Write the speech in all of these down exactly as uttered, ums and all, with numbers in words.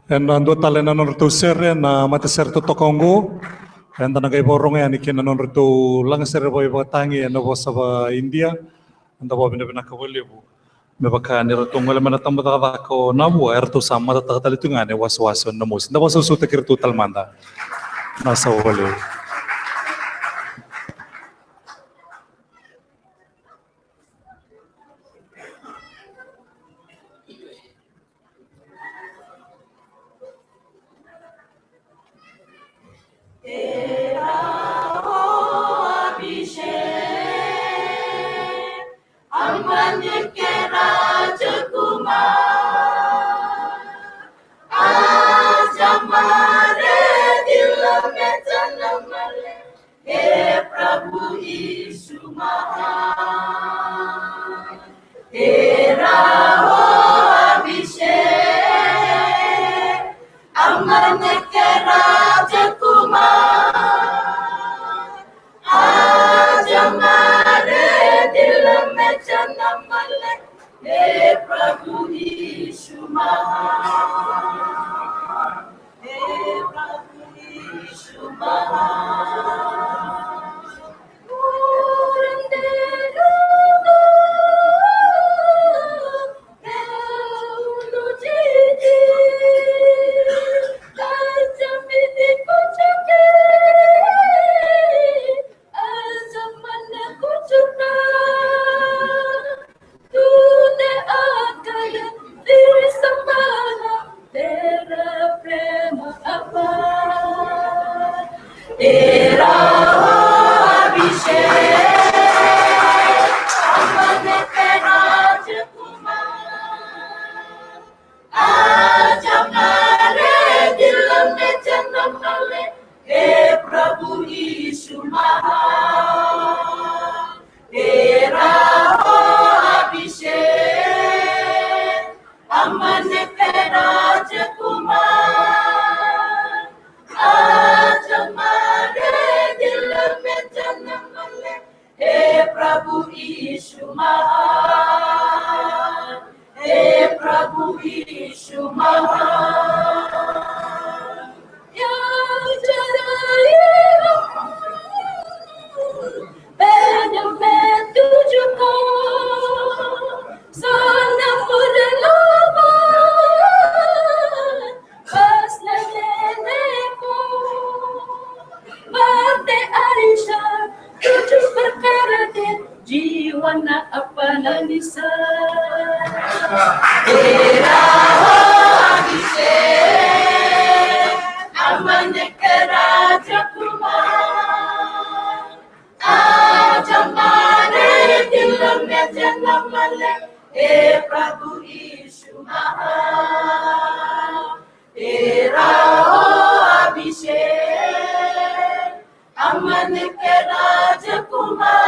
Ena dua tale na nodratou sere na matasere totoka oqo. Eda na qai vakarorogo yani kina nodratou lagasere vakaivakatagi ena vosa vaka-Idia. Eda vakavinavinaka vakalevu. Me vaka ni ratou gole mai na tabacakacaka o Navua, eratou sa matataka tale tu ga na iwasewase o Namosi. Da vakasausautaki iratou tale mada. Na sa vakalevu. He Prabhu Yishu Maha, tera ho abhishek, amane ke Rajkumar, aaj hamare dil mein janam le, he Prabhu Yishu Maha. Tune aakar fir sambhala, tera prema apaar. Tera ho abhishek, amane ke Rajkumar, aaj hamare dil mein janam le, he Prabhu Yishu Maha. Tera ho abhishek, amane ke Rajkumar, aaj hamare dil mein janam le, he Prabhu Yishu Maha, he Prabhu Yishu Maha. Jiwa na apana nisa. Tera ho abhishek, amane ke Rajkumar, aaj hamare dil mein janam le, he Prabhu Yishu Maha. Tera ho abhishek, amane ke Rajkumar,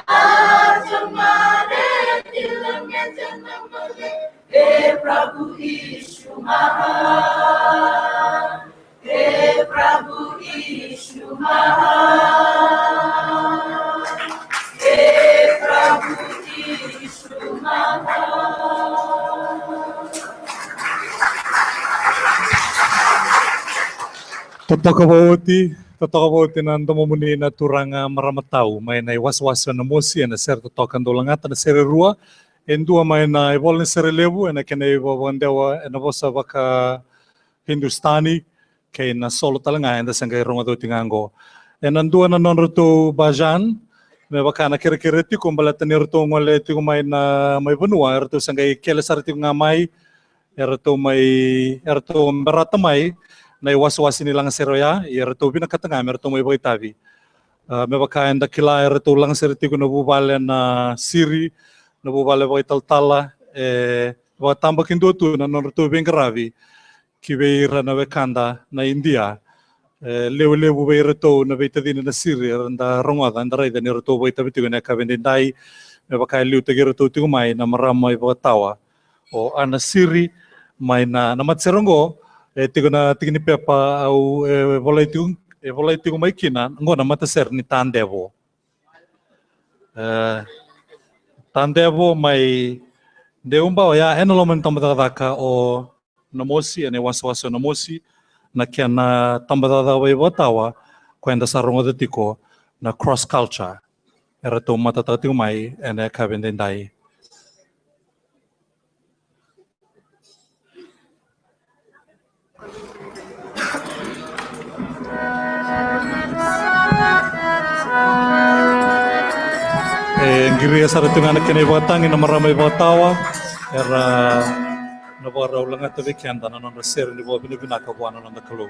aaj hamare dil mein janam le, he Prabhu Yishu Maha. He Prabhu Yishu Maha, he Prabhu Yishu Maha. Totoka vakaoti, totoka vakaoti na domomuni na turaga marama tau mai na iwasewase o Namosi ena sere totoka dau lagata na sere rua. E dua mai na ivola ni sere levu ena kena ivakavakadewa ena vosa vaka Hindustani, kei na solo tale ga eda sa qai rogoca oti ga oqo. Ena dua na nodratou bhajan, me vaka na kerekere tiko baleta ni ratou gole tiko mai na mai vanua, eratou sa qai kele sara tiko ga mai, eratou mai, eratou berata mai na iwasewase ni lagasere oya, ia eratou vinakata ga me ratou mai vakaitavi. A, me vaka eda kila eratou lagasere tiko na vuvale na siri, na vuvale vakaitalatala, e vakatabakidua tu na nodratou veiqaravi ki vei ira na wekada na Idia. E lewe levu vei iratou na veitacini na siri era da rogoca, eda raica ni ratou vakaitavi tiko ena yakavi edaidai, me vaka e liutaki iratou tiko mai na marama ivakatawa o Ana Siri mai na, na matasere oqo, e tiko na tiki ni pepa au e volai tiko, e volai tiko mai kina, oqo na matasere ni Tadevo. E, Tadevo mai Deuba oya ena loma ni tabacakacaka o Namosi, ena iwasewase o Namosi, na kena tabacakacaka vakaitawa, ko eda sa rogoca tiko na cross culture. Eratou matataka tiko mai ena yakavi edaidai. E qiria sara tu ga na kena ivakatagi na marama ivakatawa, era na vakarau lagata vei keda na nodra sere ni vakavinavinaka vua na noda Kalou.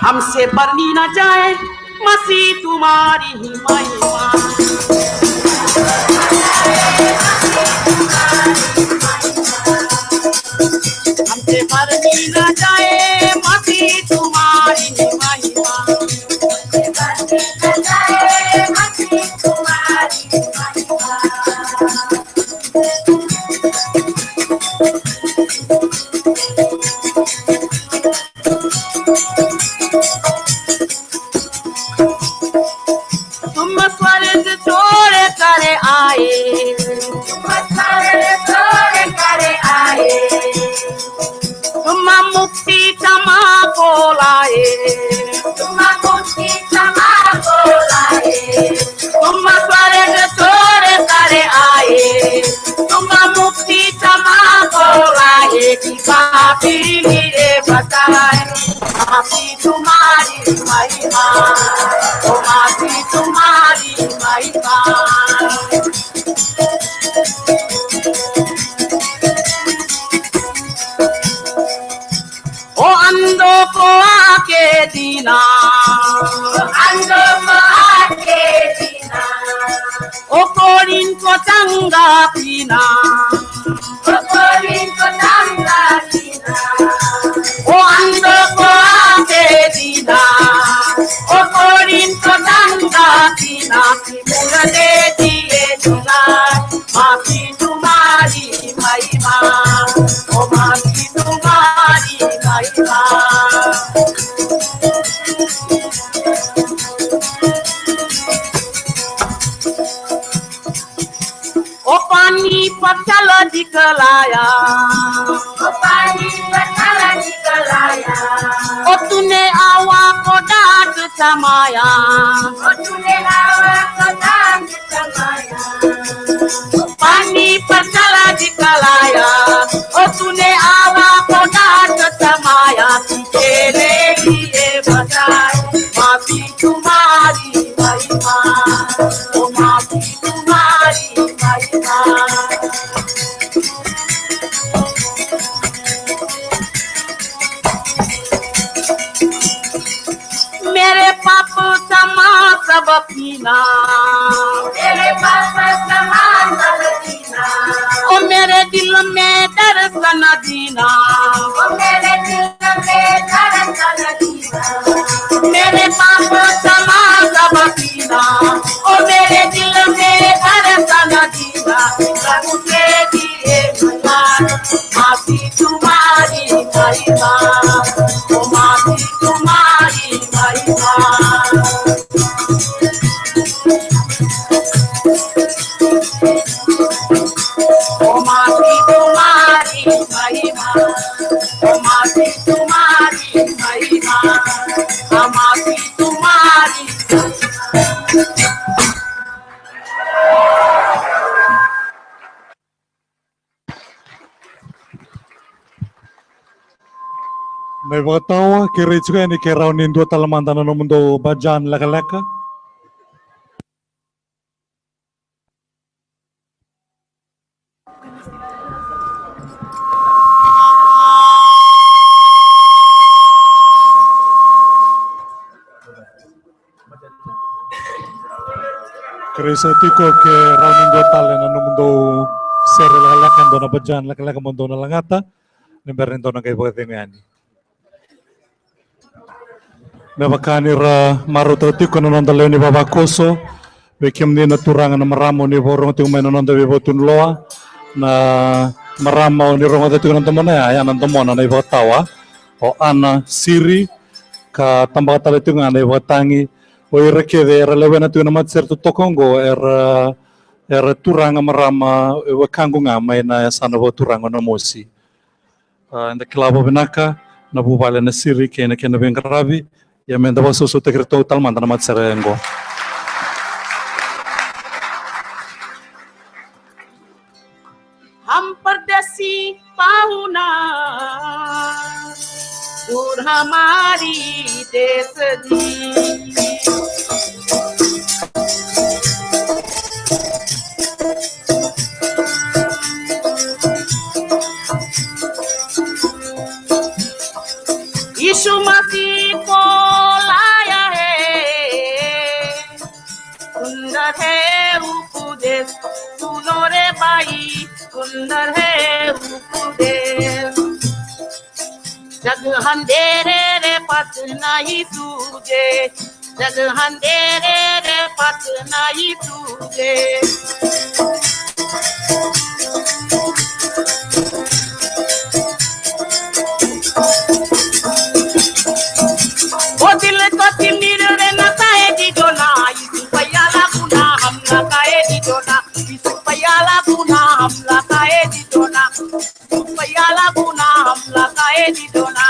हमसे बरनी ना जाए मसीह तुम्हारी महिमा। हमसे बरनी ना जाए मसीह तुम्हारी महिमा। तुम स्वर्ग छोड़ कर आए, तुम स्वर्ग छोड़ कर आए, तुम मुक्ति क्षमा को लाए, तुम मुक्ति क्षमा को लाए, तुम स्वर्ग छोड़ कर आए, तुम मुक्ति क्षमा को लाए, कि पापी मेरे बचाए, पापी तुम्हारी महिमा, ओ माँ की तुम्हारी महिमा। ओ अंधों को आंखें दीना, अंधों को आंखें दीना। ओ कोढ़िन को चंगा पीना, ओ कोढ़िन को चंगा पीना। ओ अंधों को आंखें दीना, ओ कोढ़िन को चंगा पीना। मुर्दे जिए जुगाड़, माँ की तुम्हारी महिमा, ओ माँ की तुम्हारी महिमा। ओ पानी पत्थर दिखलाया, ओ पानी पत्थर दिखलाया। ओ तूने हवा को डांट थमाया, ओ तूने हवा को डांट थमाया। पानी पत्थर दिखलाया, ओ तूने हवा को डांट थमाया। तेरे लिए बचाए, माँ की तुम्हारी महिमा, ओ माँ की तुम्हारी महिमा। मेरे पाप क्षमा सब पीना, मेरे पाप क्षमा सब पीना। ओ मेरे दिल में दर्शन दीना, ओ मेरे दिल में दर्शन दीना। मेरे पाप क्षमा सब पीना, ओ मेरे दिल में दर्शन दीना। प्रभु के दिए भगवान, माँ की तुम्हारी महिमा, ओ माँ की तुम्हारी महिमा। ओ माँ की तुम्हारी महिमा, ओ माँ की तुम्हारी महिमा, ओ माँ की तुम्हारी। Na ivakatawa, kerei tiko yani ke rawa ni dua tale mada na nomudou bajan lekaleka. Kerei sa tiko ke rawa ni dua tale na nomudou sere lekaleka, dua na bajan lekaleka mo dou na lagata ni bera ni dou na qai vakacegu yani. Me vaka ni ra marautaka tiko na noda lewe ni vavakoso, vei kemuni na turaga na marama ni vakarorogo tiko mai na noda veivakatunuloa, na marama o ni rogoca tiko na domona ya, ya na domona na ivakatawa o Ana Siri, ka tabaka tale tiko ga na ivakatagi o ira kece era lewena tiko na matasere totoka oqo, era, era turaga marama, e wekaqu ga mai na yasana vakaturaga o Namosi. A, eda kila vakavinaka na vuvale na Siri kei na kena veiqaravi. Ia meda vakasausautaki iratou tale mada na matasere oqo. हम परदेसी पाहुना, दूर हमारी देश दी। यीशु मसीह को लाया है, सुंदर है उपदेश। सुनो रे भाई, सुंदर है उपदेश। जग अंधेरे रे, पथ नहीं सूझे। जग अंधेरे रे, पथ नहीं सूझे। ओ दिल को तिमिर रे, नसाए दी दो ना, यीशु पया लागू ना, हम नसाए दी दो ना, यीशु पया लागू ना, हम नसाए दी दो ना। Paya laguna, hamla kae di dona.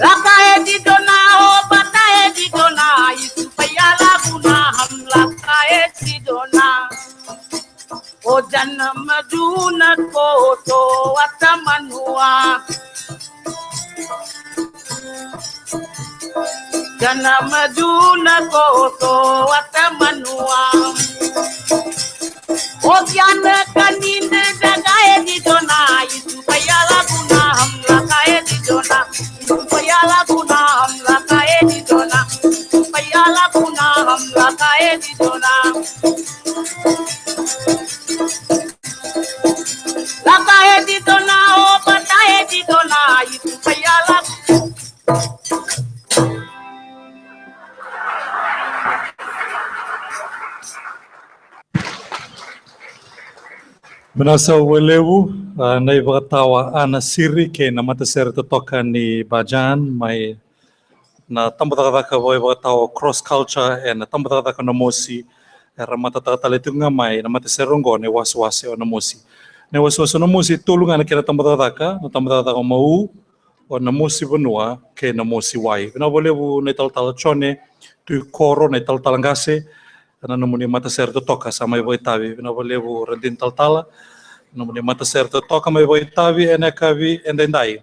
La kae di dona, o patae di dona, isu paya laguna, hamla kae di dona. O janam duna koto atamanua. Janam duna koto atamanua. O kiana kanina dagae di dona, isu paya laguna, hamla kae di dona. Isu paya laguna, hamla kae di dona. Isu paya laguna, hamla kae di dona. Laka e di dona, o pata e di dona, i tu paya la. Vinaka sara vakalevu, a, na ivakatawa Ana Siri kei na matasere totoka ni Bajan mai na tabacakacaka vakaivakatawa Cross Culture ena tabacakacaka Namosi, era matataka tale tiko ga mai na matasere oqo na iwasewase o Namosi. Na iwasewase o Namosi e tolu ga na kena tabacakacaka, na tabacakacaka o Mau, o Namosi Vanua kei Namosi Wai. Vinaka vakalevu na italatala Jone Tuikoro, na italatala qase, na nomuni matasere totoka sa mai vakaitavi. Vinaka vakalevu Radini talatala, na nomuni matasere totoka mai vakaitavi ena yakavi edaidai.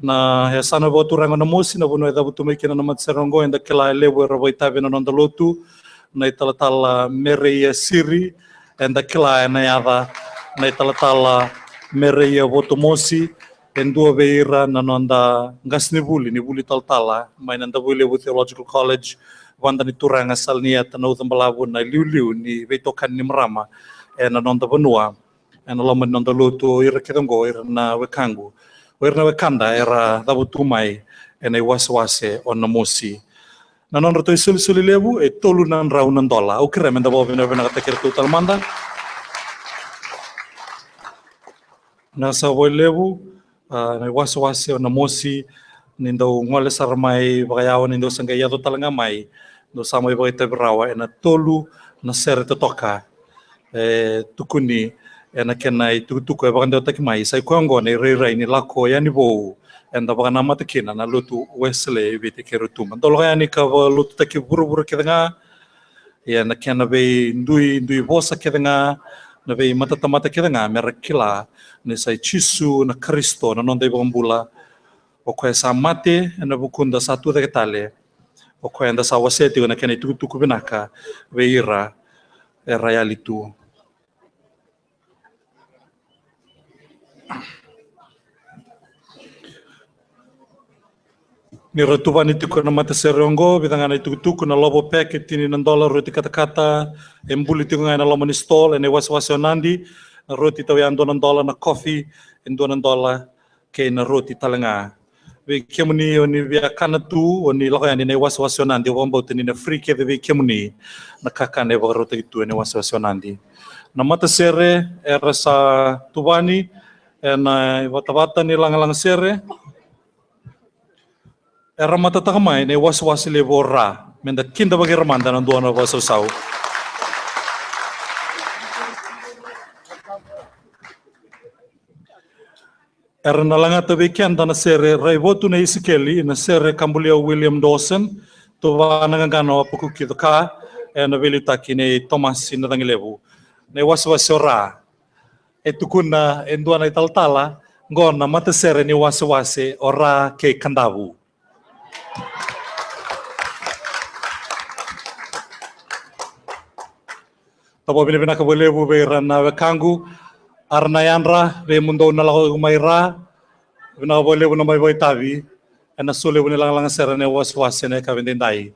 Na yasana vakaturaga o Namosi, na vanua e cavutu mai kina na matasere oqo, eda kila e levu era vakaitavi ena noda lotu. Na italatala Mereia Siri, eda kila ena yaca na italatala Mereia Votomosi, e dua vei ira na noda qasenivuli ni vuli talatala mai na Davuilevu Theological College, vada ni turaga sala ni yata na uca balavu, na liuliu ni veitokani ni marama ena noda vanua. Ena loma ni noda lotu, o ira kece oqo, o ira na wekaqu, o ira na wekada era cavutu mai ena iwasewase o Namosi. Na nodratou isolisoli levu e tolu na drau na dola. Au kerea meda vakavinavinakataki iratou tale mada. Na sa vakalevu, a, na iwasewase o Namosi, ni dau gole sara mai vakayawa, ni dau sa qai yaco tale ga mai, dau sa mai vakaitavi rawa ena tolu na sere totoka. E tukuni ena kena itukutuku e vakadewataki mai, sa i koya oqo na irairai ni lako yani vou eda vakanamata kina na lotu Wesele e Viti kei Rotuma. Dau lako yani ka vakalotutaki vuravura kece ga, ia na kena veidui, dui vosa kece ga, na veimatatamata kece ga, mera kila ni sa i Jisu na Karisito na noda iVakabula. O koya sa mate ena vukuda, sa tucake tale. O koya eda sa wasea tiko na kena itukutuku vinaka vei ira era yali tu. Ni ra tuvani tiko na matasere oqo, vica ga na itukutuku, na lovo pack e tini na dola, roti katakata e buli tiko ga ena loma ni stall, ena iwasewase o Nadi, na roti tauya dua na dola, na coffee e dua na dola, kei na roti tale ga. Vei kemuni o ni via kana tu, o ni lako yani ena iwasewase o Nadi, au vakabauta ni na free kece vei kemuni na kakana e vakarautaki tu ena iwasewase o Nadi. Na matasere era sa tuvani ena ivatavata ni lagalaga sere. Era matataka mai na iwasewase levu o Ra, meda kidavaki ira mada na dua na vakasausau. Era na lagata vei keda na sere Raivotu na Isikeli, na sere ka bulia o William Dawson, tuvana qaqana o Apakuki Coka, ena veiliutaki nei Tomasi Nacagilevu. Na iwasewase o Ra. E tukuna e dua na italatala, qo na matasere ni wasewase o Ra kei Kadavu. Tau vakavinavinaka vakalevu vei ira na wekaqu, ara na yadra, vei mudou na lako mai Ra, vinaka vakalevu na mai vakaitavi ena solevu ni lagalaga sere ena iwasewase ena yakavi edaidai.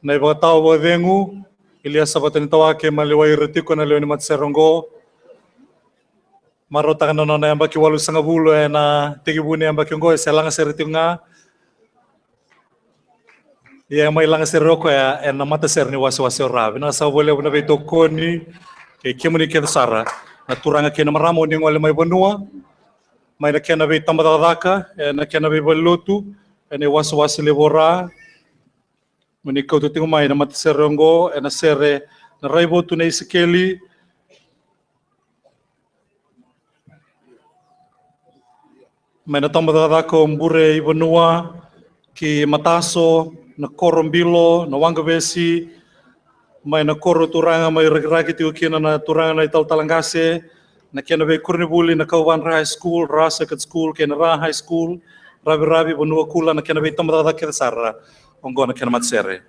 Na ivakatawa vakacegu, Iliasa Vatanitawake, maliwai ira tiko na lewe ni matasere oqo. Marautaka na nona yabaki walusagavulu ena tekivu ni yabaki oqo, e se lagasere tiko ga. Ia e mai lagasere o koya ena matasere ni wasewase o Ra. Vinaka saka vakalevu na veitokoni kei kemuni kece sara na turaga kei na marama o ni gole mai vanua, mai na kena veitabacakacaka, ena kena veivalelotu, ena iwasewase levu o Ra. Mo ni kauta tiko mai na matasere oqo ena sere na Raivotu na Isikeli. Mai na tabacakacaka o Bure i Vanua ki Mataso, na koro o Bilo, na Waqavesi, mai na koro turaga mai Rakiraki tiko kina na turaga na italatala qase, na kena veikoronivuli na Kauvadra High School, Ra Circuit School kei na Ra High School, Raviravi, Vanua Kula, na kena veitabacakacaka kece sara. Oqo na kena matasere.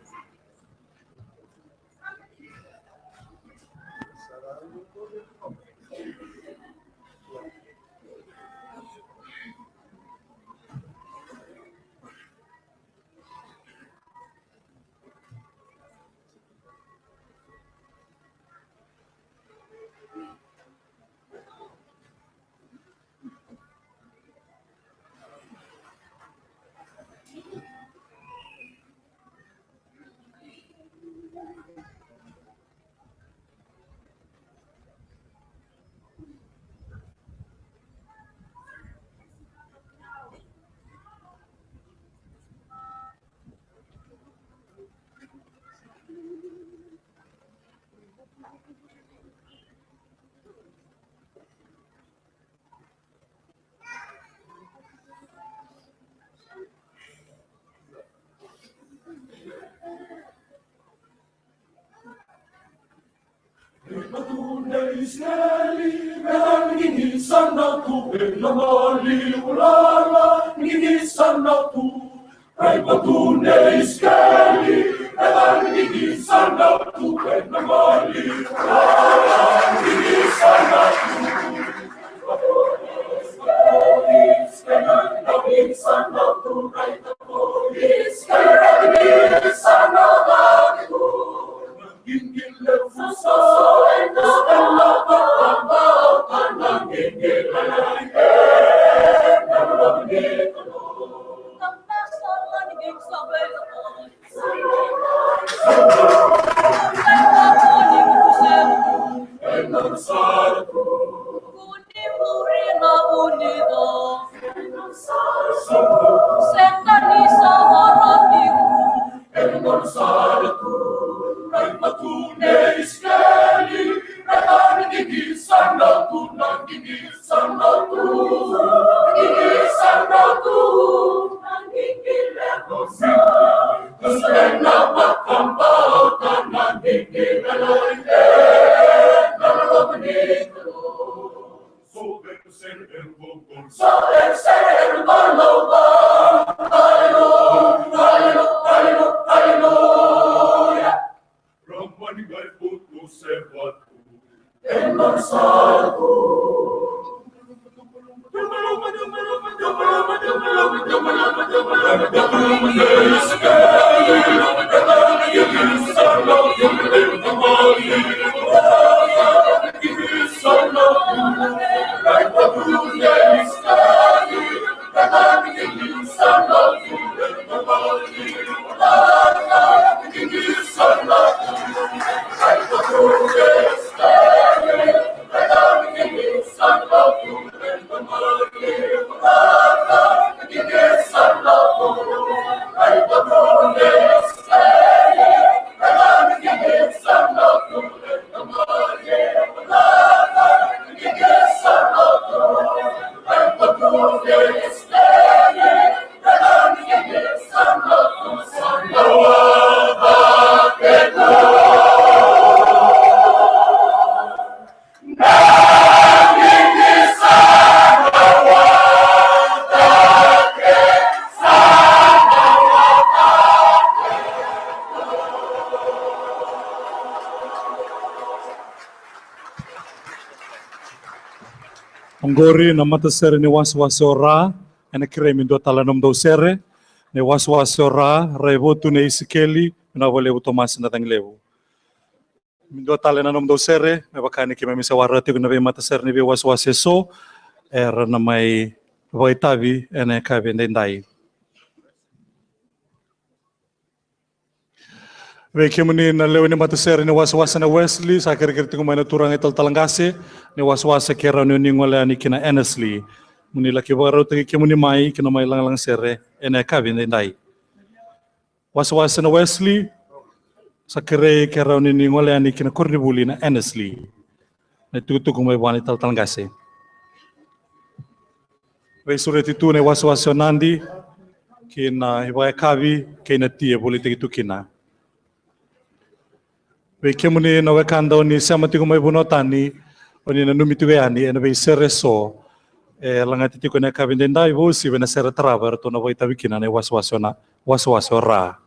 Oqori na matasere ni wasewase o Ra. Ena kerei me dua tale na nomudou sere. Ni wasewase o Ra, Ra e Votu, ni Isikeli, vinaka vakalevu Tomasi Nacagilevu. Me dua tale na nomudou sere, me vaka ni keimami sa waraka tiko na veimatasere ni veiwasewase eso, era na mai vakaitavi ena yakavi edaidai. Vei kemuni na lewe ni matasere ni wasewase na Wesley, sa kerekere tiko mai na turaga italatala qase ni wasewase ke rawa ni oni gole yani ki na Annesley. Mo ni laki vakarautaki kemuni mai ki na mai lagalaga sere ena yakavi edaidai. Wasewase na Wesley, sa kerei ke rawa ni oni gole yani ki na koronivuli na Annesley. Na itukutuku mai vua na italatala qase. Veisureti tu na iwasewase o Nadi ki na ivakayakavi kei na ti e volitaki tu kina. Vei kemuni na wekada oni sema tiko mai vanua tani, oni nanumi tiko yani ena veisere eso e lagati tiko ena yakavi edaidai, vakauasivi ena sere tarava eratou na vakaitavi kina na iwasewase o Na, wasewase o Ra.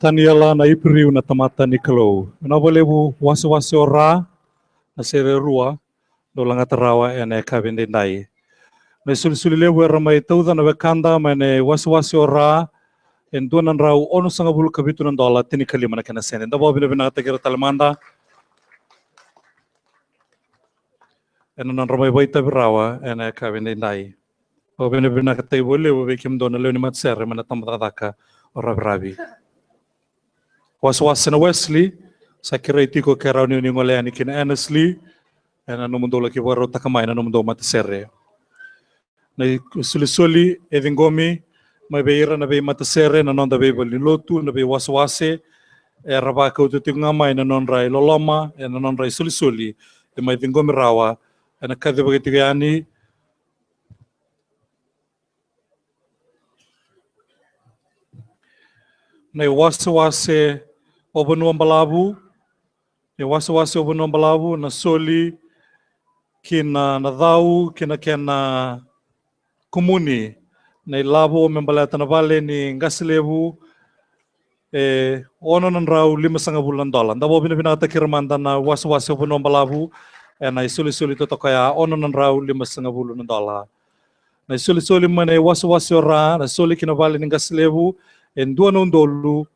Taniela na Iperiu na tamata ni Kalou. Vinaka vakalevu wasewase o Ra, na sere rua, dou lagata rawa ena yakavi edaidai. Na isolisoli levu era mai tauca na wekada mai na iwasewase o Ra, e dua na drau onosagavulu ka vitu na dola, tinikalima na kena sede. Da vakavinavinakataki ira tale mada ena nodra mai vakaitavi rawa ena yakavi edaidai. Vakavinavinakataki vakalevu vei kemudou na lewe ni matasere mai na tabacakacaka o Raviravi. Wasewase na Wesley, sa kerei tiko ke rawa ni oni gole yani ki na Annesley, ena nomudou laki vakarautaka mai na nomudou matasere. Na isolisoli e ciqomi mai vei ira na veimatasere, na noda veivalenilotu, na veiwasewase, era vakauta tiko ga mai na nodra iloloma, ena nodra isolisoli, de mai ciqomi rawa, ena kacivaki tiko yani, na iwasewase o Vanua Balavu, ni wasewase o Vanua Balavu, na soli ki na, na cau ki na kena kumuni na ilavo me baleta na vale ni qase levu, e ono na drau limasagavulu na dola. Da vakavinavinakataki ira mada na wasewase o Vanua Balavu ena isolisoli totoka ya, ono na drau limasagavulu na dola. Na isolisoli mai na iwasewase o Ra, na soli ki na vale ni qase levu, e dua na udolu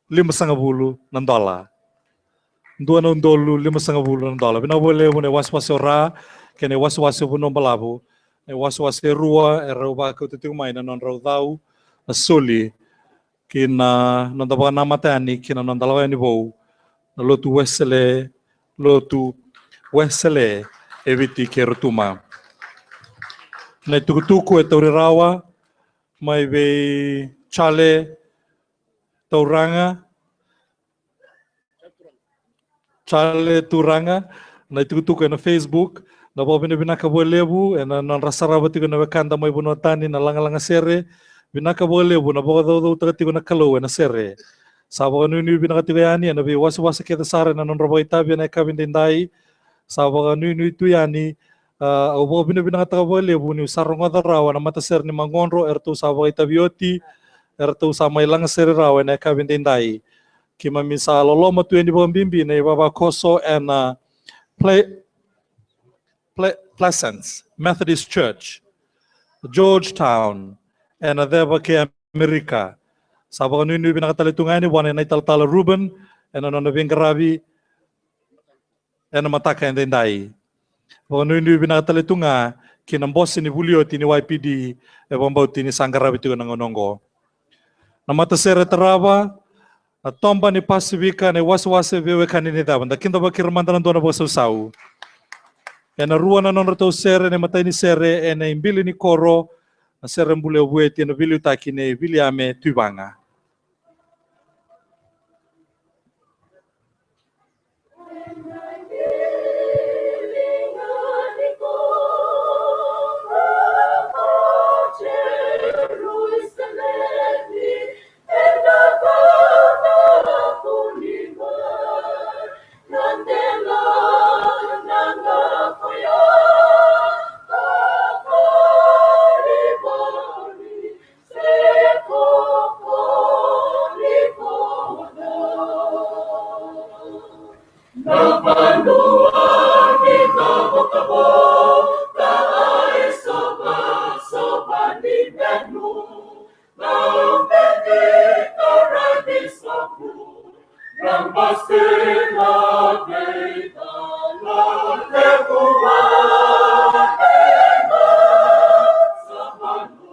limasagavulu na dola. Dua na udolu limasagavulu na dola. Vinaka vakalevu na iwasewase o Ra kei na iwasewase o Vanua Balavu. Na iwasewase e rua erau vakauta tiko mai na nodrau cau na soli ki na noda vakanamata yani ki na noda lako yani vou, na Lotu Wesele, Lotu Wesele e Viti kei Rotuma. Na itukutuku e tauri rawa mai vei Chale Tauraga, Chale Turaga, na itukutuku ena Facebook. Na vakavinavinaka vakalevu ena nodra sarava tiko na wekada mai vanua tani na lagalaga sere. Vinaka vakalevu na vakacaucautaka tiko na Kalou ena sere. Sa vakanuinui vinaka tiko yani ena veiwasewase kece sara ena nodra vakaitavi ena yakavi daidai. Sa vakanuinui tu yani. A, au vakavinavinakataka vakalevu niu sa rogoca rawa na matasere ni Magodro, eratou sa vakaitavi oti, eratou sa mai lagasere rawa ena yakavi daidai. Keimami sa loloma tu yani vakabibi na ivavakoso ena Ple-, Ple-, Plaisance Methodist Church, Georgetown, ena ceva kei Amerika. Sa vakanuinui vinaka tale tu ga yani vua na italatala Ruben ena nona veiqaravi ena mataka edaidai. Vakanuinui vinaka tale tu ga ki na bose ni vuli oti ni Y P D e vakabauti ni sa qaravi tiko na gauna oqo. Na matasere e tarava, na Toba ni Pasifika, na iwasewase veiwekani ni cava. Da kidavaki ira mada na dua na vakasausau. Ena rua na nodratou sere na imatai ni sere ena ibili ni koro, na sere buli o Vueti ena veiliutaki nei Viliame Tuivaga. Na vanua ni kavokavo, ka ai sova, sova ni venu, na umeni ka raici sovu, na basi na veika na levu wa kena sa vanua.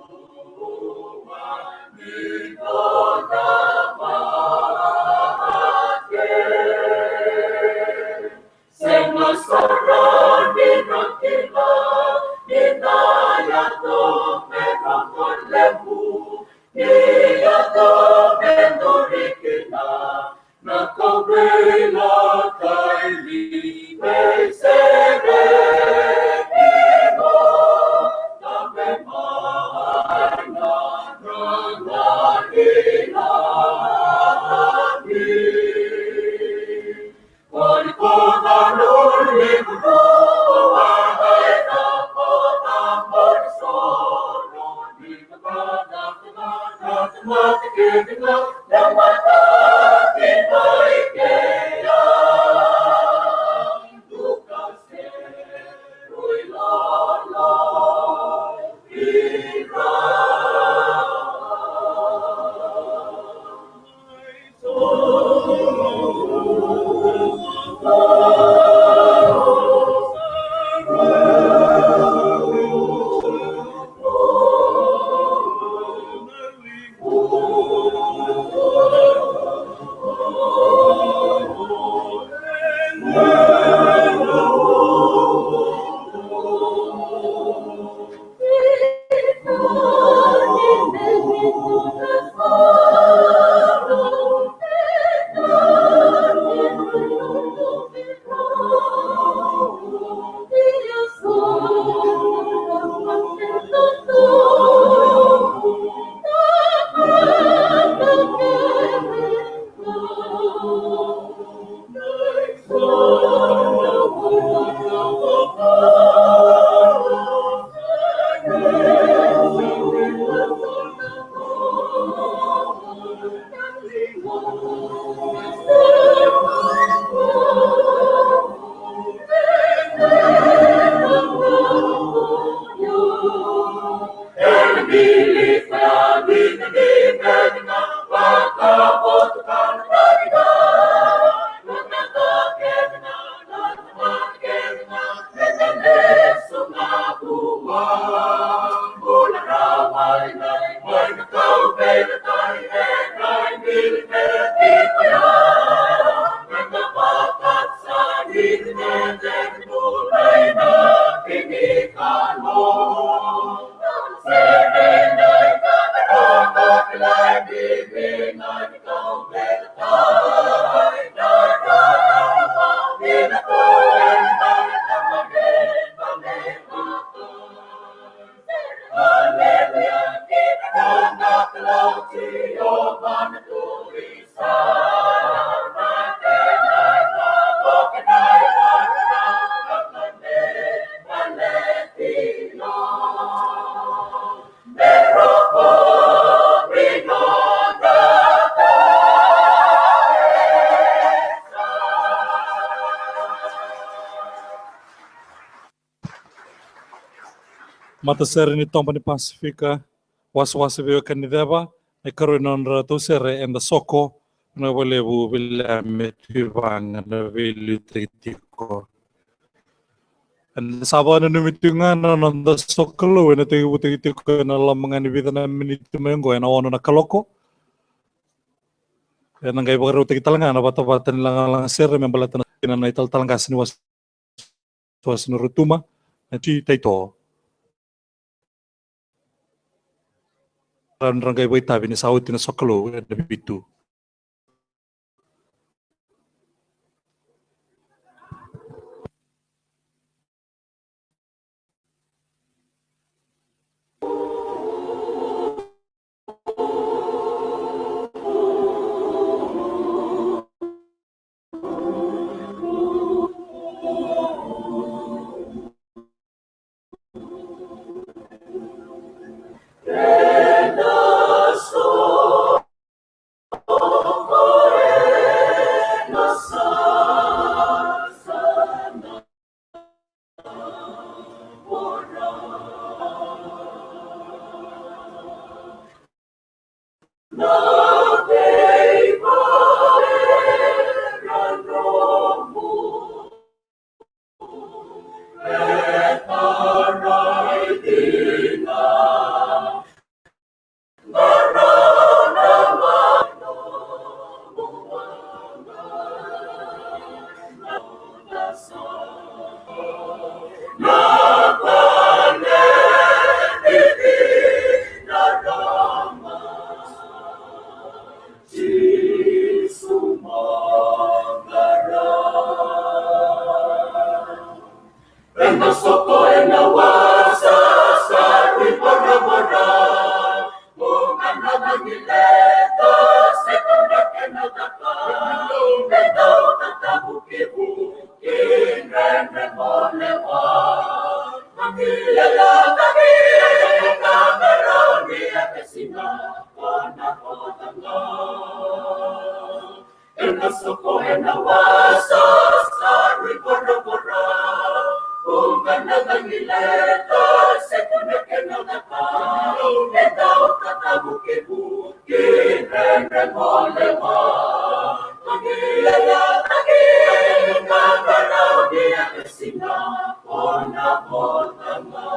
Matasere ni Toba ni Pasifika, wasewase veiwekani ceva, na ikarua ni nodra tausere eda soko, na valevu vile me tuivaga na veiliutaki tiko. Eda sa vakananumi tiko ga na noda sokalou ena tekivutaki tiko ena loma ga ni vica na miniti mai oqo ena ono na kaloko. Ena qai vakarautaki tale ga na vatavata ni lagalaga sere me baleta na kina na italatala qase ni wasewase na Rotuma, na Ti Taito. Ra na qai vakaitavi ni sa oti na sokalou ena vitu. Ena soko ena wasa sa rui varavara. Muka na vanileta se kuna kena kaka. Me dau tatavukivuki rere molewa. Makia ya makia na maroni ya kesina kona kotanga. Ena soko ena wasa sa rui varavara. Muka na vanileta se kuna kena kaka. Me dau tatavukivuki rere molewa. Makia ya makia na maroni ya kesina kona kotanga.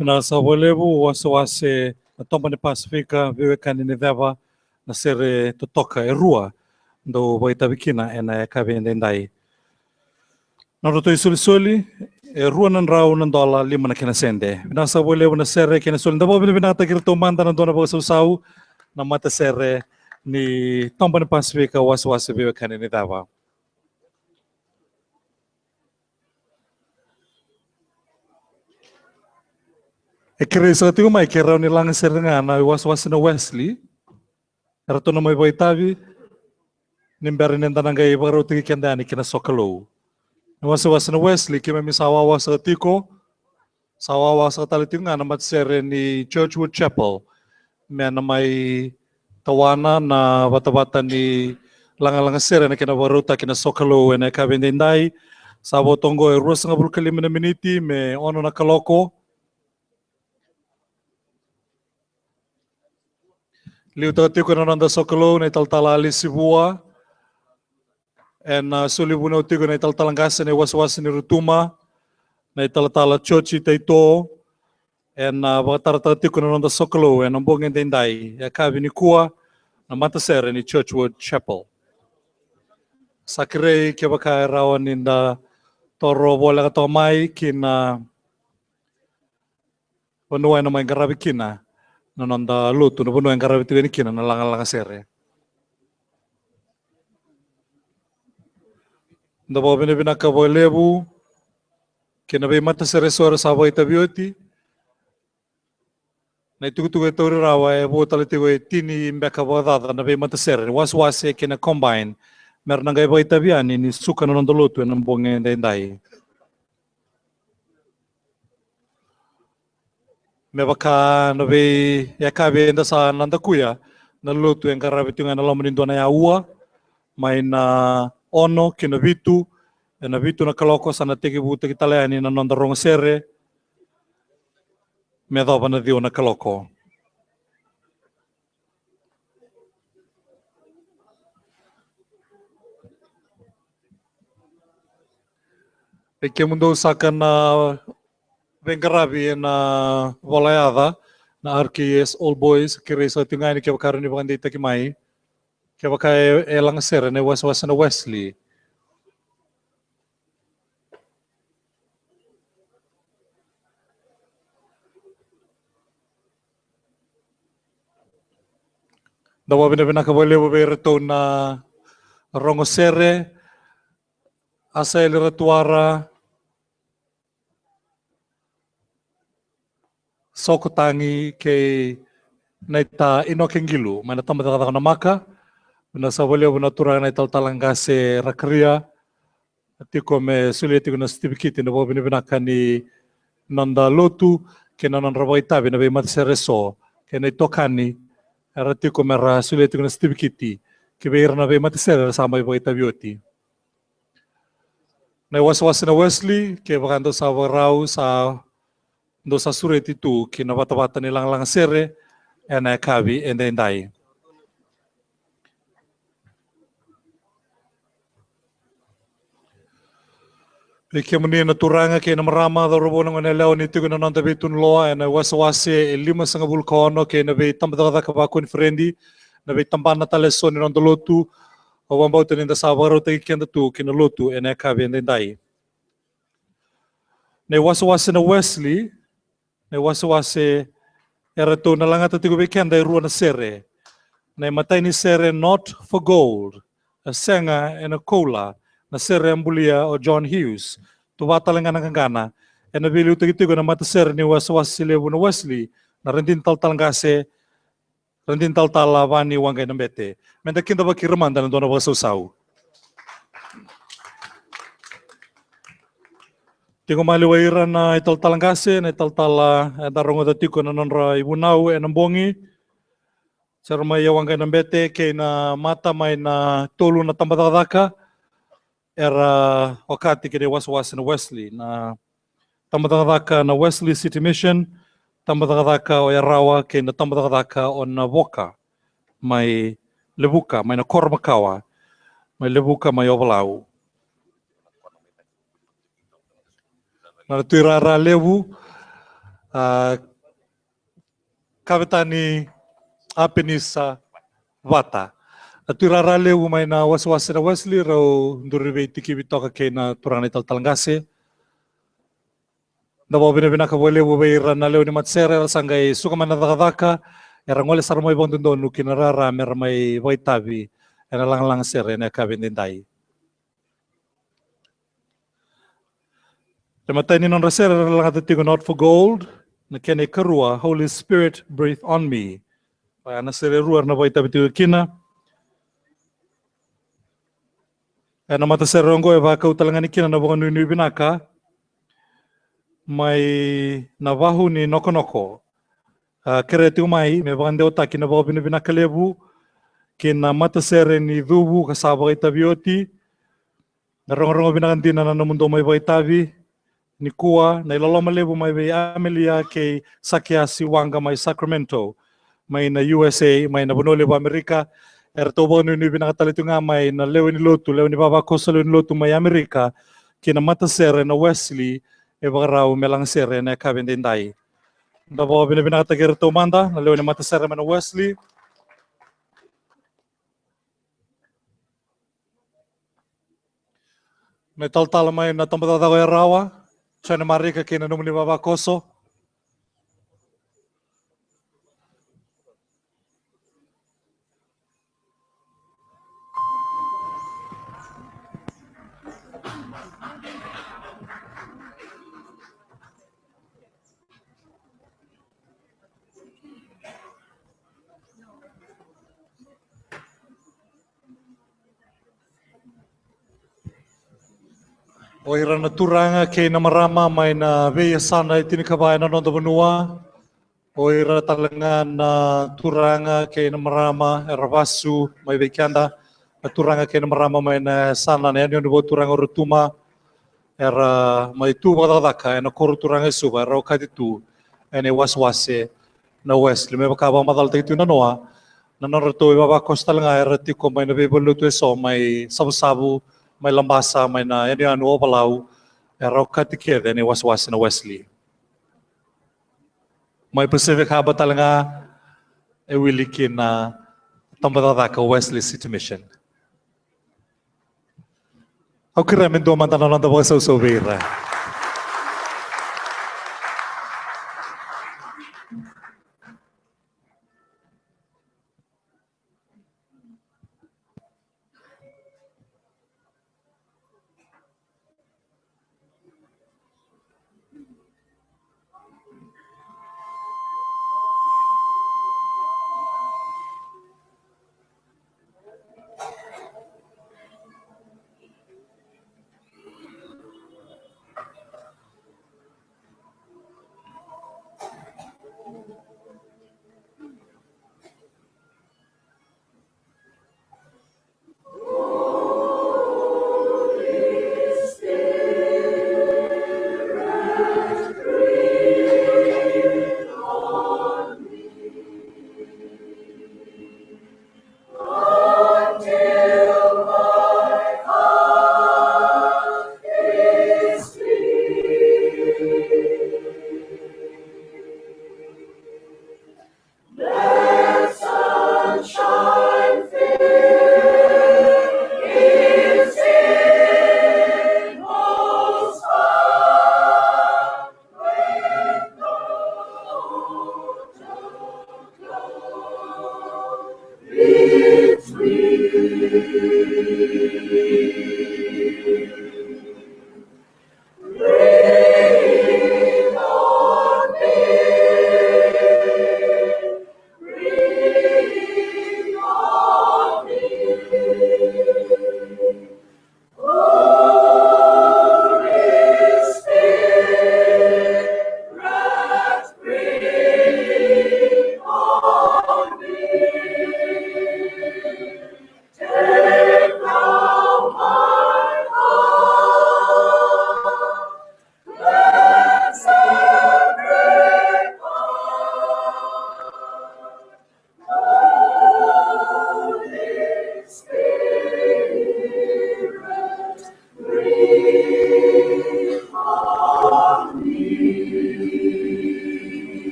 Vinaka saka vakalevu, wasewase na Toba ni Pasifika, veiwekani ni ceva, na sere totoka e rua dau vakaitavi kina ena yakavi edaidai. Nodratou isolisoli e rua na drau na dola lima na kena sede. Vinaka saka vakalevu na sere kei na soli. Da vakavinavinakataki iratou mada na dua na vakasausau na matasere ni Toba ni Pasifika, wasewase veiwekani ni ceva. E kerei saka tiko mai ke rawa ni lagasere ga na iwasewase na Wesley. Eratou na mai vakaitavi ni bera ni da na qai vakarautaki keda yani ki na sokalou. Na wasewase na Wesley, keimami sa wawa saka tiko, sa wawa saka tale tiko ga na matasere ni Churchwood Chapel me na mai tawana na vatavata ni lagalaga sere ena kena vakarautaki na sokalou ena yakavi edaidai. Sa vo toka oqo e ruasagavulu ka lima na miniti me ono na kaloko. Liutaka tiko na noda sokalou na italatala Alisi Vua. Ena soli vunau tiko na italatala qase na iwasewase ni Rotuma, na italatala Joji Taito. Ena vakataratara tiko na noda sokalou ena bogi edaidai, yakavi nikua, na matasere ni Churchwood Chapel. Sa kerei kevaka e rawa ni da toro voleka toka mai ki na vanua ena mai qaravi kina na noda lotu, na vanua e qaravi tiko yani kina na lagalaga sere. Da vakavinavinaka vakalevu kei na veimatasere eso era sa vakaitavi oti. Na itukutuku e tauri rawa e vo tale tiko e tini beka vakacaca na veimatasere ni wasewase kei na combine, mera na qai vakaitavi yani ni suka na noda lotu ena bogi edaidai. Me vaka na veiyakavi eda sa nadakuya, na lotu e qaravi tiko ga ena loma ni dua na aua, mai na ono ki na vitu. Ena vitu na kaloko sa na tekivutaki tale yani na noda rogo sere me yacova na ciwa na kaloko. E kemudou saka na veiqaravi ena vola yaca na R K S All Boys, kerei saka tiko ga yani kevaka rawa ni vakadeitaki mai, kevaka e, e lagasere na iwasewase na Wesley. Da vakavinavinaka vakalevu vei iratou na rogo sere, Asaeli Ratuara, Sokotagi kei Naita Inoke Qilu mai na tabacakacaka Namaka. Vinaka saka vakalevu na turaga na italatala qase Rakaria, tiko me solia tiko na sitivikiti na vakavinavinaka ni noda lotu kei na nodra vakaitavi na veimatasere eso, kei na itokani era tiko me ra solia tiko na sitivikiti ki vei ira na veimatasere era sa mai vakaitavi oti. Na iwasewase na Wesley, kevaka dou sa vakarau, sa dou sa sureti tu ki na vatavata ni lagalaga sere ena yakavi edaidai. Vei kemuni na turaga kei na marama, cauravou, na goneyalewa, ni tiko na noda veitunuloa ena iwasewase e limasagavulu ka ono kei na veitabacakacaka vakoniferedi, na veitabana tale eso ni noda lotu, au vakabauta ni da sa vakarautaki keda tu ki na lotu ena yakavi edaidai. Na iwasewase na Wesley, na iwasewase eratou na lagata tiko vei keda e rua na sere. Na imatai ni sere, Not for Gold, a sega ena koula, na sere a bulia o John Hughes. Tu vata tale ga na qaqana, ena veiliutaki tiko na matasere ni wasewase levu na Wesley, na radini talatala qase, radini talatala Vani Waqainabete. Meda kidavaki ira mada ena dua na vakasausau. Tiko maliwai ira na italatala qase, na italatala eda rogoca tiko na nodra ivunau ena bogi. Jeremaia Waqainabete kei na mata mai na tolu na tabacakacaka era okati kei na iwasewase na Wesley, na tabacakacaka na Wesley City Mission, tabacakacaka o Yarawa kei na tabacakacaka o Navoka mai Levuka, mai na koro makawa mai Levuka mai Ovalau. Na tuirara levu, a, Kavetani Apenisa Vata. Na tuirara levu mai na wasewase na Wesley, rau duri veitikivi toka kei na turaga na italatala qase. Da vakavinavinaka vakalevu vei ira na lewe ni matasere, era sa qai suka mai na cakacaka, era gole sara mai vakadodonu ki na rara me ra mai vakaitavi ena lagalaga sere ena yakavi edaidai. Na imatai ni nodra sere era lagata tiko Not for Gold, na kena ikarua Holy Spirit Breathe on Me. Oya na sere e rua era na vakaitavi tiko kina. Ena matasere oqo e vakau tale ga ni kina na vakanuinui vinaka mai na Vahu ni Nokonoko. A, kerea tiko mai me vakadewataki na vakavinavinaka levu ki na matasere ni Cuvu ka sa vakaitavi oti. Na rogorogo vinaka dina na nomudou mai vakaitavi nikua, na iloloma levu mai vei Amelia kei Sakiasi Waqa mai Sacramento, mai na U S A, mai na vanua levu Amerika. Eratou vakanuinui vinaka tale tu ga mai na lewe ni lotu, lewe ni vavakoso lewe ni lotu mai Amerika, ki na matasere na Wesley e vakarau me lagasere ena yakavi edaidai. Da vakavinavinakataki iratou mada na lewe ni matasere mai na Wesley. Na italatala mai na tabacakacaka o Yarawa, Jone Marika kei na nomuni vavakoso. O ira na turaga kei na marama mai na veiyasana e tinikava ena noda vanua, O ira tale ga na turaga kei na marama era vasu mai vei keda, na turaga kei na marama mai na yasana, na yanuyanu vakaturaga o Rotuma, era mai tu vakacakacaka ena koro turaga e Suva, era okati tu ena iwasewase na Wesley. Me vaka vakamacalataki tu na noa, na nodratou ivavakoso tale ga era tiko mai na veivalenilotu eso, mai Savusavu, mai Labasa, mai na yanuyanu o Valau, era okati kece ena iwasewase na Wesley. Mai Pacific Harbour tale ga e wili kina na tabacakacaka Wesley City Mission. Au kerea me dua mada na noda vakasausau vei ira.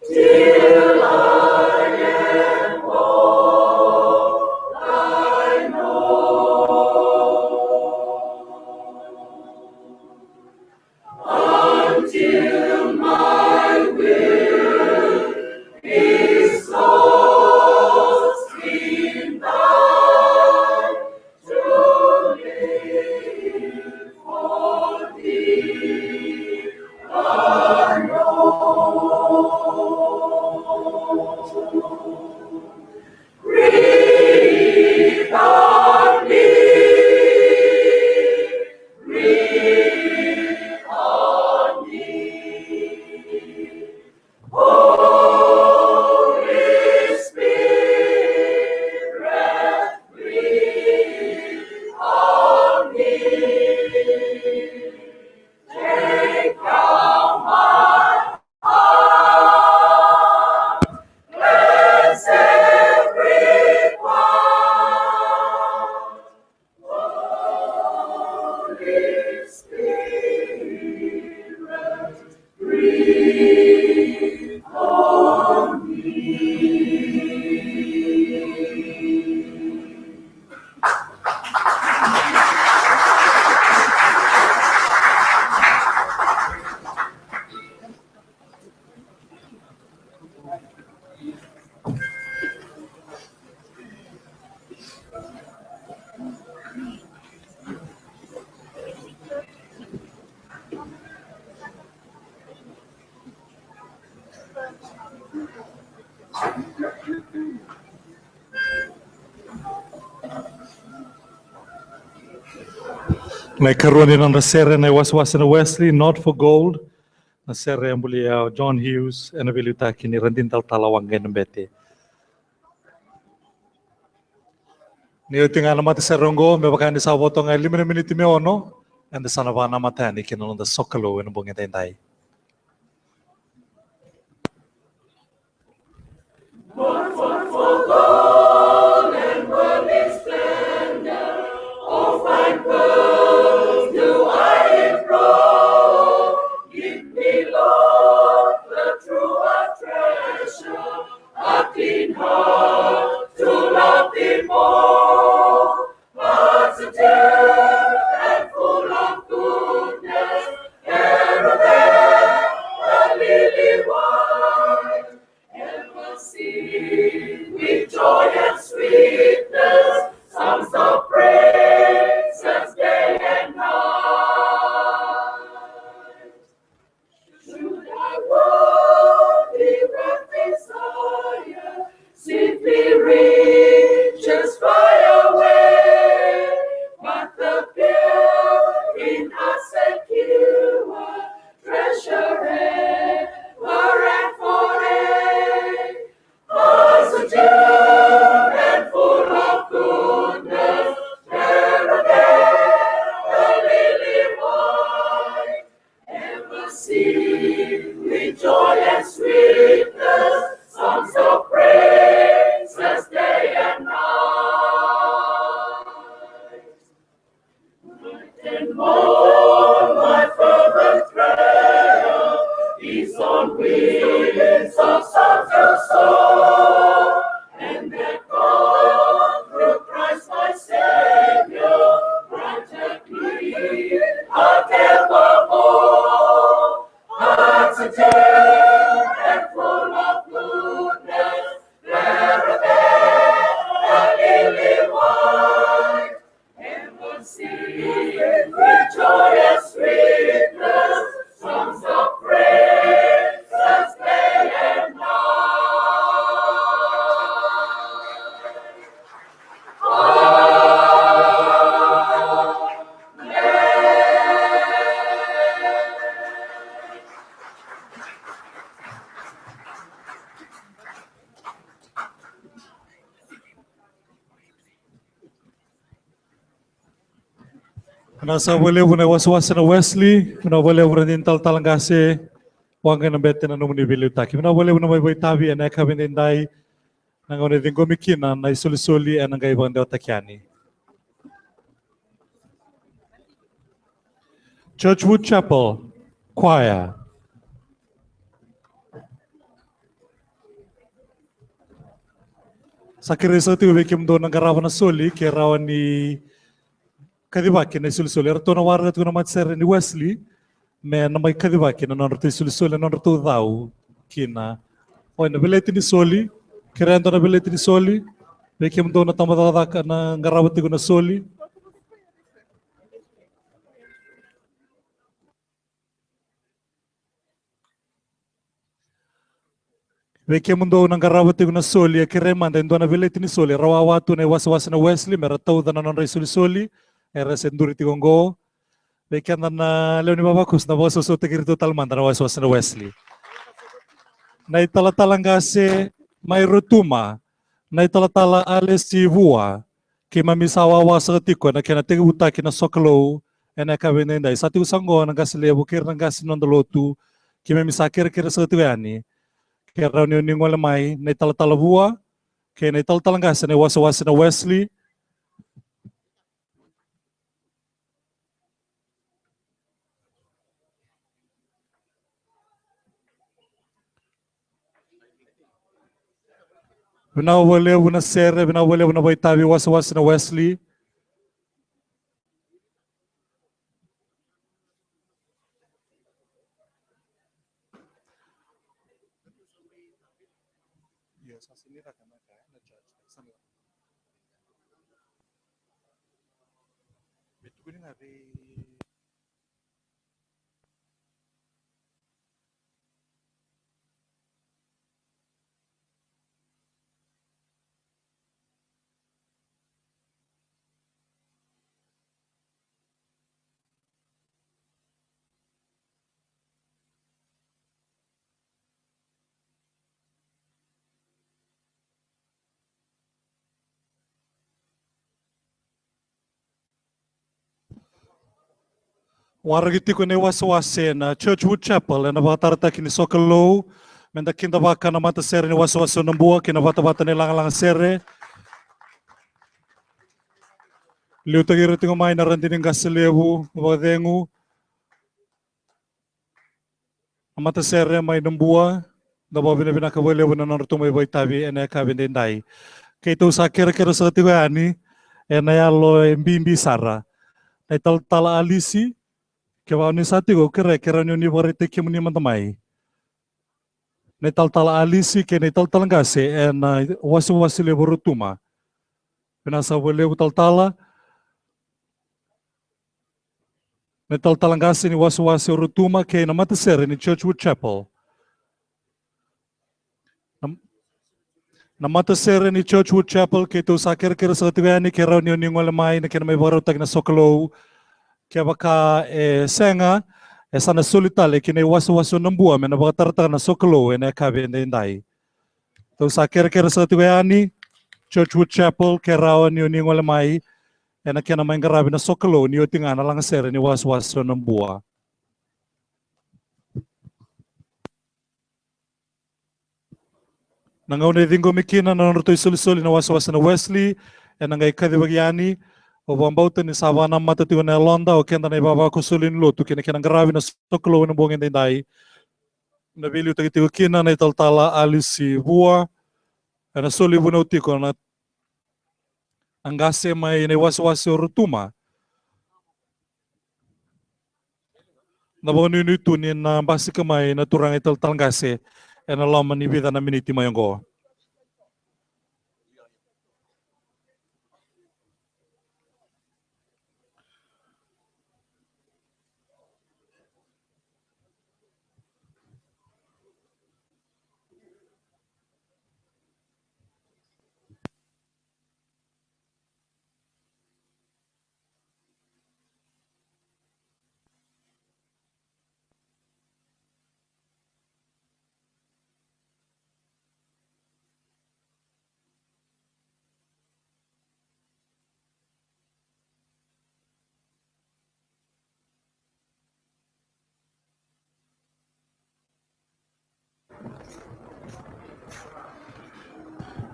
till I am all I know. Until my will is lost in thine, to live for thee alone. Breathe on me, breathe on me. Holy Spirit, breathe on me. Take thou my heart, cleanse every part. Holy Spirit, breathe on me. Na ikarua ni nodra sere na iwasewase na Wesley, Not for Gold. Na sere e bulia o John Hughes, ena veiliutaki ni Radini Talatala Waqainabete. Ni oti ga na matasere oqo, me vaka ni sa vo toka ga e lima na miniti me ono, eda sa na vakanamata yani ki na noda sokalou ena bogi edaidai. Not for gold and worldly splendor, or fine pearls do I implore. Give me, Lord, the truer treasure, a clean heart to love thee more. Positive and full of goodness, fairer than the lily white. Ever sing with joy and sweetness songs of praises day and night. Should I worldly wealth desire, simply riches fly away, but the pure in heart secure, treasure ever and forever. Positive and full of goodness, fairer than the lily white. Ever sing with joy and sweetness songs of praises day and night. Night and morn, my fervent prayer is on wings of soft soul, and that God through Christ my Savior granted me a day above all, hearts attuned and full of goodness, fairer than the lily white. Ever sing with joy and sweetness songs of praise as day and night. Amen. Vinaka saka vakalevu na iwasewase na Wesley, vinaka vakalevu Radini Talatala Qase Waqainabete na nomuni veiliutaki. Vinaka vakalevu na mai vakaitavi ena yakavi edaidai, na gauna e ciqomi kina na isolisoli ena qai vakadewataki yani. Churchwood Chapel Choir. Sa kerei saka tiko vei kemudou na qarava na soli ke rawa ni kacivaki na isolisoli. Eratou na waraka tiko na matasere ni Wesley me na mai kacivaki na nodratou isolisoli, na nodratou cau kina. Oi, na veleti ni soli, kerea e dua na veleti ni soli vei kemudou na tabacakacaka na qarava tiko na soli. Vei kemudou na qarava tiko na soli, e kerei mada e dua na veleti ni soli, e rawa tu na iwasewase na Wesley me ra tauca na nodra isolisoli era se duri tiko oqo. Vei keda na lewe ni vavakoso, na vakasausautaki iratou tale mada na wasewase na Wesley. Na italatala qase mai Rotuma, na italatala Alesi Vua, keimami sa wawa saka tiko ena kena tekivutaki na sokalou ena yakavi edaidai. Sa tiko saka oqo na qase levu kei ira na qase ni noda lotu, keimami sa kerekere saka tiko yani ke rawa ni oni gole mai na italatala Vua kei na italatala qase na iwasewase na Wesley. Vinaka vakalevu na sere, vinaka vakalevu na vakaitavi, wasewase na Wesley. Waraki tiko na iwasewase na Churchwood Chapel ena vakatarataki ni sokalou. Meda kidavaka na matasere ni wasewase o Nabua kei na vatavata ni lagalaga sere. Liutaki ira tiko mai na radini qase levu vakacegu. Na matasere mai Nabua, da vakavinavinaka vakalevu na nodratou mai vakaitavi ena yakavi edaidai. Keitou sa kerekere saka tiko yani ena yalo e bibi sara. Na italatala Alisi, kevaka ni sa tiko, au kerea ke rawa ni oni vakaraitaki kemuni mada mai. Na italatala Alisi kei na italatala qase ena wasewase levu o Rotuma. Vinaka saka vakalevu talatala. Na italatala qase ni wasewase o Rotuma kei na matasere ni Churchwood Chapel. Na, na matasere ni Churchwood Chapel, keitou sa kerekere saka tiko yani ke rawa ni oni gole mai na kena mai vakarautaki na sokalou. Kevaka e sega, e sa na soli tale ki na iwasewase o Nabua me na vakatarataka na sokalou ena yakavi edaidai. Tou sa kerekere saka tiko yani, Churchwood Chapel, ke rawa ni oni gole mai ena kena mai qaravi na sokalou ni oti ga na lagasere ni wasewase o Nabua. Na gauna e ciqomi kina na nodratou isolisoli na wasewase na Wesley, ena qai kacivaki yani. Au vakabauta ni sa vakanamata tiko na yaloda o keda na ivavakoso lewe ni lotu kei na kena qaravi na sokalou ena bogi edaidai. Na veiliutaki tiko kina na italatala Alisi Vua, ena soli vunau tiko na, na qase mai na iwasewase o Rotuma. Na vakanuinui tu ni na basika mai na turaga italatala qase ena loma ni vica na miniti mai oqo.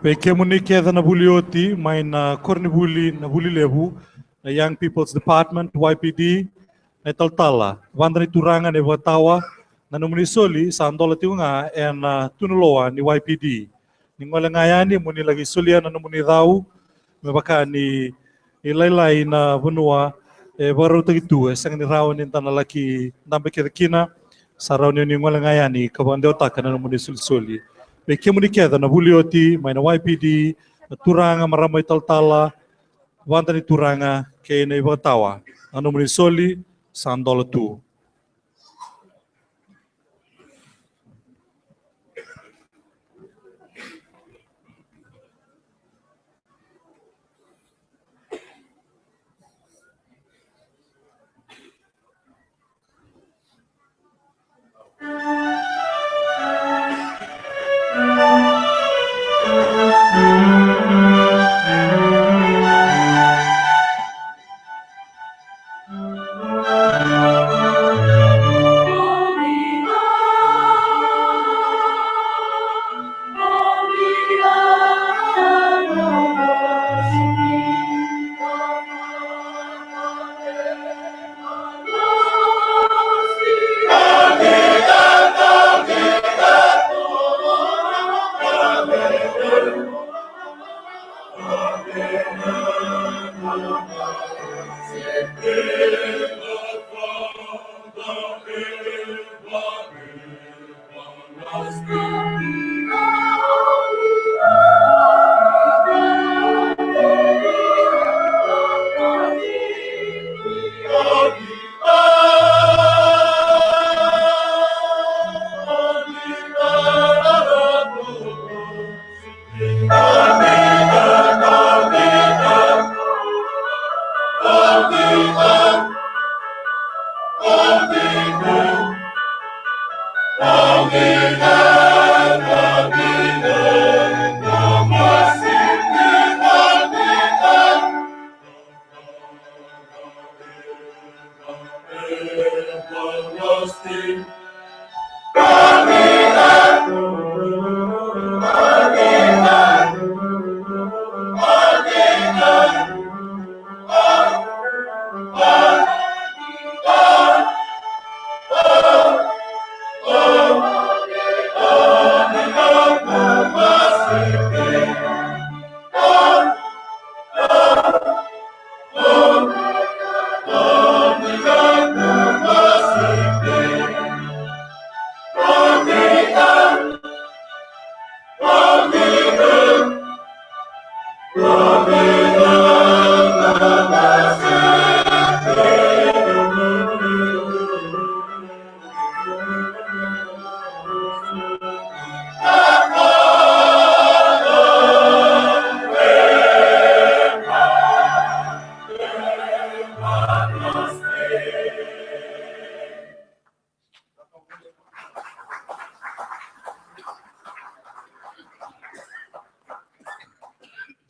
Vei kemuni kece na vuli oti mai na koronivuli na vuli levu, na Young People's Department, Y P D, na italatala Vada ni Turaga na ivakatawa, na nomuni soli sa dola tiko ga ena tunuloa ni Y P D. Ni gole ga yani mo ni laki solia na nomuni cau, me vaka ni, ni lailai na vanua e vakarautaki tu, e sega ni rawa ni da na laki dabe kece kina. Sa rawa ni o ni gole ga yani ka vakadewataka na nomuni solisoli. Vei kemuni kece na vuli oti mai na Y P D, na turaga, marama italatala, vada ni turaga kei na ivakatawa, na nomuni soli sa dola tu.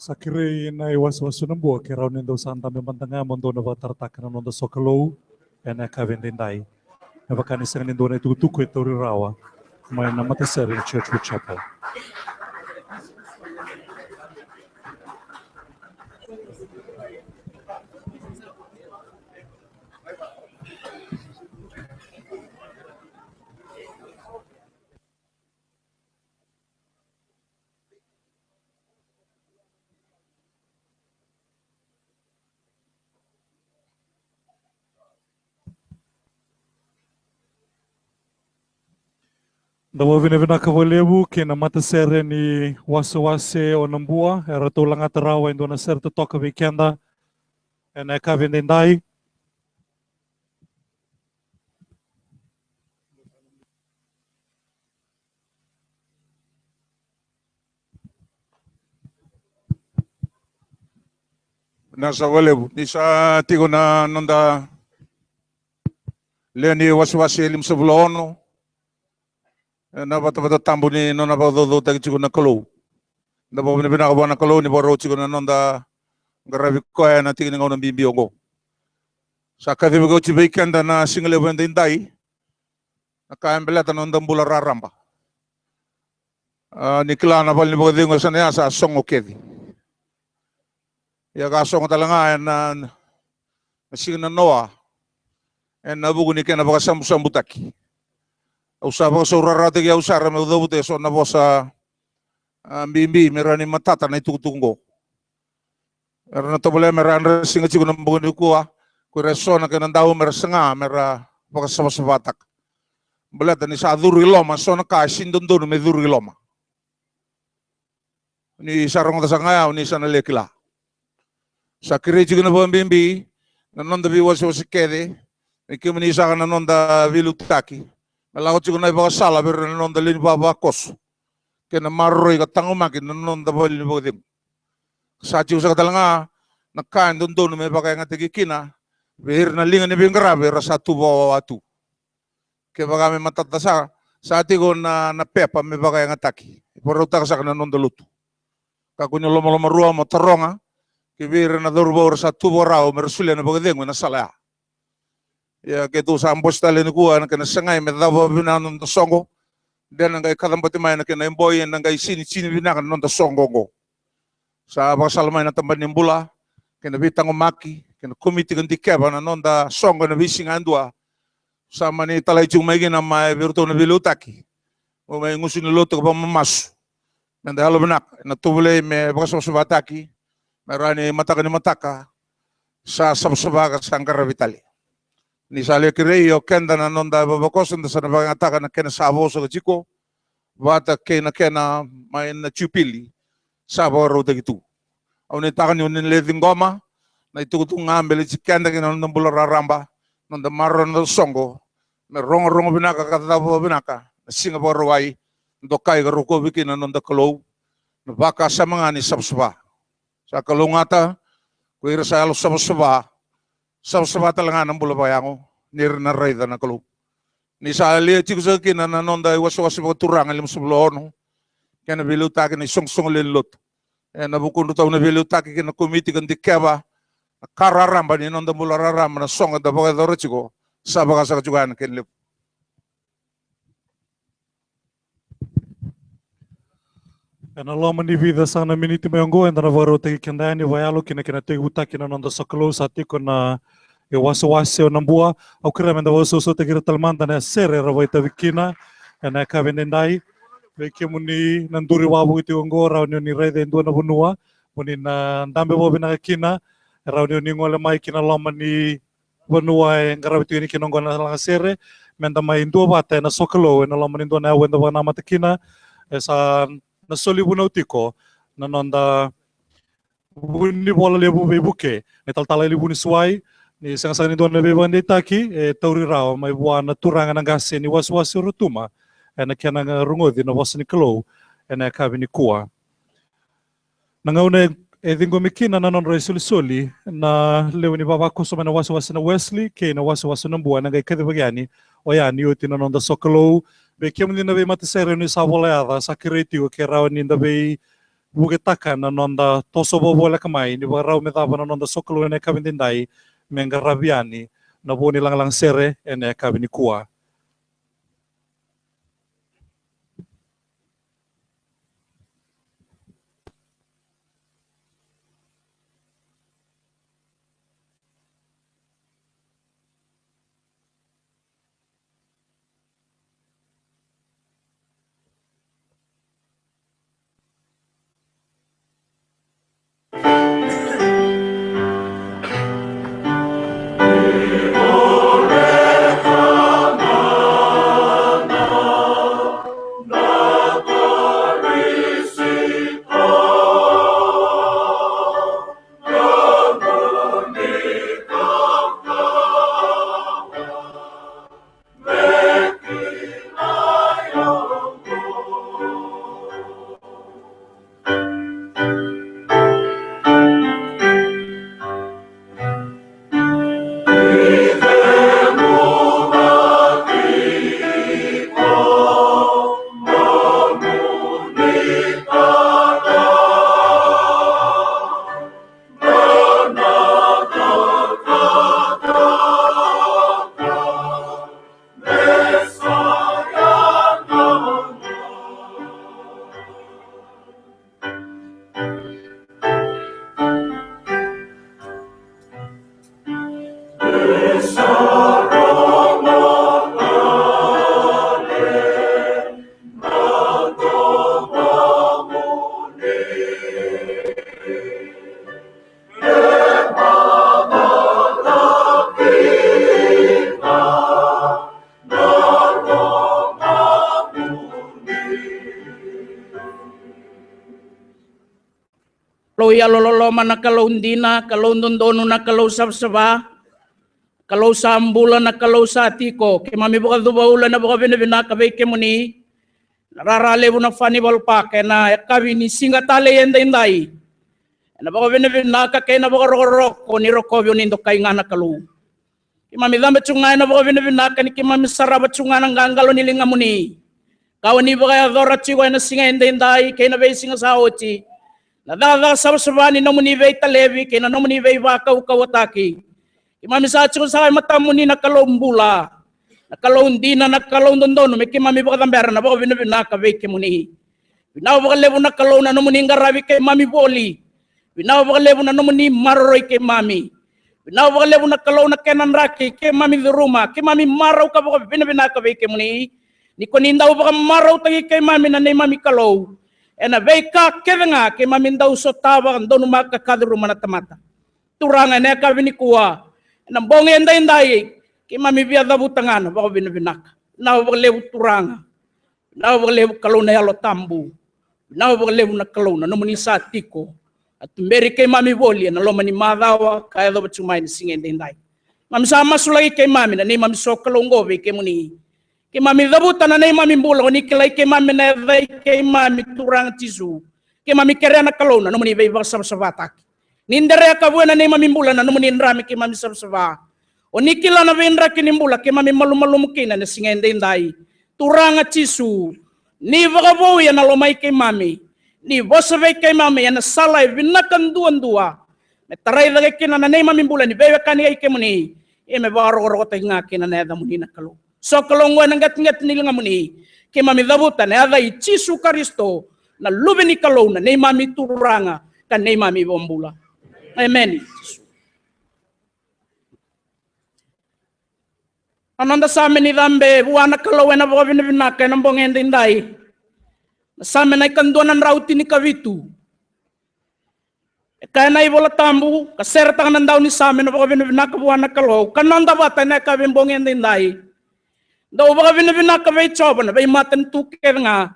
Sa kerei na iwasewase na bua ke rawa ni dou sa dabe mada ga mo dou na vakatarataka na noda sokalou ena yakavi edaidai. Me vaka ni sega ni dua na itukutuku e tauri rawa mai na matasere ni Churchwood Chapel. Da vakavinavinaka vakalevu kei na matasere ni wasewase o Nabua, eratou lagata rawa e dua na sere totoka vei keda ena yakavi edaidai. Vinaka sara vakalevu. Ni sa tiko na noda lewe ni wasewase e limasagavulu ka ono ena vatavata tabu ni nona vakacaucautaki tiko na Kalou. Da vakavinavinaka vua na Kalou ni vakarau tiko na noda qaravi koya ena tiki ni gauna bibi oqo. Sa kacivaki oti vei keda na sigalevu edaidai na ka e baleta na noda bula raraba. A, ni kila na vale ni vakacegu e sa na ya sa sogo kece. Ia ka sogo tale ga ena, na siga na noa ena vuku ni kena vakasabusabutaki. Au sa vakasaurarataki au sara meu cavuta eso na vosa a, bibi me rawa ni matata na itukutuku oqo. Era na tovolea me ra yadra siga tiko na bogi nikua, ko ira eso na kena dau me ra saga me ra vakasavasavataka. Baleta ni sa curu i loma so na ka e sega ni dodonu me curu i loma. Ni sa rogoca saka ga ya, ni sa na le kila. Sa kerei tiko na vakabibi na noda veiwasewase kece, me kemuni saka na noda veiliutaki, me lako tiko na ivakasala vei ira na noda lewe ni vavakoso kei na maroroi ka taqomaki na noda vale ni vakacegu. Sa tiko saka tale ga na ka e dodonu me vakayagataki kina vei ira na liga ni veiqaravi era sa tu vakawawa tu. Kevaka me matata sa, sa tiko na, na pepa me vakayagataki, vakarautaka saka na noda lotu. Kakua ni lomalomarua mo taroga ki vei ira na cauravou era sa tu vakarau me ra solia na vakacegu ena sala ya. Ia keitou sa bose tale nikua na kena sagai me cava vinaka na noda soqo. De na qai kacabati mai na kena iboi, ena qai sinitini vinaka na noda soqo oqo. Sa vakasala mai na tabana ni bula kei na veitaqomaki kei na komiti ka dikeva na noda soqo ena veisiga yadua. Sa mani talai tiko mai kina mai vei iratou na veiliutaki, mo mai gusu ni lotu ka vakamamasu. Meda yalovinaka ena tovolei me vakasavasavataki, me rawa ni mataka ni mataka sa savasava ka sa qaravi tale. Ni sa le kerei o keda na noda vavakoso da sa na vakayagataka na kena sa vosa ka tiko vata kei na kena mai na Jupili sa vakarautaki tu. Au nuitaka ni o ni na le ciqoma na itukutuku ga me baleti keda kei na noda bula raraba, noda maroroi na noda soqo, me rogorogo vinaka ka cava vinaka na siga Vakarauwai, dokai ka rokovi kina na noda Kalou na vakasama ga ni savasava. Sa kalougata ko ira sa yalo savasava, savasava tale ga na bula vakayago ni ra na raica na Kalou. Ni sa lia tiko saka kina na noda iwasewase vakaturaga e limasagavulu ka ono, kei na veiliutaki na isoqosoqo lewe ni lotu, ena vukudratou na veiliutaki kei na komiti ka dikeva na ka raraba ni noda bula raraba, na soqo da vakayacora tiko, sa vakasaka tiko yani kei na levu. Ena loma ni vica saka na miniti mai oqo, eda na vakarautaki keda yani vakayalo ki na kena tekivutaki na noda sokalou. Sa tiko na iwasewase o Nabua. Au kerea meda vakasausautaki ira tale mada na sere era vakaitavi kina ena yakavi edaidai. Vei kemuni na duri wavoki tiko oqo, rawa ni o ni raica e dua na vanua mo ni na dabe vakavinaka kina. E rawa ni o ni gole mai ki na loma ni vanua e qaravi tiko yani kina oqo na lagasere, meda mai duavata ena sokalou ena loma ni dua na aua eda vakanamata kina. E sa na soli vunau tiko na noda vunivola levu veivuke na italatala e Levu ni Suai, ni sega saka ni dua na veivakadeitaki e tauri rawa mai vua na turaga na qase ni wasewase o Rotuma ena kena rogoci na vosa ni Kalou ena yakavi nikua. Na gauna e, e ciqomi kina na nodra isolisoli na lewe ni vavakoso mai na wasewase na Wesley kei na wasewase na Bua, ena qai kacivaki yani oya ni oti na noda sokalou. Vei kemuni na veimatasere ni sa vola yaca, sa kerei tiko ke rawa ni da veivuketaka na noda toso vakavoleka mai ni vakarau me cava na noda sokalou ena yakavi edaidai, me qaravi yani na vo ni lagalaga sere ena yakavi nikua. Kalou yalololoma, na Kalou dina, Kalou dodonu, na Kalou savasava, Kalou sa bula, na Kalou sa tiko. Keimami vakacuva ula ena vakavinavinaka vei kemuni. Na rara levu na Fanival Park ena yakavi ni siga talei edaidai. Ena vakavinavinaka kei na vakarokoroko ni rokovi o ni dokai ga, na Kalou. Keimami cabe tu ga ena vakavinavinaka ni keimami sarava tu ga na qaqalo ni ligamuni, ka o ni vakayacora tiko ena siga edaidai kei na veisiga sa oti. Na cakacaka savasava ni nomuni veitalevi kei na nomuni veivakaukauwataki. Keimami sa tiko saka e matamuni, na Kalou bula, na Kalou dina, na Kalou dodonu, me keimami vakacabera na vakavinavinaka vei kemuni. Vinaka vakalevu, na Kalou, na nomuni qaravi keimami voli. Vinaka vakalevu na nomuni maroroi keimami. Vinaka vakalevu, na Kalou, na kena draki keimami curuma, keimami marau ka vakavinavinaka vei kemuni. Ni ko ni dau vakamarautaki keimami, na neimami Kalou, ena veika kece ga keimami dau sotava, donumaka ka curuma na tamata. Turaga, ena yakavi nikua, ena bogi edaidai, keimami via cavuta ga na vakavinavinaka. Vinaka vakalevu, Turaga. Vinaka vakalevu, Kalou na Yalo Tabu. Vinaka vakalevu, na Kalou, na nomuni sa tiko, a tuberi keimami voli ena loma ni macawa ka yacova tu mai na siga edaidai. Keimami sa masulaki keimami, na neimami sokalou oqo vei kemuni. Keimami cavuta na neimami bula, o ni kilai keimami, na yaca i keimami, Turaga Jisu. Keimami kerea, na Kalou, na nomuni veivakasavasavataki. Ni dere ka vuya na neimami bula na nomuni dra me keimami savasava. O ni kila na veidraki ni bula keimami malumalumu kina ena siga edaidai. Turaga Jisu, ni vakavouya na loma i keimami. Ni vosa vei keimami ena sala e vinaka duadua, me tarai cake kina na neimami bula ni veiwekani kei kemuni, ia me vakarokorokotaki ga kina na yacamuni, na Kalou. Sokalou oqo ena qeteqete ni ligamuni, keimami cavuta ena yaca i Jisu Karisito, na Luve ni Kalou, na neimami Turaga ka neimami iVakabula. Emeni. Na noda Same ni cabe vua na Kalou ena vakavinavinaka ena bogi edaidai, na Same na ikadua na drau tinikavitu. E kaya na iVola Tabu, ka seretaka na daunisame na vakavinavinaka vua na Kalou, ka noda vata ena yakavi bogi edaidai. Dou vakavinavinaka vei Jiova na veimatanitu kece ga.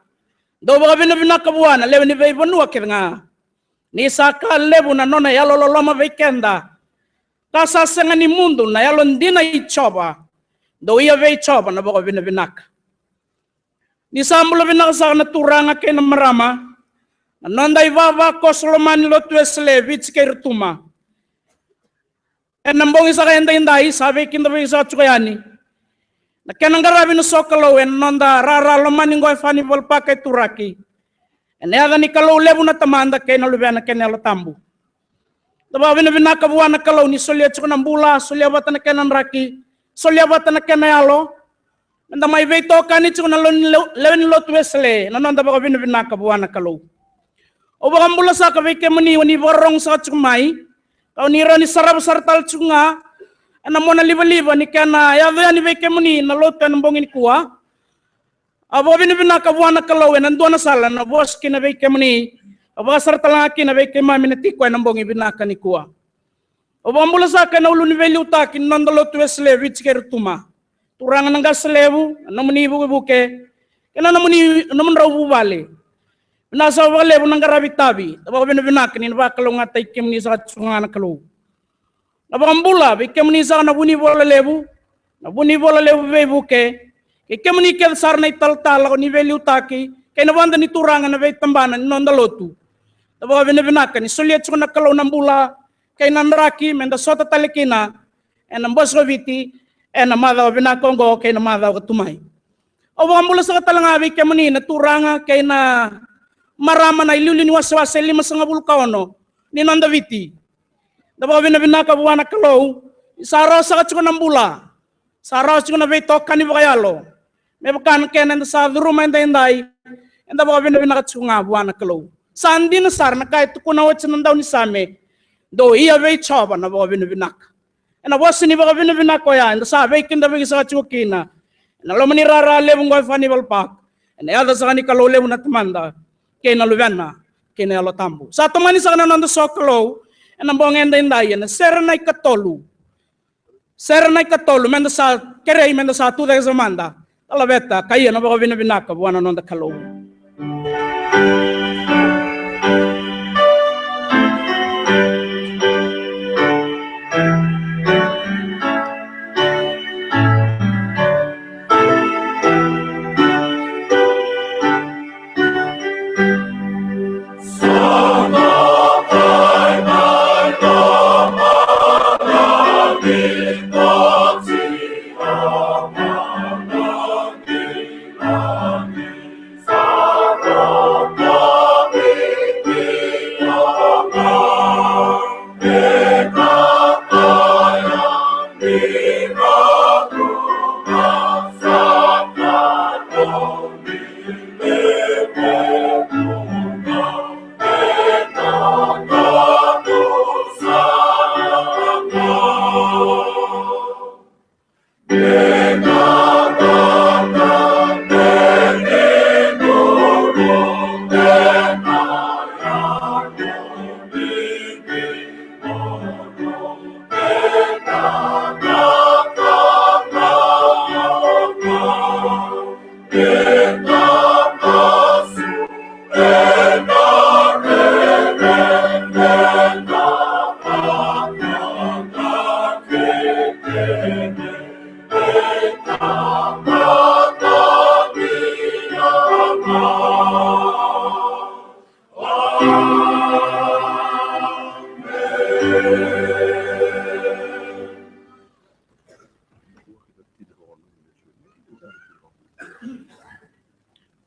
Dou vakavinavinaka vua na lewe ni veivanua kece ga. Ni sa ka levu na nona yalololoma vei keda, ka sa sega ni mudu na yalodina i Jiova. Dou ia vei Jiova na vakavinavinaka. Ni sa bula vinaka saka na turaga kei na marama, na noda ivavakoso lomani lotu Wesele e Viti kei Rotuma. Ena bogi saka edaidai sa veikidavaki saka tiko yani na kena qaravi na sokalou ena noda rara lomani oqo e Fanival Park e Turaki. Ena yaca ni Kalou levu na Tamada kei na Luvena kei na Yalo Tabu. Da vakavinavinaka vua na Kalou ni solia tiko na bula, solia vata na kena draki, solia vata na kena yalo. Meda mai veitokani tiko na lewe ni lo-, lewe ni lotu Wesele, na noda vakavinavinaka vua na Kalou. Au vakabula saka vei kemuni o ni vakarorogo saka tiko mai, ka o ni rawa ni sarava sara tale tiko ga ena mona livaliva ni kena yaco yani vei kemuni na lotu ena bogi nikua. Au vakavinavinaka vua na Kalou ena dua na sala na vosa kina vei kemuni, au vakasara tale ga kina vei keimami na tiko ena bogi vinaka nikua. Au vakabula saka ena ulu ni veiliutaki ni noda lotu Wesele e Viti kei Rotuma. Turaga na qase levu, na nomuni ivukevuke kei na nomuni, nomudrau vuvale. Vinaka saka vakalevu na qaravi tavi. Da vakavinavinaka ni na vakalougatataki kemuni saka tiko ga na Kalou. Na vakabula vei kemuni saka na vunivola levu, na vunivola levu veivuke, kei kemuni kece sara na italatala ko ni veiliutaki kei na vada ni turaga na veitabana ni noda lotu. Da vakavinavinaka ni solia tiko na Kalou na bula kei na draki meda sota tale kina ena Bose ko Viti ena macawa vinaka oqo kei na macawa ka tu mai. Au vakabula saka tale ga vei kemuni na turaga kei na marama na iliuliu ni wasewase e limasagavulu ka ono ni noda Viti. Da vakavinavinaka vua na Kalou ni sa rawa saka tiko na bula, sa rawa tiko na veitokani vakayalo. Me vaka na kena eda sa curuma edaidai, eda vakavinavinaka tiko ga vua na Kalou. Sa dina sara na ka e tukuna oti na daunisame, dou ia vei Jiova na vakavinavinaka. Ena vosa ni vakavinavinaka oya eda sa veikidavaki saka tiko kina ena loma ni rara levu oqo e Fanival Park, ena yaca saka ni Kalou levu na Tamada kei na Luvena kei na Yalo Tabu. Sa tomani saka na noda sokalou ena bogi edaidai ena sere na ikatolu. Sere na ikatolu, meda sa kerei meda sa tucake saka mada. Ka laveta ka ia na vakavinavinaka vua na noda Kalou.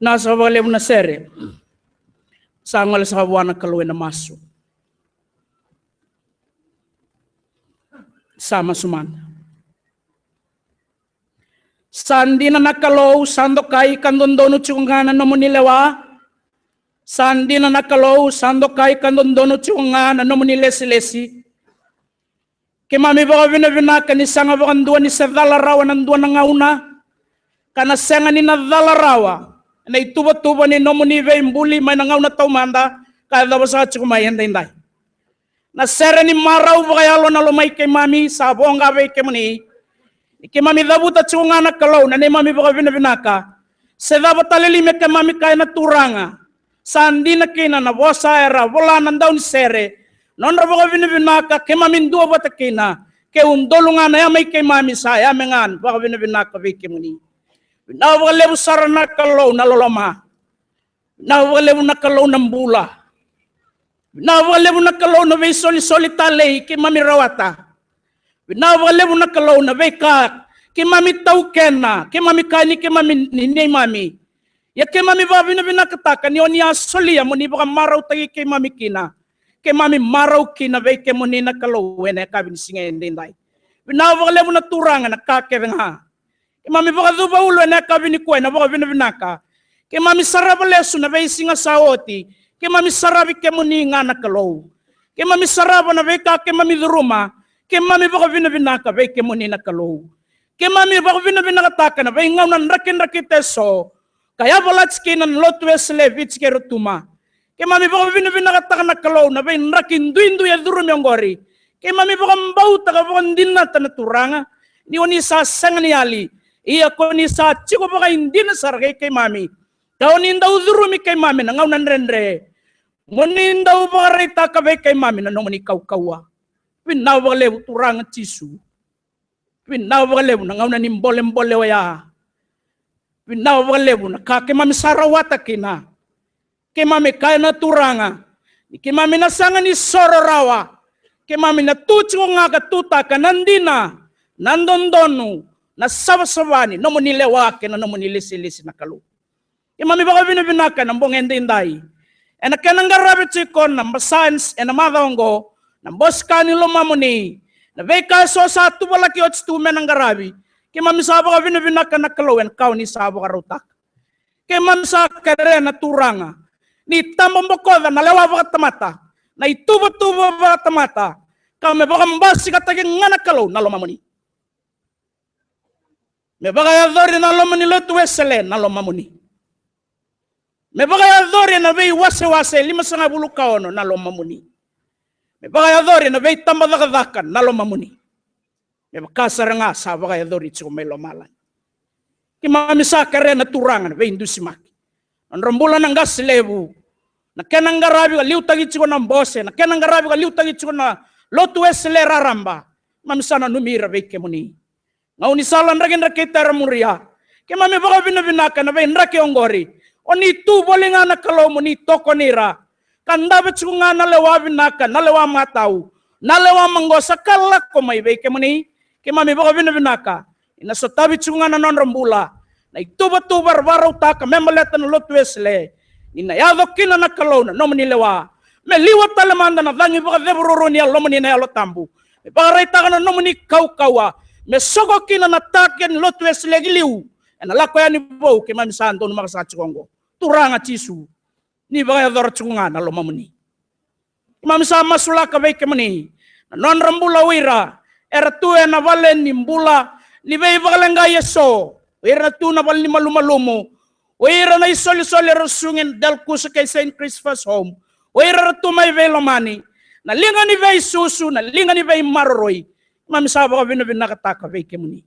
Na sa vakalevu na sere. Sa gole saka vua na Kalou ena masu. Sa masu mada. Sa dina na Kalou, sa dokai ka dodonu tiko ga na nomuni lewa. Sa dina na Kalou, sa dokai ka dodonu tiko ga na nomuni lesilesi. Keimami vakavinavinaka ni sega vakadua ni se cala rawa na dua na gauna, ka na sega ni na cala rawa ena ituvatuva ni nomuni veibuli mai na gauna taumada ka yacova saka tiko mai edaidai. Na sere ni marau vakayalo na lomai keimami sa voqa vei kemuni. Ni keimami cavuta tiko ga na Kalou na neimami vakavinavinaka. Se cava tale li me keimami kaya na Turaga, sa dina kina na vosa era vola na daunisere. Nodra vakavinavinaka keimami duavata kina. Ke udolu ga na yamai keimami sa yame ga na vakavinavinaka vei kemuni. Vinaka vakalevu sara na Kalou na loloma. Vinaka vakalevu na Kalou na bula. Vinaka vakalevu na Kalou na veisolisoli talei keimami rawata. Vinaka vakalevu na Kalou na veika keimami taukena, keimami kaya ni keimami ni neimami. Ia keimami vakavinavinakataka ni oni a solia mo ni vakamarautaki keimami kina. Keimami marau kina vei kemuni na Kalou ena yakavi ni siga edaidai. Vinaka vakalevu na Turaga na ka kece ga. Keimami vakacuva ulu ena yakavi nikua ena vakavinavinaka. Keimami sarava lesu na veisiga sa oti. Keimami saravi kemuni ga na Kalou. Keimami sarava na veika keimami curuma. Keimami vakavinavinaka vei kemuni na Kalou. Keimami vakavinavinakataka na veigauna drakidrakita eso ka yavalati kina na Lotu Wesele e Viti kei Rotuma. Keimami vakavinavinakataka na Kalou na veidraki duidui e curumi oqori. Keimami vakabauta ka vakadinata na Turaga ni oni sa sega ni yali. Ia ko ni sa tiko vakaidina sara kei keimami. Ka oni dau curumi keimami na gauna dredre. Mo ni dau vakaraitaka vei keimami na nomuni kaukauwa. Vinaka vakalevu Turaga Jisu. Vinaka vakalevu na gauna ni bolebole oya. Vinaka vakalevu na ka keimami sa rawata kina. Keimami kaya na Turaga ni keimami na sega ni soro rawa. Keimami na tu tiko ga ka tutaka na dina, na dodonu, na savasava ni nomuni lewa kei na nomuni lesilesi na Kalou. Keimami vakavinavinaka ena bogi edaidai ena kena qaravi tiko na basa ena macawa oqo na bose ka ni lomamuni. Na veika eso sa tuvalaki oti tu me na qaravi. Keimami sa vakavinavinaka na Kalou ena ka oni sa vakarautaka. Keimami sa kerea na Turaga ni tababokoca na lewa vakatamata, na ituvatuva vakatamata, ka me vakabasikataki ga na Kalou na lomamuni. Me vakayacori na loma ni Lotu Wesele na lomamuni. Me vakayacori na veiwasewase limasagavulu ka ono na lomamuni. Me vakayacori na veitabacakacaka na lomamuni. Me vaka sara ga sa vakayacori tiko mai lomalagi. Keimami sa kerea na Turaga na veidusimaki. Nodra bula na qase levu. Na kena qaravi ka liutaki tiko na bose, na kena qaravi ka liutaki tiko na Lotu Wesele raraba. Keimami sa nanumi ira vei kemuni. Gaunisala drakidrakita era muria. Keimami vakavinavinaka na veidraki oqori. O ni tu voli ga na Kalou mo ni tokoni ira. Ka dave tiko ga na lewa vinaka, na lewa matau, na lewa maqosa ka lako mai vei kemuni. Keimami vakavinavinaka ni na sotavi tiko ga na nodra bula na ituvatuva era vakarautaka me baleta na Lotu Wesele. Ni na yaco kina na Kalou na nomuni lewa. Me liwa tale mada na cagi vakacevururu ni Yalomuni na Yalo Tabu. Me vakaraitaka na nomuni kaukauwa. Me soko kina na take ni Lotu Wesele ki liu. Ena lako yani vou keimami sa donumaka saka tiko oqo. Turaga Jisu, ni vakayacora tiko ga na lomamuni. Keimami sa masulaka vei kemuni na nodra bula o ira era tu ena vale ni bula ni veivakaleqai eso, o ira na tu na vale ni malumalumu, o ira na isolisoli era susugi ena Dalkusa kei Saint Christopher's Home, o ira era tu mai veilomani, na liga ni veisusu, na liga ni veimaroroi. Keimami sa vakavinavinakataka vei kemuni.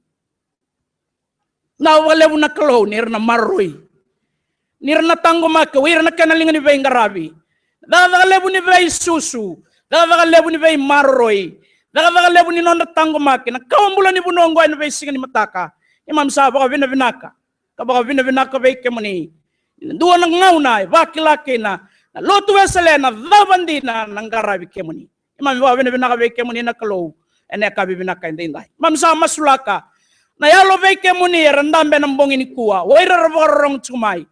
Na vakalevu na Kalou ni ra na maroroi, ni ra na taqomaki o ira na kena liga ni veiqaravi. Cakacaka levu ni veisusu, cakacaka levu ni veimaroroi, cakacaka levu ni nodra taqomaki na kawa bula ni vanua oqo ena veisiga ni mataka. Keimami sa vakavinavinaka ka vakavinavinaka vei kemuni. Ena dua na gauna e vakila kina na Lotu Wesele na cava dina na qaravi kemuni. Keimami vakavinavinaka vei kemuni na Kalou ena yakavi vinaka edaidai. Keimami sa masulaka na yalo vei kemuni era dabe ena bogi nikua, o ira era vakarorogo tiko mai.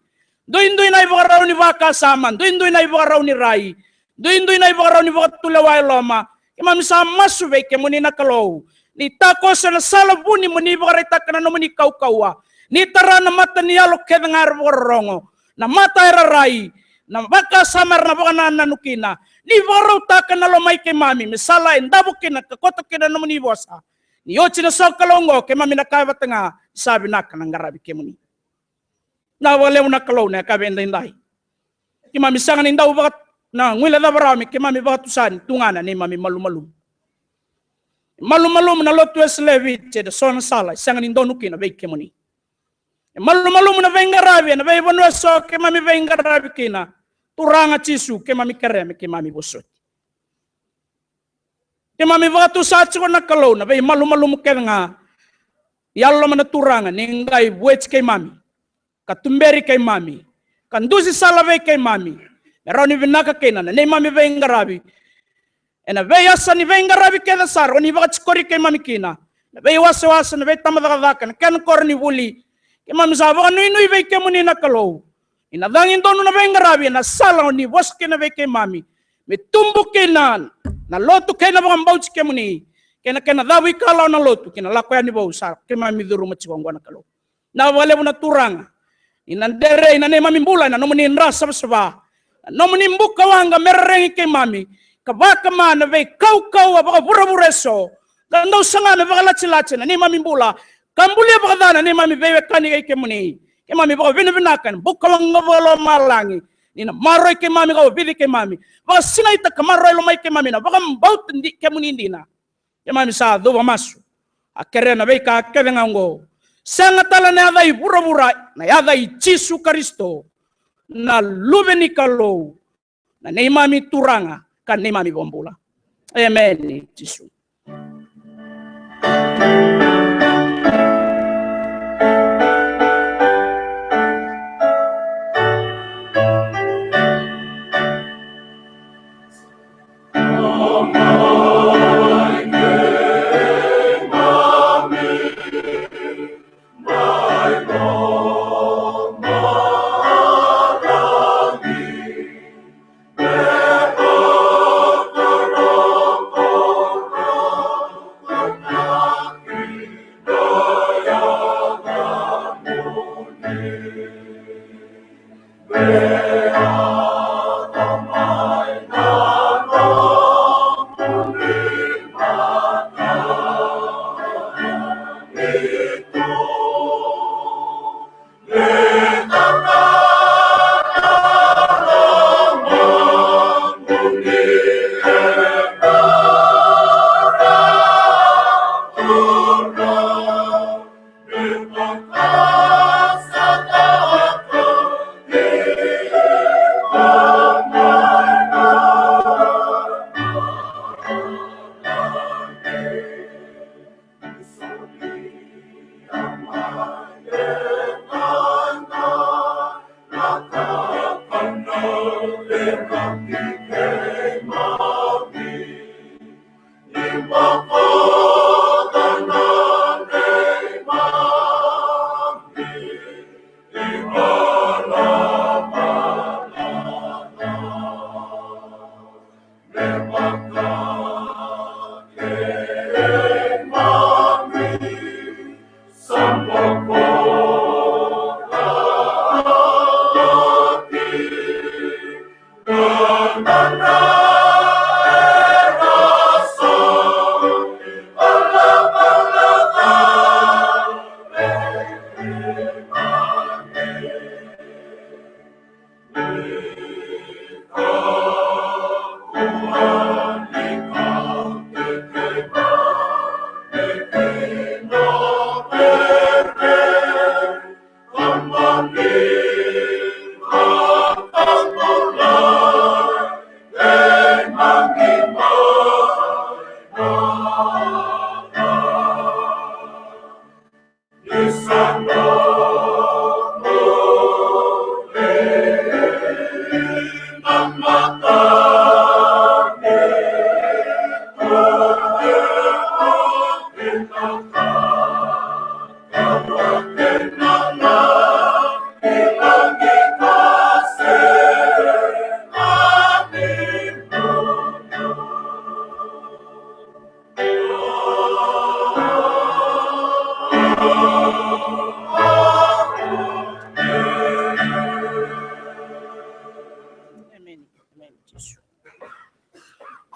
Duidui na ivakarau ni vakasama, duidui na ivakarau ni rai, duidui na ivakarau ni vakatulewa e loma. Keimami sa masu vei kemuni na Kalou, ni takoso ena sala vuni mo ni vakaraitaka na nomuni kaukauwa. Ni tara na mata ni yalo kece ga era vakarorogo, na mata era rai, na vakasama era na vakanananu kina. Ni vakarautaka na lomai keimami me sala e davo kina ka koto kina na nomuni vosa. Ni oti na sokalou oqo keimami na kaya vata ga, sa vinaka na qaravi kemuni. Na vakalevu na Kalou na yakavi edaidai. Keimami sega ni dau vaka na guilecava rawa me keimami vakatusa ni tu ga na neimami malumalumu. Malumalumu na lotu Wesele e Viti ena so na sala e sega ni donu kina vei kemuni. E malumalumu na veiqaravi ena veivanua eso keimami veiqaravi kina. Turaga Jisu, keimami kerea me keimami vosoti. Keimami vakatusa tiko na Kalou na veimalumalumu kece ga. Yaloloma na Turaga ni qai vueti keimami, ka tuberi keimami, ka dusi sala vei keimami, me rawa ni vinaka kina na neimami veiqaravi. Ena veiyasa ni veiqaravi kece sara o ni vakatikori keimami kina, na veiwasewase, na veitabacakacaka, na kena koronivuli. Keimami sa vakanuinui vei kemuni na Kalou, ni na cagi donu na veiqaravi ena sala o ni vosa kina vei keimami, me tubu kina na lotu kei na vakabauti kemuni, kei na kena cavuikalawa na lotu ki na lako yani vou sa keimami curuma tiko oqo na Kalou. Na vakalevu na Turaga, ni na derei na neimami bula ena nomuni dra savasava, na nomuni buka waqa me reregi keimami, ka vakama na veikaukauwa vakavuravura eso, ka dau saga me vakalatilati na neimami bula, ka bulia vakaca na neimami veiwekani kei kemuni. Keimami vakavinavinaka ena buka waqa vakalomalagi, ni na maroroi keimami ka ovici keimami, vakasinaita ka maroroi lomai keimami na vakabauta di kemuni dina. Keimami sa cuva masu, a kerea na veika kece ga oqo. Sega tale na yaca i vuravura, na yaca i Jisu Karisito, na Luve ni Kalou, na neimami Turaga ka neimami Vakabula. Emeni, Jisu.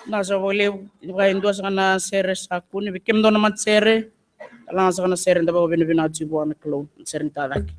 Na sa vakalevu, vaka e dua saka na sere sa kune vei kemudou na matasere. Tala ga saka na sere da vakavinavinaka tiko vua na Kalou, na sere ni tacake.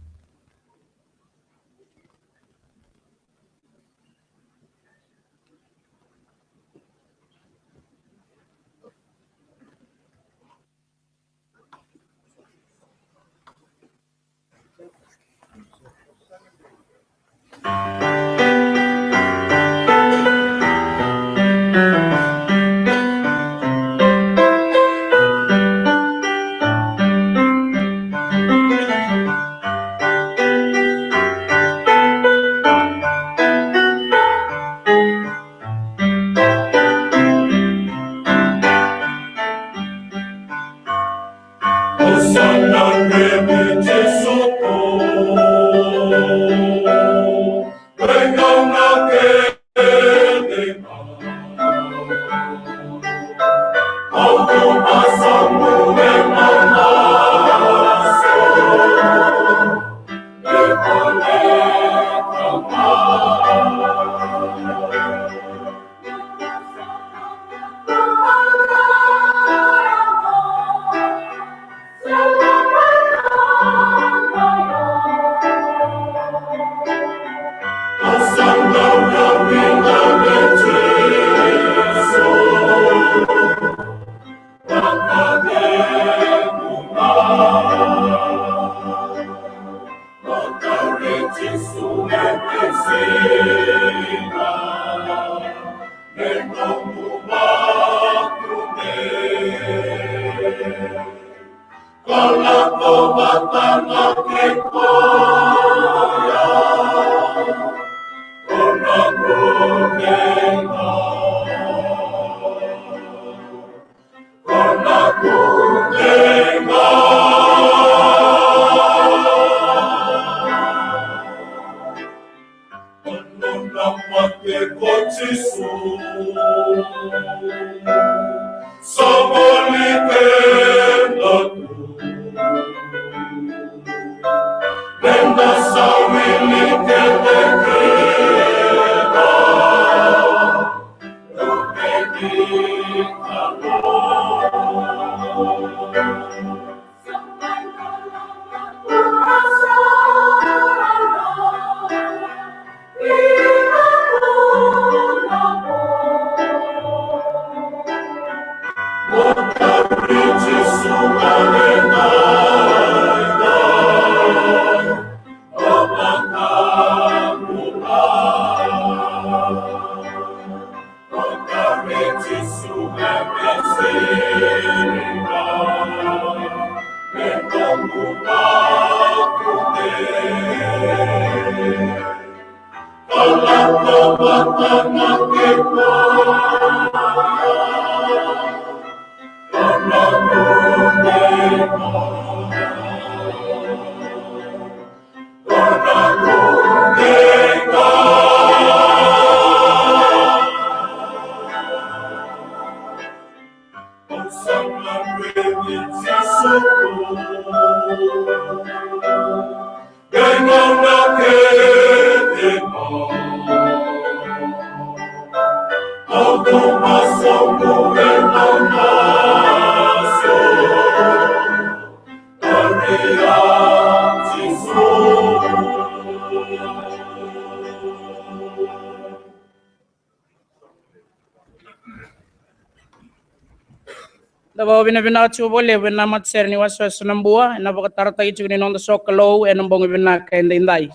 Da vakavinavinaka tiko vakalevu ena matasere ni wasewase na Bua, ena vakatarataki tiko ni noda sokalou ena bogi vinaka edaidai.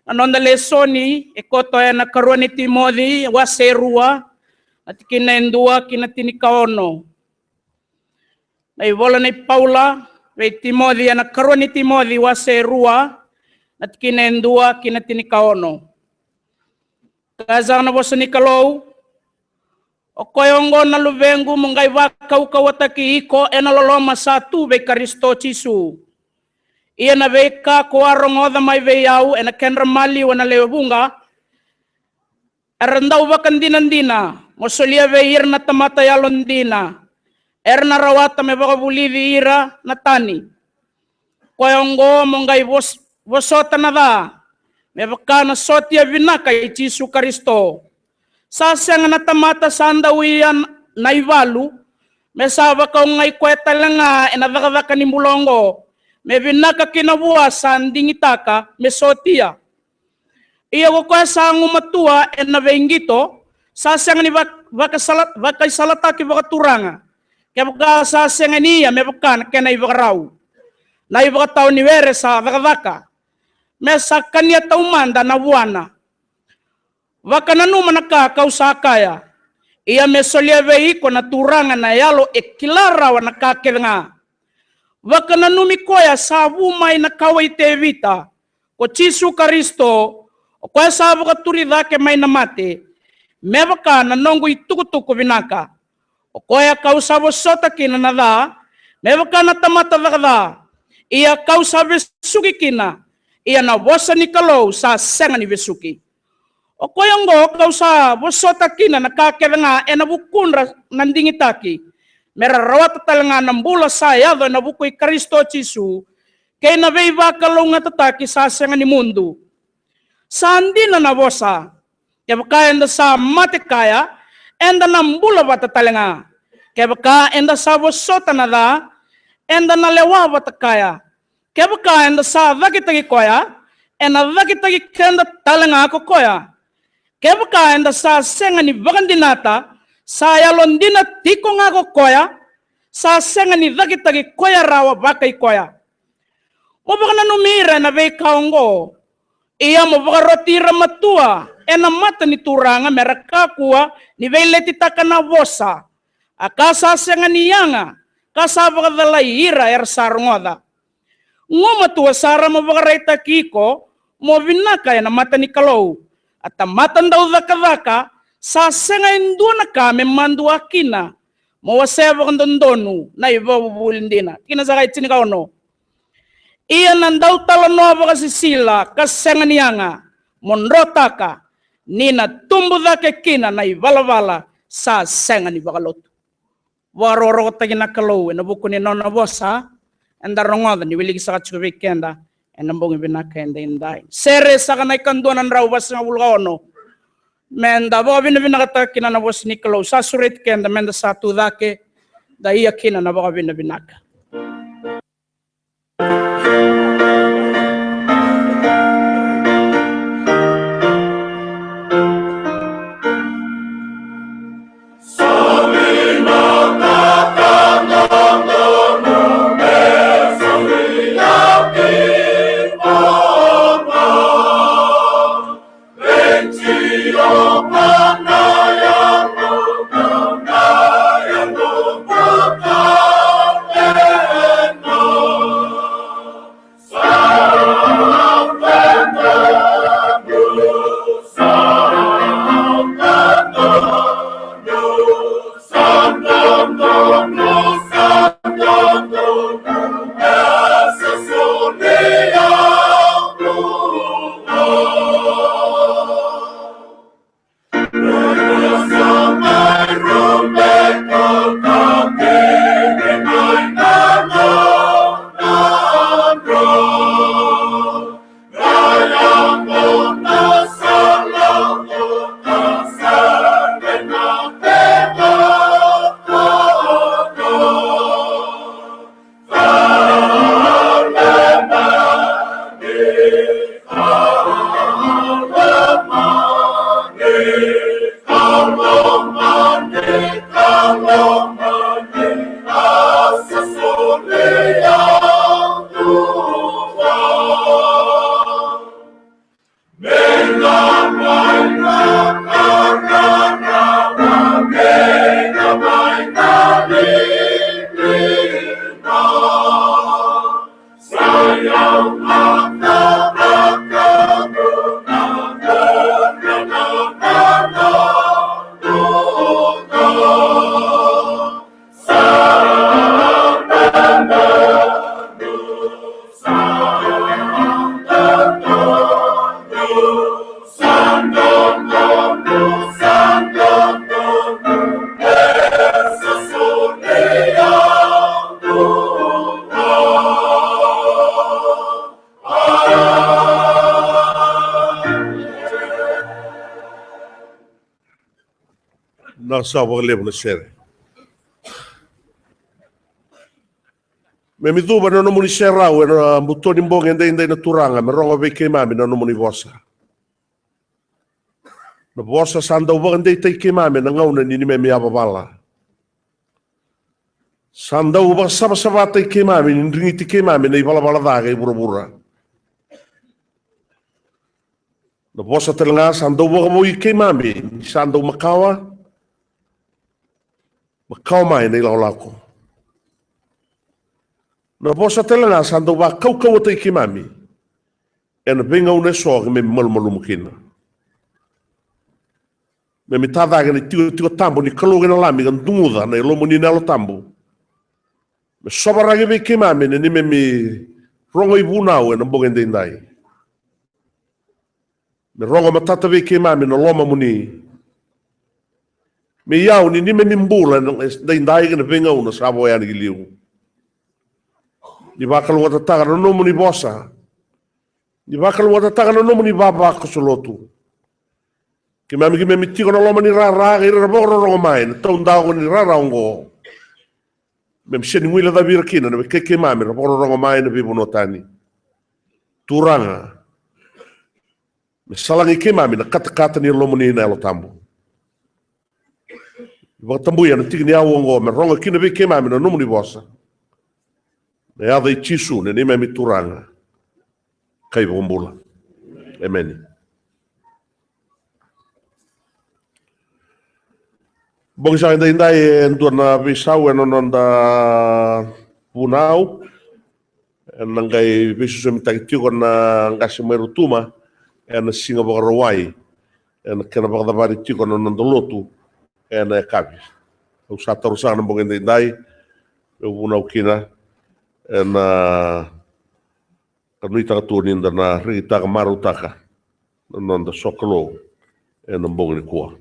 Na noda lesoni e koto ena karua ni Timoci wase e rua, na tikina e dua ki na tinikaono. Na ivola nei Paula vei Timoci ena karua ni Timoci wase e rua, na tikina e dua ki na tinikaono. Kaya saka na vosa ni Kalou: O koya oqo na luvequ, mo qai vakaukauwataki iko ena loloma sa tu vei Karisito Jisu. Ia na veika ko a rogoca mai vei au ena kedra maliwa na lewe vuqa, era dau vakadinadina, mo solia vei ira na tamata yalodina, era na rawata me vakavulici ira na tani. Koya oqo mo qai vos-, vosota na ca, me vaka na sotia vinaka i Jisu Karisito. Sa sega na tamata sa dau ia na ivalu, me sa vakaogai koya tale ga ena cakacaka ni bula oqo, me vinaka kina vua sa digitaka me sotia. Ia ko koya sa gumatua ena veiqito, sa sega ni vak-, vakasala-, vakaisalataki vakaturaga, kevaka sa sega ni ia me vaka na kena ivakarau. Na ivakatawa ni were sa cakacaka, me sa kania taumada na vuana. Vakananuma na ka kau sa kaya, ia me solia vei iko na Turaga na yalo e kila rawa na ka kece ga. Vakananumi koya sa vu mai na kawa i Tevita, ko Jisu Karisito, o koya sa vakaturi cake mai na mate, me vaka na noqu itukutuku vinaka. O koya kau sa vosota kina na ca, me vaka na tamata caka ca, ia kau sa vesuki kina, ia na vosa ni Kalou sa sega ni vesuki. O koya oqo kau sa vosota kina na ka kece ga ena vukudra na digitaki, me ra rawata tale ga na bula sa yaco ena vuku i Karisito Jisu, kei na veivakalougatataki sa sega ni mudu. Sa dina na vosa, kevaka eda sa mate kaya, eda na bula vata tale ga. Kevaka eda sa vosota na ca, eda na lewa vata kaya. Kevaka eda sa cakitaki koya, ena cakitaki keda tale ga ko koya. Kevaka eda sa sega ni vakadinata, sa yalodina tiko ga ko koya, sa sega ni cakitaki koya rawa vakai koya. Mo vakananumi ira ena veika oqo, ia mo vakaroti ira matua ena mata ni Turaga, me ra kakua ni veiletitaka na vosa, a ka sa sega ni yaga, ka sa vakacalai ira era sa rogoca. Gumatua sara mo vakaraitaki iko mo vinaka ena mata ni Kalou. A tamata dau cakacaka sa sega e dua na ka me madua kina. Mo wasea vakadodonu na ivakavuvuli dina. Tikina saka e tinikaono. Ia na dautalanoa vakasisila ka sega ni yaga mo drotaka, ni na tubu cake kina na ivalavala sa sega ni vakalotu. Vakarokorokotaki na Kalou ena vuku ni nona vosa eda rogoca ni wiliki saka tiko vei keda ena bogi vinaka edaidai. Sere saka na ikadua na drau vasagavulu ka ono. Meda vakavinavinakataka kina na vosa ni Kalou. Sa sureti keda meda sa tu cake, da ia kina na vakavinavinaka. Na sa vakalevu na sere. Me mi cuva na nomuni serau ena buto ni bogi edaidai na Turaga, me rogo vei keimami na nomuni vosa. Na vosa sa dau vakadeitaki keimami ena gauna ni neimami yavavala. Sa dau vakasavasavataki keimami ni drigiti keimami na ivalavala ca kei vuravura. Na vosa tale ga sa dau vakavoui keimami ni sa dau makawa, makawa mai na ilakolako. Na vosa tale ga sa dau vakaukauwataki keimami ena veigauna eso keimami malumalumu kina. Me mi tacake na itikotiko tabu ni Kalou kei na Lami ka duguca na yalomuni na Yalo Tabu. Me sovaraki vei keimami na neimami rogo ivunau ena bogi edaidai. Me rogo matata vei keimami na lomamuni. Me iyau ni neimami bula ena daidai kei na veigauna sa vo yani ki liu. Ni vakalougatataka na nomuni vosa. Ni vakalougatataka na nomuni vavakoso lotu. Keimami keimami tiko na loma ni rara kei ira era vakarorogo mai na taudaku ni rara oqo. Me mi sega ni guilecavi ira kina na vei kei keimami era vakarorogo mai na veivanua tani. Turaga, me salagi keimami na katakata ni lomamuni na Yalo Tabu. Vakatabui ena tiki ni aua oqo me rogo kina vei keimami na nomuni vosa. Na yaca i Jisu na neimami Turaga kei Vakabula. Emeni. Bogi sa edaidai e dua na veisau ena noda vunau. Ena qai veisosomitaki tiko na qase mai Rotuma ena siga Vakarauwai ena kena vakacavari tiko na noda lotu ena yakavi. Au sa taura saka na bogi edaidai meu vunau kina ena ka nuitaka tu ni da na rekitaka marautaka na noda sokalou ena bogi nikua.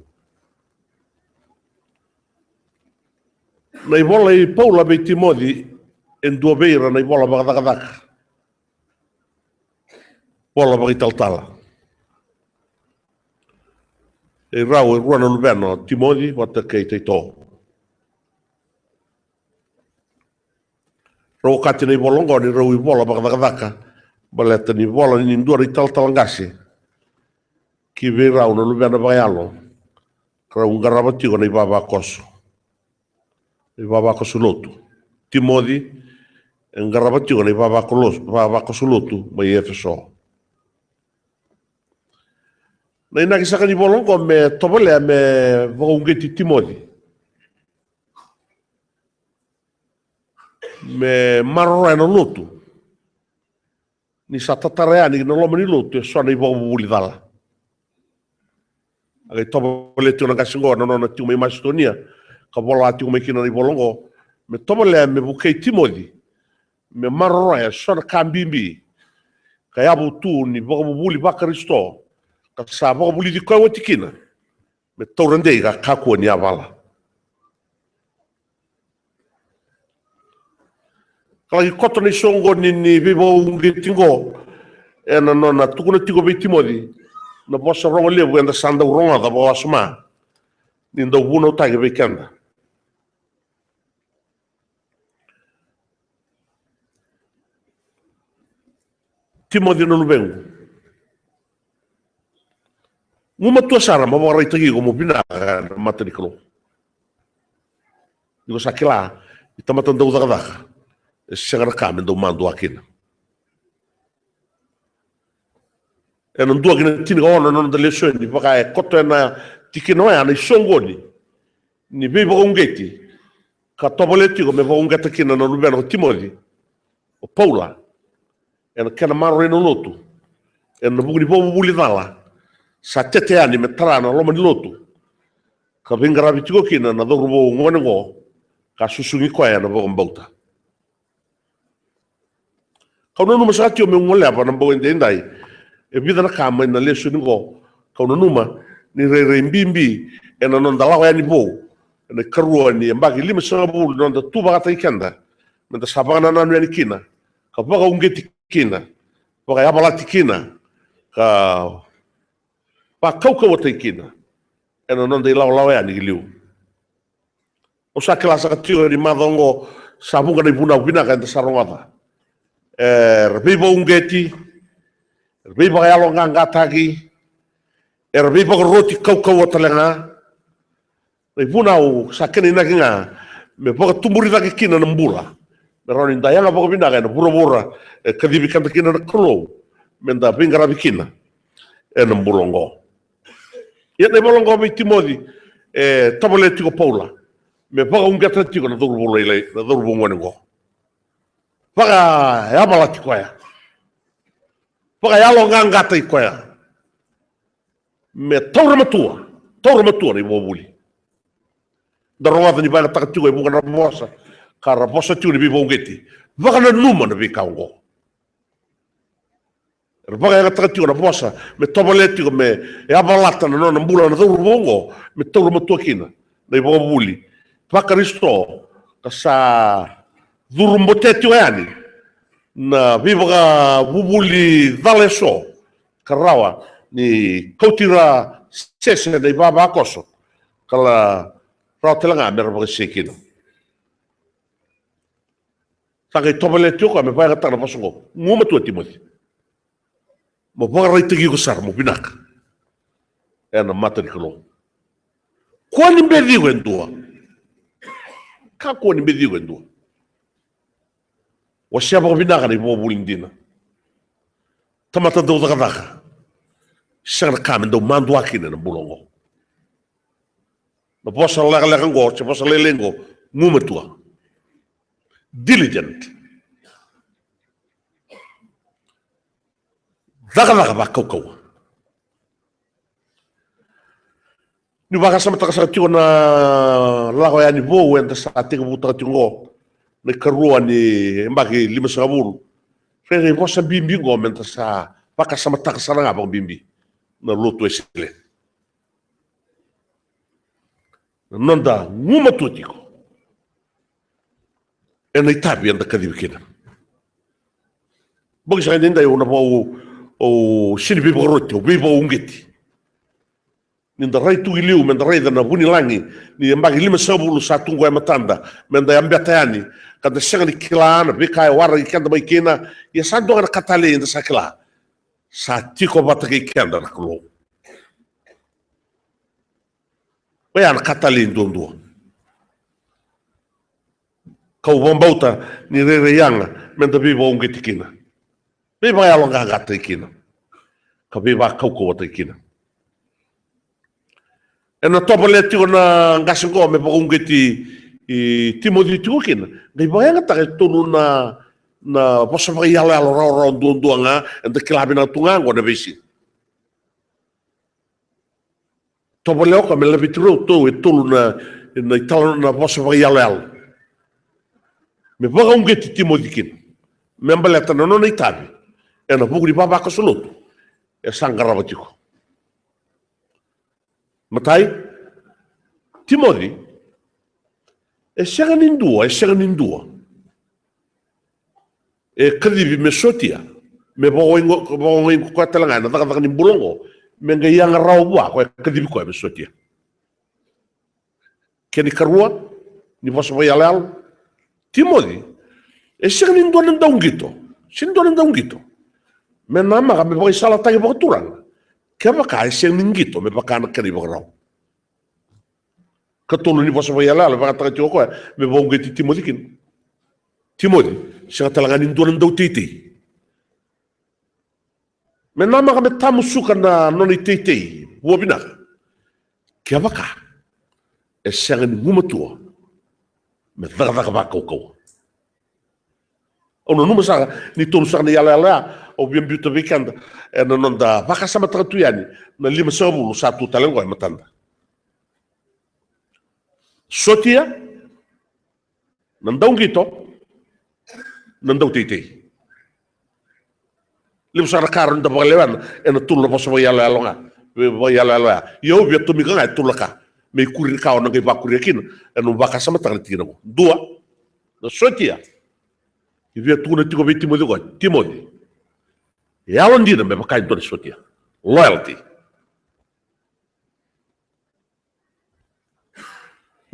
Na ivola i Paula vei Timoci e dua vei ira na ivola vakacakacaka, vola vakaitalatala. E rau e rua na luvena, o Timoci vata kei Taito. Rau okati na ivola oqo ni rau ivola vakacakacaka baleta ni vola ni dua na italatala qase ki vei rau na luvena vakayalo, ka rau qarava tiko na ivavakoso, na ivavakoso lotu. Timoci e qarava tiko na ivavakoso lotu mai Efeso. Na inaki saka ni vola oqo me tovolea me vakauqeti Timoci me maroroya na lotu ni sa tatara yani ki na loma ni lotu eso na ivakavuvuli cala. A qai tovolea tiko na qase oqo na nona tiko mai Masitonia ka vola tiko mai kina na ivola oqo me tovolea me vukei Timoci me maroroya eso na ka bibi ka yavu tu ni vakavuvuli vaKarisito ka sa vakavulici koya oti kina me taura dei ka kakua ni yavala. Ka laki koto na isoqoni ni veivakauqeti oqo ena nona tukuna tiko vei Timoci na vosa rogo levu eda sa dau rogoca vakawasoma ni dau vunautaki vei keda. Timoci na luvequ, gumatua sara mo vakaraitaki iko mo vinaka ena mata ni Kalou. Iko sa kila ni tamata dau cakacaka e sega na ka me dau madua kina. Ena dua ki na tinikaono na noda lesoni vaka e koto ena tikina oya na isoqoni ni veivakauqeti ka tovolea tiko me vakauqeta kina na luvena ko Timoci o Paula ena kena maroroi na lotu ena vuku ni vakavuvuli cala sa tete yani me tara na loma ni lotu ka veiqaravi tiko kina na cauravou gone oqo ka susugi koya ena vakabauta. Kau nanuma saka tiko meu goleva na bogi edaidai e vica na ka mai na lesoni oqo. Kau nanuma ni rairai bibi ena noda lako yani vou ena ikarua ni yabaki limasagavulu na noda tu vakataki keda meda sa vakanananu yani kina ka vakauqeti kina, vakayavalati kina ka vakaukauwataki kina ena noda ilawalawa yani ki liu. Au sa kila saka tiko ni macawa oqo sa vuqa na ivunau vinaka eda sa rogoca. Era veivakauqeti, era veivakayaloqaqataki, era veivakaroti kaukauwa tale ga. Na ivunau sa kena inaki ga me vakatuburi cake kina na bula, me rawa ni da yaga vakavinaka ena vuravura e kacivi keda kina na Kalou me da veiqaravi kina ena bula oqo. Ia na ivola oqo vei Timoci e tovolea tiko o Paula me vakauqeta tiko na cauravou lailai, na cauravou gone oqo. Vakayavalati koya, vakayaloqaqataki koya me taura matua, taura matua na ivakavuvuli. Da rogoca ni vakayagataka tiko e vuqa na vosa ka ra vosa tiko ni veivakauqeti. Vakananuma na veika oqo. Era vakayagataka tiko na vosa me tovolea tiko me yavalata na nona bula na cauravou oqo, me taura matua kina na ivakavuvuli vaKarisito, ka sa curu botea tiko yani na veivakavuvuli cala eso ka rawa ni kauti ira sese na ivavakoso, ka la rawa tale ga me ra vakasesei kina. Sa qai tovolea tiko o koya me vakayagataka na vosa oqo: Gumatua Timoci, mo vakaraitaki iko sara mo vinaka ena mata ni Kalou. Kua ni beci iko e dua. Kakua ni beci iko e dua. Wasea vakavinaka na ivakavuvuli dina. Tamata dau cakacaka, sega na ka me dau madua kina ena bula oqo. Na vosa lekaleka oqo se vosa lailai oqo: gumatua. Diligent. Cakacaka vakaukauwa. Niu vakasamataka saka tiko na lako yani vou eda sa tekivutaka tiko oqo, na ikarua ni yabaki limasagavulu, rairai vosa bibi oqo meda sa vakasamataka sara ga vakabibi na lotu Wesele. Na noda gumatua tiko ena itavi eda kacivi kina. Bogi saka edaidai au na vau, au sega ni veivakaroti, au veivakauqeti. Ni da rai tu i liu meda raica na vunilagi ni yabaki limasagavulu sa tu qo e matada, meda yabeta yani ka da sega ni kila na veika e waraki keda mai kina. Ia sa dua ga na ka talei eda sa kila: sa tiko vata kei keda na Kalou. Oya na ka talei duadua kau vakabauta ni rairai yaga meda veivakauqeti kina, veivakayaloqaqataki kina, ka veivakaukauwataki kina. Ena tovolea tiko na qase oqo me vakauqeti i Timoci tiko kina, qai vakayagataka e tolu na, na vosa vakayaloyalo rawarawa duadua ga eda kila vinaka tu ga oqo na veisiga. Tovolea o koya me laveti iratou e tolu na, na italanoa, na vosa vakayaloyalo me vakauqeti Timoci kina, me baleta na nona itavi ena vuku ni vavakoso lotu e sa qarava tiko. Matai, Timoci e sega ni dua, e sega ni dua e kacivi me sotia, me vakaogai, vakaogai koya tale ga ena cakacaka ni bula oqo, me qai yaga rawa vua koya e kacivi koya me sotia. Kena ikarua ni vosa vakayaloyalo, Timoci e sega ni dua na dauqito, sega ni dua na dauqito me namaka me vakaisalataki vakaturaga kevaka e sega ni qito me vaka na kena ivakarau. Katolu ni vosa vakayaloyalo e vakayagataka tiko o koya me vakauqeti Timoci kina: Timoci, sega tale ga ni dua na dauteitei me namaka me tamusuka na nona iteitei vua vinaka kevaka e sega ni gumatua me cakacaka vakaukauwa. Au nanuma saka ni tolu saka na iyaloyalo ya au via biuta vei keda ena noda vakasamataka tu yani na limasagavulu sa tu tale oqo e matada. Sotia, na dauqito, na dauteitei. Levu sara na ka rawa ni da vakalewena ena tolu na vosa vakaiyaloyalo ga, vakaiyaloyalo ya. Ia au via tomika ga e tolu na ka me ikuri ni ka o na qai vakuria kina ena nomu vakasamataka na tikina oqo. Dua, na sotia. E via tukuna tiko vei Timoci oqo, Timoci, e yalodina me vaka e dua na sotia. Loyalty.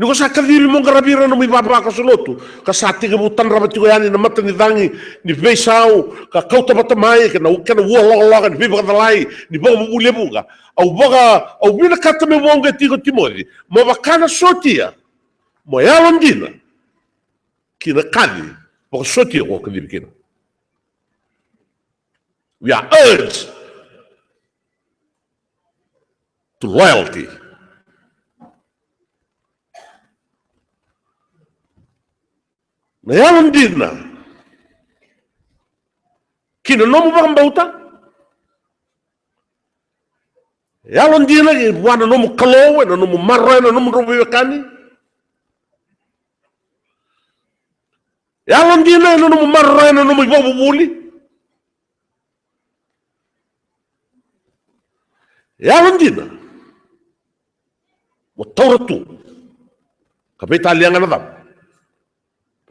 Ni ko sa kacivi mo qaravi ira na nomu ivavakoso lotu, ka sa tekivu tadrava tiko yani na matanicagi ni veisau, ka kauta vata mai kei na kena ua lokaloka ni veivakacalai, ni vakavuvuli e vuqa. Au vaka, au vinakata meu vakauqeti iko Timoci, mo vaka na sotia, mo yalodina ki na kaci vakasotia ko kacivi kina. We are urged to loyalty. Na yalodina ki na nomu vakabauta. Yalodina ki vua na nomu Kalou, ena nomu maroroya na nomudrau veiwekani. Yalodina ena nomu maroroya na nomu ivakavuvuli. Yalodina mo taura tu ka veitalia ga na cava?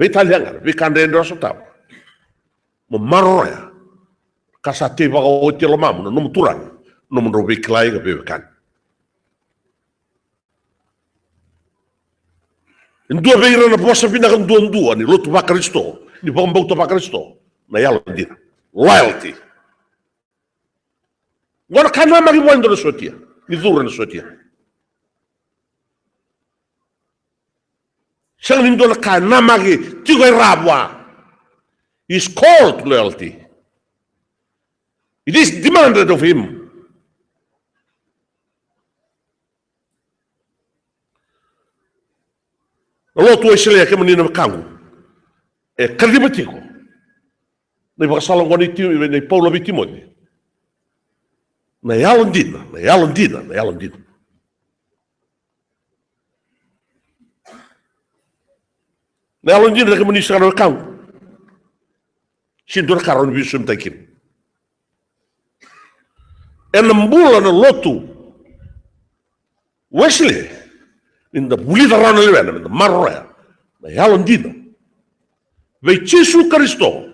Veitalia ga na veika dredre o sotava. Mo maroroya ka sa tei vakaoti e lomamu na nomu Turaga, nomudrau veikilai ka veiwekani. E dua vei ira na vosa vinaka duadua ni lotu vaKarisito, ni vakabauta vaKarisito, na yalodina. Loyalty. Qo na ka e namaki vua e dua na sotia, ni curu ena sotia. Sega ni dua na ka e namaki tiko e ra vua. Is called loyalty. It is demanded of him. Na lotu Wesele, kemuni na wekaqu, e kaciva tiko na ivakasala oqo nei Ti-, nei Paula vei Timoci. Na yalodina, na yalodina, na yalodina. Na yalodina, kemuni saka na wekaqu, sega ni dua na ka rawa ni veisosomitaki kina. Ena bula na lotu Wesele, ni da vulica rawa na lewena, me da maroroya na yalodina vei Jisu Karisito,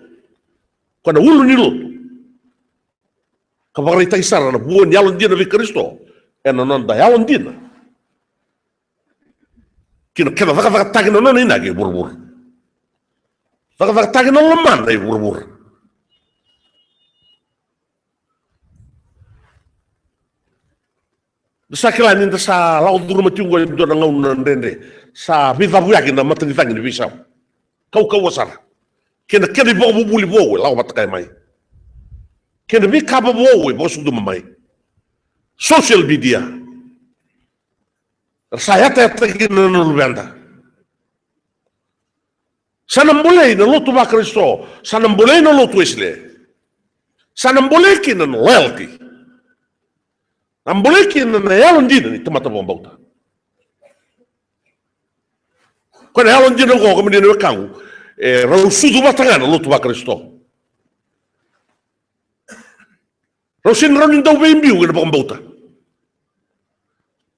ko na ulu ni lotu. Ka vakaraitaki sara na vua ni yalodina vei Karisito ena noda yalodina ki na kena cakacakataki na nona inaki e vuravura. Cakacakataki na lomana e vuravura. Da sa kila ni da sa lako curuma tiko qo e dua na gauna dredre. Sa veicavuyaki na mataqicaqi ni veisau. Kaukauwa sara. Kei na kena ivakavuvuli vou e lako vata kaya mai. Kei na veika vovou e vakasucuma mai. Social media. Ra sa yatayata kina na luveda. Sa na bolei na lotu vaKarisito, sa na bolei na lotu Wesele. Sa na bolei kina na loyalty. Na bolei kina na yalodina ni tamata vakabauta. Ko na yalodina oqo, kemuni na wekaqu, e rau sucu vata ga na lotu vaKarisito. Rau sega ni rawa ni dau veibiu ena vakabauta.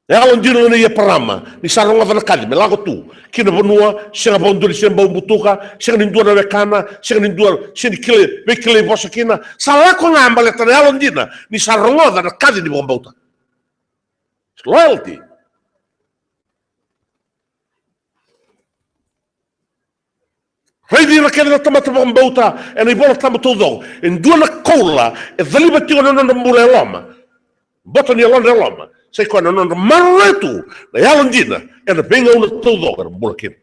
E yalodina nei Eparama ni sa rogoca na kaci me lako tu ki na vanua sega vakadua ni se bau butuka, sega ni dua na wekana, sega ni dua, sega ni kilai, veikilai vosa kina. Sa lako ga baleta na yalodina ni sa rogoca na kaci ni vakabauta. Loyalty. Raici ira kece na tamata vakabauta ena iVola Tabu taucoko. E dua na koula e caliva tiko na nodra bula e loma, boto ni yalodra e loma, sa i koya na nodra maroroya tu na yalodina ena veigauna taucoko era bula kina.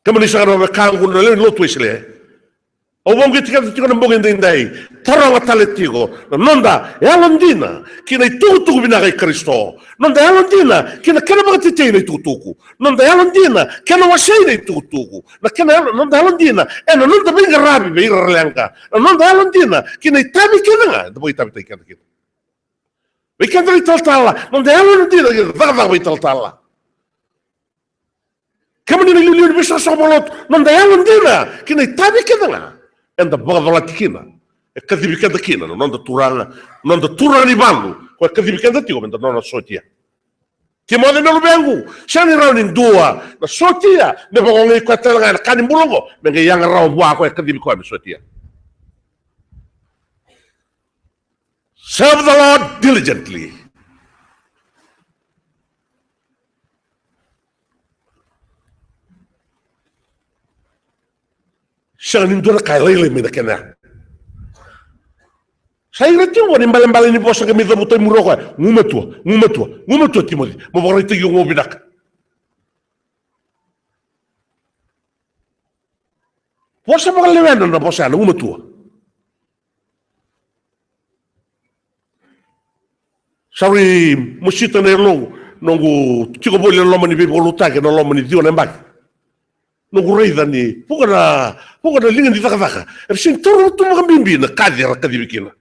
Kemuni saka na wekaqu na lewe ni lotu Wesele, au vakauqeti keda tiko na bogi edaidai, taroga tale tiko na noda yalodina ki na itukutuku vinaka i Karisito. Noda yalodina ki na kena vakatetei na itukutuku. Noda yalodina kena wasei na itukutuku. Na kena yalo-, noda yalodina ena noda veiqaravi vei ira ra leqa. Na noda yalodina ki na itavi kece ga eda vakaitavitaki keda kina. Vei keda na italatala, noda yalodina ki na cakacaka vakaitalatala. Kemuni na iliuliu ni veisoqosoqo vakalotu, noda yalodina ki na itavi kece ga eda vakacolati kina. E kacivi keda kina na noda Turaga, noda turaga ni valu, ko e kacivi keda tiko me da nona sotia. Timoci na luvequ, sega ni rawa ni dua na sotia me vakaogai koya tale ga ena ka ni bula oqo, me qai yaga rawa vua ko e kacivi koya me sotia. Serve the Lord diligently. Sega ni dua na ka e lailai mai na kena ya. Sa ira tiko ni balebale ni vosa qai mai cavuta i muri o koya. Gumatua, gumatua, gumatua Timoci. Mo vakaraitaki iko vinaka. Vosa vakalewena na vosa ya na gumatua. Sa rui mosita na yaloqu, noqu tiko voli na loma ni veivakalotutaki, na loma ni ciwa na yabaki. Noqu raica ni vuqa na, vuqa na liga ni cakacaka era sega ni taura tu vakabibi na kaci era kacivi kina.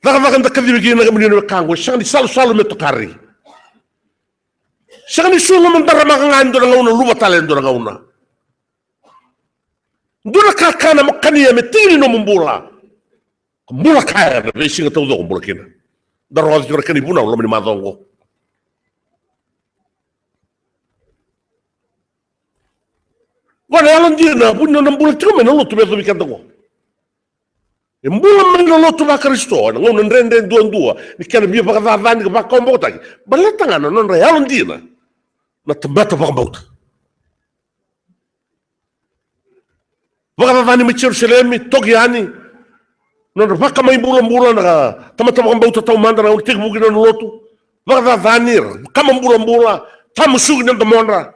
Cakacaka da kacivi kina, kemuni na wekaqu, e sega ni salusalu me tokari. Sega ni sulu me daramaka ga e dua na gauna, luva tale e dua na gauna. Dua na kakana mo kania me tiki ni nomu bula. Ka bula kaya na veisiga taucoko bula kina. Da rogoca tiko na kena ivunau loma ni macawa oqo. Qo na yalodina, vu ni nona bula tiko mai na lotu me yacovi keda qo. E bula mai na lotu vaKarisito ena gauna dredre duadua ni kena via vakacacani ka vakawabokotaki. Baleta ga na nodra yalodina na tamata vakabauta. Vakacacani mai Jerusalemi, toki yani. Nodra vakamai bulabula na tamata vakabauta taumada na gauna tekivu kina na lotu. Vakacacani, ra kama bulabula, tamusuki na domodra.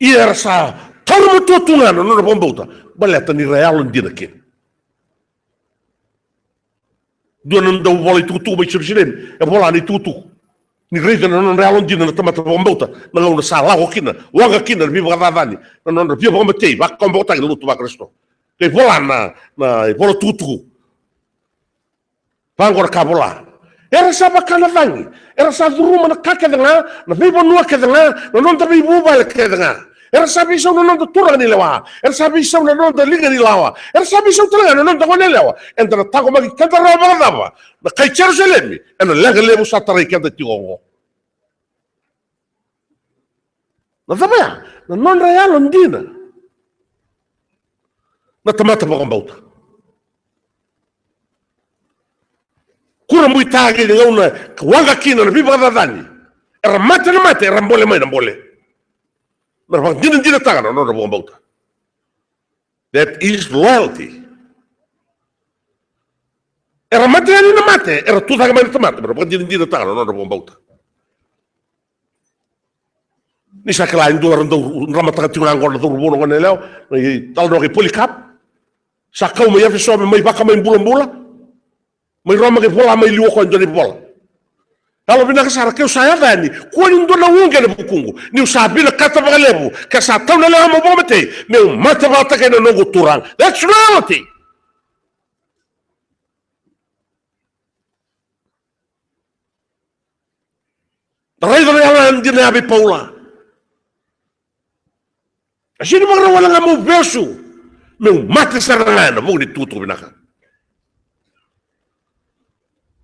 Ia era sa taura matua tu ga na nodra vakabauta, baleta ni ra yalodina kina. Dua na dau vola itukutuku mai Jerusalemi, e vola na itukutuku. Ni raica na nodra yalodina na tamata vakabauta, na gauna sa lako kina, waqa kina na veivakacacani, na nodra via vakamatei, vakawabokotaki na lotu vaKarisito. Qai vola na, na ivola tukutuku. Vaqo na ka vola. Era sa vaka na cagi. Era sa curuma na ka kece ga, na veivanua kece ga, na noda veivuvale kece ga. Era sa veisau na noda turaga ni lewa. Era sa veisau na noda liga ni lawa. Era sa veisau tale ga na noda gone yalewa. Eda na taqomaki keda rawa vakacava na kai Jerusalemi ena leqa levu sa tarai keda tiko oqo? Na cava ya? Na nodra yalodina na tamata vakabauta. Kurabuitaki ni gauna ka waqa kina na veivakacacani. Era mate na mate, era bole mai na bole. Na ra vakadinadinataka na nodra vakabauta. That is loyalty. Era mate yani na mate, era tucake mai na tamata, era vakadinadinataka na nodra vakabauta. Ni sa kila e dua era dau dramataka tiko ga oqo na cauravou na gone yalewa, na italanoa kei Polycarp. Sa kau mai Efeso me mai vakamai bulabula. Mai Roma qai vola mai liu o koya e dua na ivola. Yalovinaka sara, keu sa yaco yani, kua ni dua na uqeti ena vukuqu. Niu sa vinakata vakalevu, ke sa tau na lewa meu vakamatei, meu mate vata kei na noqu turaga. That's loyalty. Da raica na yalodina ya vei Paula. A sega ni vakarau wale ga meu vesu, meu mate sara ga ena vuku ni tukutuku vinaka.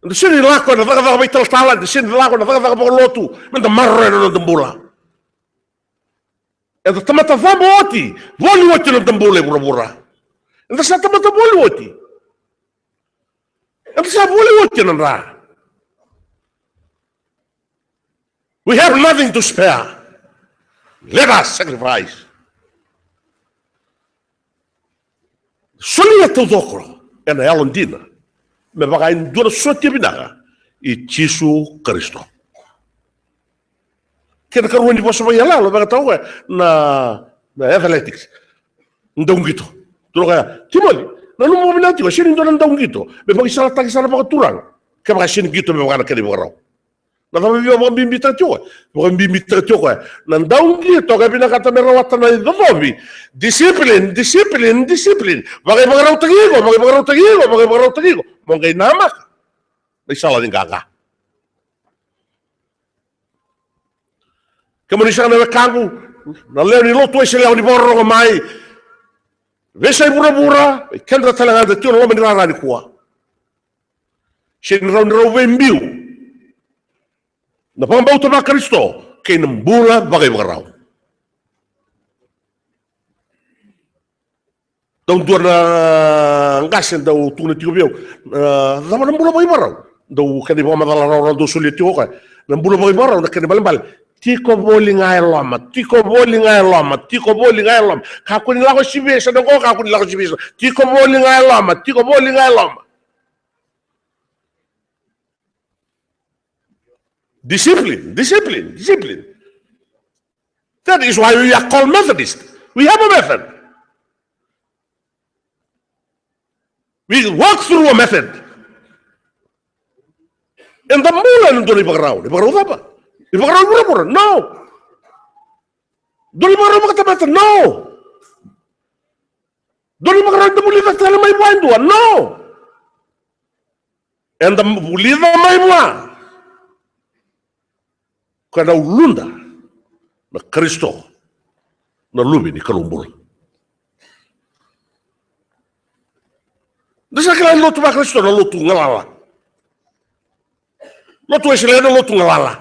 Eda sega ni lako ena cakacaka vakaitalatala, eda sega ni lako ena cakacaka vakalotu meda maroroya na noda bula. Eda tamata cabo oti, voli oti na noda bula e vuravura. Eda sa tamata voli oti. Eda sa voli oti na dra. We have nothing to spare. Let us sacrifice. Solia taucoko ena yalodina me vaka e dua na sotia vinaka i Jisu Karisito. Kena karua ni vosa vakaiyalayala, vaka toka na, na athletics. Dauqito. Tukuna o koya, Timoci, nanuma vinaka tiko, e sega ni dua na dauqito me vakaisalataki sara vakaturaga kevaka e sega ni qito me vaka na kena ivakarau. Na cava e via vakabibitaka tiko o koya? Vakabibitaka tiko o koya na dauqito ka vinakata me rawata na icocovi. Discipline, discipline, discipline. Vakaivakarautaki iko, vakaivakarautaki iko, vakaivakarautaki iko. Mo qai namaka na isala ni qaqa. Kemuni saka na wekaqu, na lewe ni lotu Wesele, o ni vakarorogo mai, veiyasai vuravura, keda tale ga da tiko na loma ni rara nikua. Sega ni rawa ni rau veibiu na vakabauta vaKarisito kei na bula vakaivakarau. Dau dua na qase dau tukuna tiko vei au, a, cava na bula vakaivakarau? Dou kena ivakamacala rawarawa dou solia tiko o koya. Na bula vakaivakarau na kena ibalebale. Tiko voli ga e loma, tiko voli ga e loma, tiko voli ga e loma. Kakua ni lako sivesa na qo, kakua ni lako sivesa. Tiko voli ga e loma, tiko voli ga e loma. Discipline, discipline, discipline. That is why we are called Methodist. We have a method. We walk through a method. Eda bula ena dua na ivakarau. Ivakarau cava? Ivakarau i vuravura? No. Dua na ivakarau vakatamata? No. Dua na ivakarau eda vulica tale mai vua e dua? No. Eda vulica mai vua. Koya na uluda na Karisito, na Luve ni Kalou bula. Da sa kila na lotu vaKarisito na lotu galala. Lotu Wesele na lotu galala.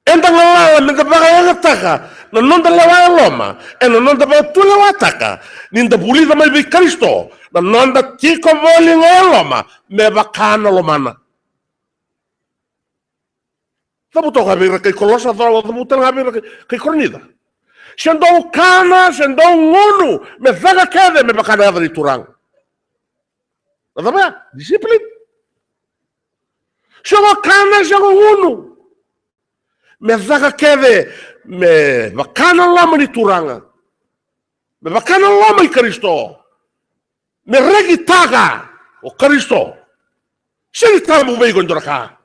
Eda galala meda vakayagataka na noda lewa e loma ena noda vakatulewataka ni da vulica mai vei Karisito na noda tiko voli ga e loma me vaka na lomana. Cavuta o koya vei ira kai Kolosa, cavuta ga vei ira kai, kai Korinica. Se dou kana, se dou gunu, me caka kece me vaka na yaca ni Turaga. Na cava ya? Discipline. Se ko kana, se ko gunu, me caka kece me vaka na loma ni Turaga, me vaka na loma i Karisito, me rekitaka o Karisito. Sega ni tabu vei iko e dua na ka.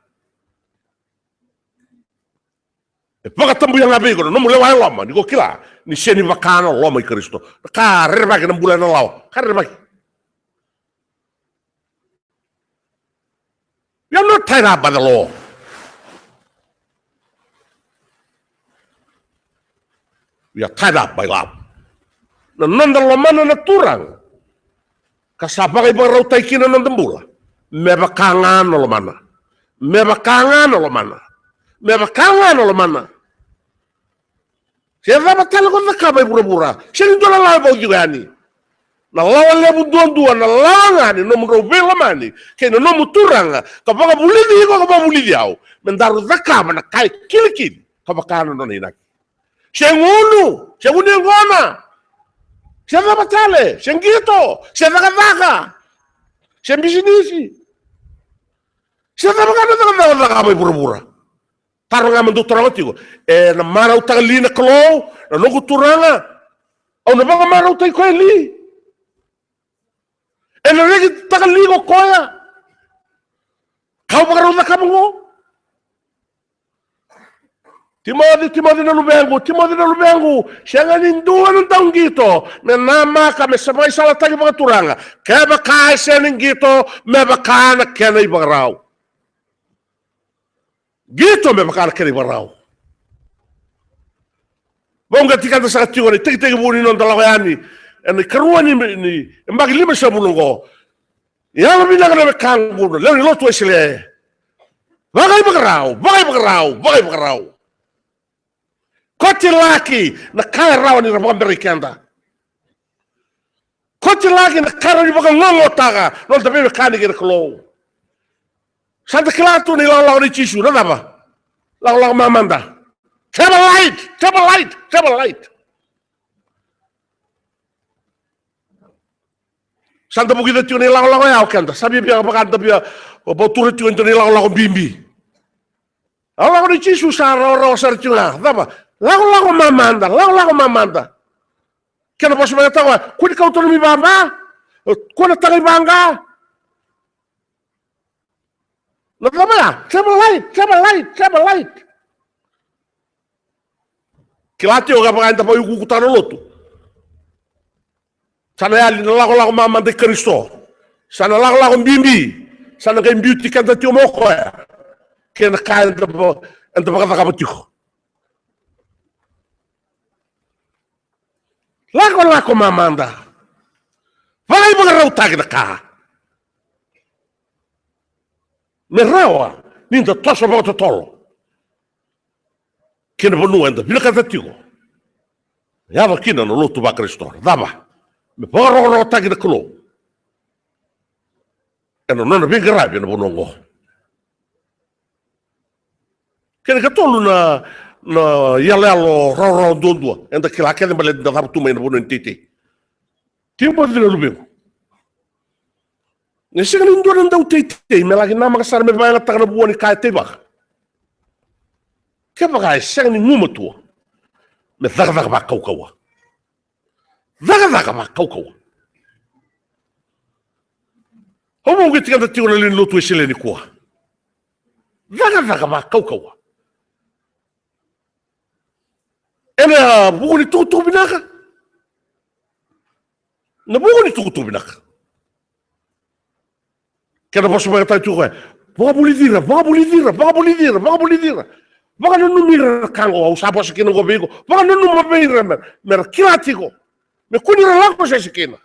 E vakatabuya ga vei iko na nomu lewa e loma ni ko kila ni sega ni vaka na loma i Karisito. Na ka rerevaki na bula ena lawa, ka rerevaki. We are not tied up by the law. We are tied up by love. Na noda lomana na Turaga ka sa vakaivakarautaki kina na noda bula me vaka ga na lomana. Me vaka ga na lomana. Me vaka ga na lomana. Se cava tale ko cakava e vuravura, sega ni dua na lawa e vauci iko yani. Na lawa levu duadua, na lawa ga ni nomudrau veilomani kei na nomu Turaga, ka vakavulici iko ka vakavulici au me daru cakava na ka e kilikili ka vaka na nona inaki. Se gunu, se gunu yaqona, se cava tale, se qito, se cakacaka, se bisinisi, se cava ga na cakacaka o cakava e vuravura. Taro ga me dou taroga tiko, ena marautaka li na Kalou na noqu Turaga? Au na vakamarautaki koya li? Ena rekitaka li ko koya? Kau vakarau cakava qo. Timoci, Timoci na luvequ, Timoci na luvequ, sega ni dua na dauqito me namaka me sa vakaisalataki vakaturaga kevaka e sega ni qito me vaka na kena ivakarau. Qito me vaka na kena ivakarau. Vauqeti keda saka tiko na itekitekivu ni noda lako yani ena ikarua ni, ni yabaki limasagavulu oqo. Yalovinaka na wekaqu na lewe ni lotu Wesele. Vakaivakarau, vakaivakarau, vakaivakarau. Kotilaki na ka e rawa ni ra vakaberai keda. Kotilaki na ka e rawa ni vakagogotaka na noda veiwekani kei na Kalou. Sa da kila tu na ilakolako nei Jisu, na cava? Lakolako mamada. Travel light, travel light, travel light. Sa da vukica tiko na ilakolako ya o keda. Sa via, via vaka da via vautura tiko e dua na ilakolako bibi. Lakolako nei Jisu sa rawarawa sara tiko ga. Cava? Lakolako mamada, lakolako mamada. Kena vosa mai na tawa, kua ni kauta nomu ivava, kua na taga ivaqa. Na cava ya? Travel light, travel light, travel light. Kila tiko ga vaka eda vakaiukuukutaka na lotu. Sa na yali na lakolako mamada i Karisito. Sa na lakolako bibi. Sa na qai biuti keda tiko mai o koya kei na ka eda va-, eda vakacakava tiko. Lakolako mamada. Vakaivakarautaki na ka me rawa ni da toso vakatotolo ki na vanua eda vinakata tiko. Yaco kina na lotu vaKarisito. Cava? Me vakarokorokotaki na Kalou. ena nona veiqaravi ena vanua oqo. Kena ikatolu na, na iyaloyalo rawarawa duadua eda kila kece baleta ni da cava tu mai ena vanua ni teitei. Timoci na luvequ, e sega ni dua na dauteitei me laki namaka sara me vakayagataka na vua ni ka e teivaka, kevaka e sega ni gumatua me cakacaka vakaukauwa. Cakacaka vakaukauwa. Au vakauqeti keda tiko na lewe ni lotu e Wesele nikua. Cakacaka vakaukauwa. Ena vuku ni tukutuku vinaka. Na vuku ni tukutuku vinaka. Kena vosa vakayagataka tiko koya, vakavulici ira, vakavulici ira, vakavulici ira, vakavulici ira. Vakananumi ira na ka oqo au sa vosa kina oqo vei iko. Vakananuma vei ira me, me ra kila tiko. Me kua ni ra lako sese kina.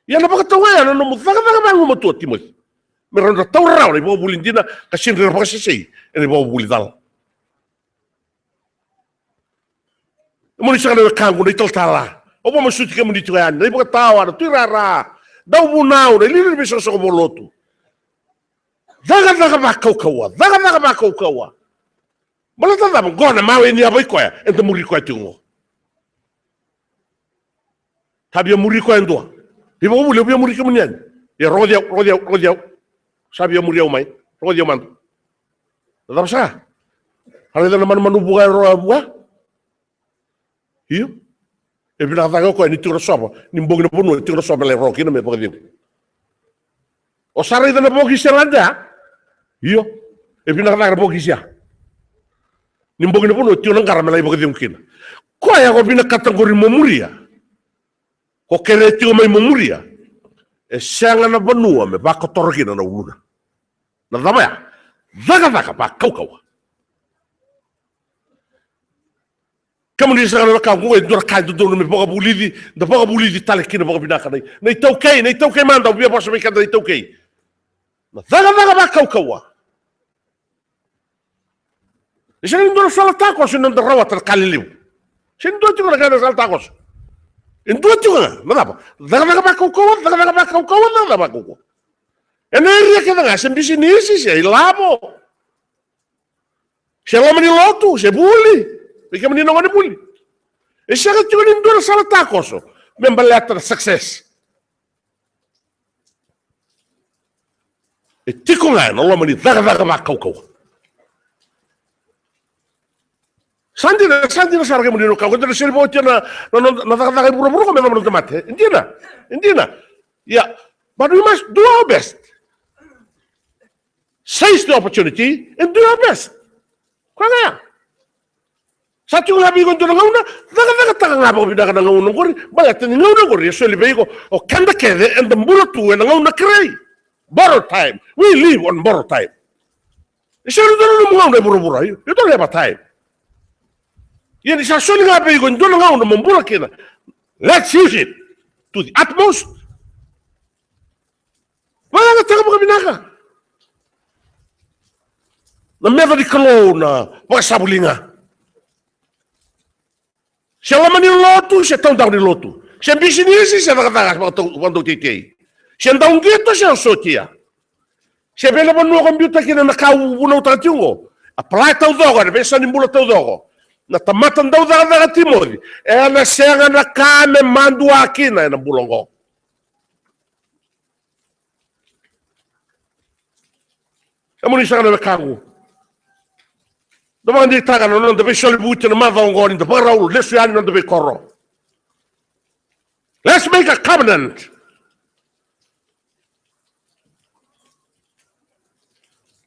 Ia na vakatau oya na nomu cakacaka vagumatua, Timoci. Me rawa ni ra taura rawa na ivakavuvuli dina ka sega ni ra vakasesei ena ivakavuvuli cala. Kemuni saka na wekaqu, na italatala, au vakamasuti kemuni tiko yani, na ivakatawa, na tuirara, dauvunau, na iliuliu ni veisoqosoqo vakalotu. Cakacaka vakaukauwa, cakacaka vakaukauwa. Baleta cava? Qo na mawe ni yava i koya eda muri koya tiko qo. Sa via muri koya e dua. Ivakavuvuli, au via muri kemuni yani. Ia rogoci au, rogoci au, rogoci au. Sa via muri au mai. Rogoci au mada. Na cava saka? A raica na manumanu vuka e ro a vuka. Io. E vinaka cake o koya ni tiko na sova, ni bogi na vanua, ni tiko na sova me lai ro kina me vakacegu. O sa raica na vokisi e lade ya? Io. E vinaka cake na vokisi ya. Ni bogi na vanua, tiko na qara me lai vakacegu kina. Koya ko vinakata qori mo muria, ko kerea tiko mai mo muria, e sega na vanua me vakotora kina na uluna. Na cava ya? Cakacaka vakaukauwa. Kemuni saka na wekaqu, e dua na ka e dodonu me vakavulici, da vakavulici tale kina vakavinaka na i, na iTaukei, na iTaukei mada, au via vosa vei keda na iTaukei. Na cakacaka vakaukauwa. E sega ni dua na sala takoso ena noda rawata na ka lelevu. Sega ni dua tiko na ka na sala takoso. E dua tiko ga, na cava? Cakacaka vakaukauwa, cakacaka vakaukauwa, cakacaka vakaukauwa. Ena eria kece ga, se bisinisi, se ilavo, se loma ni lotu, se vuli. Vei kemuni na gone vuli, e sega tiko ni dua na sala takoso me baleta na success. E tiko ga ena loma ni cakacaka vakaukauwa. Sa dina, sa dina sara kemuni na wekaqu, eda na soli vakaotia na, na, na, na cakacaka e vuravura qo me yacova na noda mate. E dina, e dina. Ia, but we must do our best. Seize the opportunity and do your best. Koya ga ya. Sa tiko ga vei iko e dua na gauna, cakacakataka ga vakavinaka na gauna oqori, baleta ni gauna oqori e soli vei iko, o keda kece eda bula tu ena gauna kerei. Borrowed time. We live on borrowed time. E sega ni dua na nomu gauna e vuravura, you, you don't have a time. Ia ni sa soli ga vei iko e dua na gauna mo bula kina, let's use it to the utmost. Vakayagataka vakavinaka na meca ni Kalou na vakasavuliga. Se loma ni lotu, se taudaku ni lotu, se bisinisi, se cakacaka vakatau, vakadauteitei, se dauqito, se sotia, se vei na vanua ko biuta kina na ka au vunautaka tiko oqo. Apply taucoko ena veiyasa ni bula taucoko. Na tamata dau cakacaka, Timoci, ena sega na ka me madua kina ena bula oqo. Kemuni saka na wekaqu, da vakadeitaka na noda veisolivuti ena macawa oqo ni da vakarau lesu yani na noda veikoro. Let's make a covenant.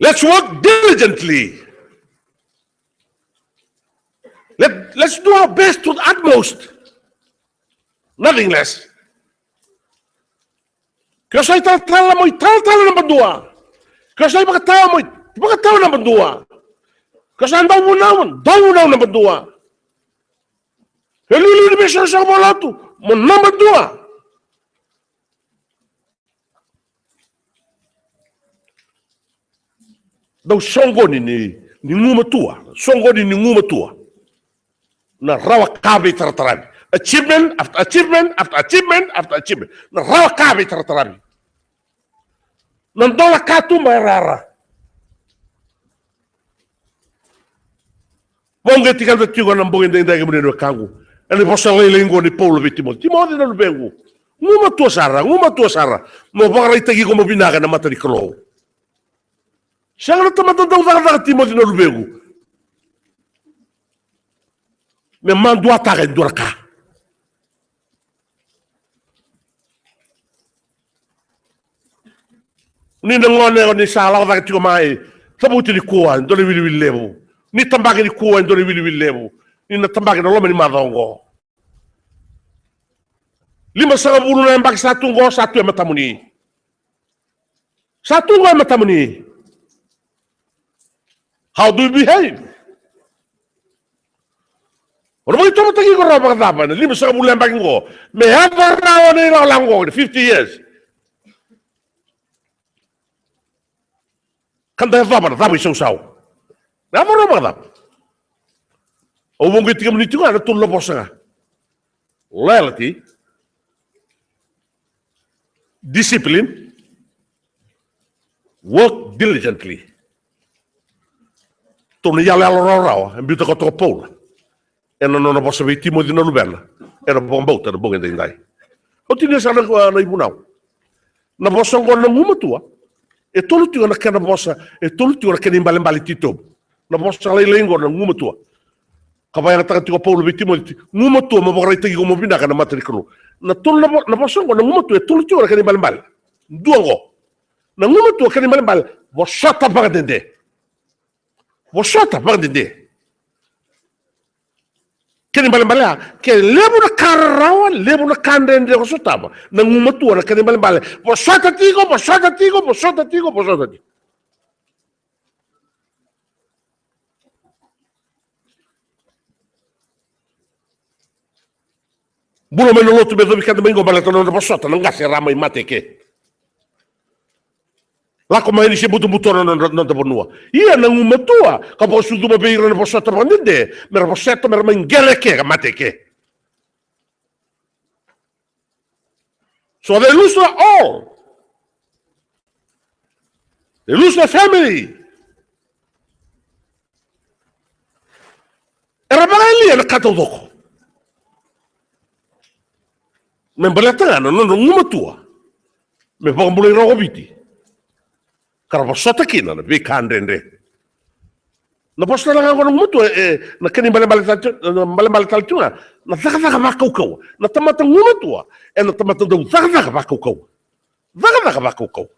Let's work diligently. Let, let's do our best to the utmost. Nothing less. Ke o sa italatala, mo italatala naba dua. Ke o sa ivakatawa, mo ivakatawa naba dua. Ke o sa dauvunau, mo dauvunau naba dua. Ke o liuliu ni veisoqosoqo vakalotu, mo naba dua. Dau soqoni ni, ni gumatua, soqoni ni gumatua. Na rawa ka veitarataravi. Achievement after achievement after achievement after achievement. Na rawa ka veitarataravi. Na dola katuba e rara. Vauqeti keda tiko ena bogi edaidai, kemuni na wekaqu, ena vosa lailai oqo nei Paula vei Timoci. Timoci na luvequ, gumatua sara, gumatua sara, mo vakaraitaki iko mo vinaka ena mata ni Kalou. Sega na tamata dau cakacaka, Timoci na luvequ, me maduataka e dua na ka. Ni na gone o ni sa lako cake tiko mai, cavuti nikua e dua na iwiliwili levu. Ni tabaki nikua e dua na iwiliwili levu. Ni na tabaki ena loma ni macawa oqo. Limasagavulu na yabaki sa tu oqo, sa tu e matamuni. Sa tu oqo e matamuni. How do you behave? O na vakaitavataki iko rawa vakacava ena limasagavulu na yabaki oqo me yaco rawa na ilakolako oqo, fifty years? Ka da yacova na cava? Isausau. Na yaco rawa vakacava? Au vauqeti kemuni tiko ga na tolu na vosa ga. Loyalty, discipline, work diligently. Tou na iyaloyalo rawarawa e biuta koto o Paula ena nona vosa vei Timoci na luvena ena vakabauta ena bogi edaidai. Au tinia sara na, na ivunau. Na vosa oqo na gumatua, e tolu tiko na kena vosa, e tolu tiko na kena ibalebale titobu. Na vosa lailai oqo na gumatua. Ka vakayagataka tiko o Paula vei Timoci, gumatua mo vakaraitaki iko mo vinaka ena mata ni Kalou. Na tolu na vo-, na vosa oqo na gumatua, e tolu tiko na kena ibalebale. Dua oqo. Na gumatua, kena ibalebale, vosota vakadede. Vosota vakadede. Kena ibalebale ya, ke levu na ka rarawa, levu na ka dredre ko sotava, na gumatua na kena ibalebale. Vosota tiko, vosota tiko, vosota tiko, vosota tiko. Bula mai na lotu me yacovi keda mai oqo baleta na nodra vosota na qase era a mai mate eke. Lako mai ni se butobuto na noda, noda vanua. Ia na gumatua ka vakasucuma vei ira na vosota vakadede, me ra vosota me ra mai qele eke ka mate eke. So they lose their all. They lose their family. Era vakayalia na ka taucoko me baleta ga na nodra gumatua me vakabulai rawa o Viti, ka ra vosota kina na veika dredre. Na vosa tale ga oqo na gumatua, e, na kena ibalebale tale tu, na balebale tale tu ga na cakacaka vakaukauwa. Na tamata gumatua ena tamata dau cakacaka vakaukauwa. Cakacaka vakaukauwa.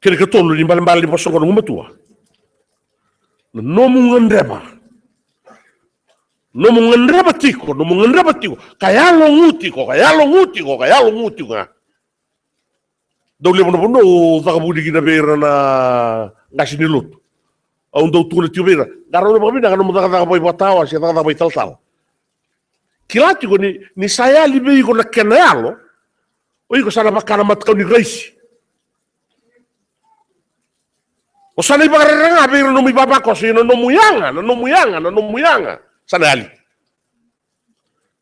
Kena ikatolu ni balebale ni vosa oqo na gumatua, na nomu gadreva. Nomu gadreva tiko, nomu gadreva tiko ka yalogu tiko, ka yalogu tiko, ka yalogu tiko ga. Dau levu na vanua au caka vuni kina vei ira na qase ni lotu. Au dau tukuna tiko vei ira, qarauna vakavinaka nomu cakacaka vakaivakatawa se cakacaka vakaitalatala. Kila tiko ni, ni sa yali vei iko na kena yalo, o iko sa na vaka na matakau ni raisi. O sa na ivakarere ga vei ira na nomu ivavakoso, ia na nomu yaga, na nomu yaga, na nomu yaga sa na yali.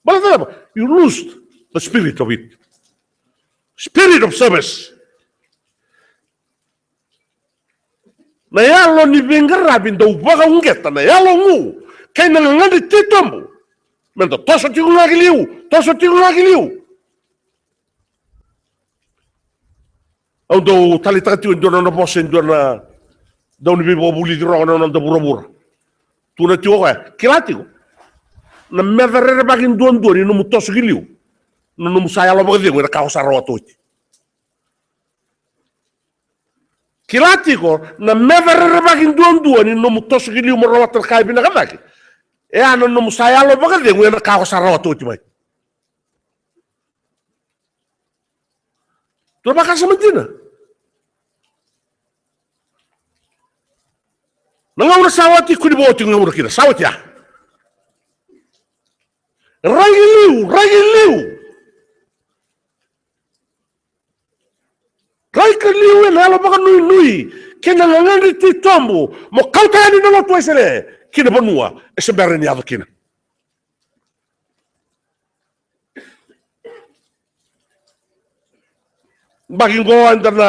Baleta na cava? You lose the spirit of it. Spirit of service. Na yalo ni veiqaravi dau vakauqeta na yalogu kei na gagadre titobu. Me da toso tiko ga ki liu, toso tiko ga ki liu. Au dau taleitaka tiko e dua na nona vosa e dua na dauniveivakavulici rogo ena noda vuravura. Tukuna tiko o koya, kila tiko, na meca rerevaki duadua ni nomu toso ki liu na nomu sa yalo vakacegu ena ka o sa rawata oti. Kila tiko, na meca rerevaki duadua ni nomu toso ki liu mo rawata na ka e vinaka cake, e a na nomu sa yalo vakacegu ena ka o sa rawata oti mai. Dua na vakasama dina. Na gauna sa oti, kua ni vo oti gauna kina, sa oti ya. Rai ki liu, rai ki liu. Rai ki liu ena yalo vakanuinui kei na gagadre titobu mo kauta yani na lotu Wesele ki na vanua e se bera ni yaco kina. Baki qo eda na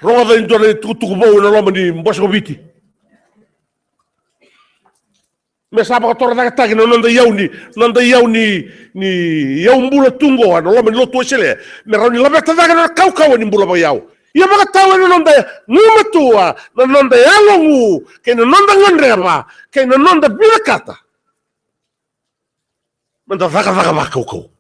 rogoca e dua na itukutuku vou ena loma ni Bose ko Viti. Me sa vakatorocaketaki na noda iyau ni, noda iyau ni, ni iyau bula tu qo ena loma ni lotu Wesele. Me rawa ni laveta cake na kaukauwa ni bula vakaiyau. Ia vakatau ena noda gumatua, na noda yalogu, kei na noda gadreva, kei na noda vinakata. Meda cakacaka vakaukauwa.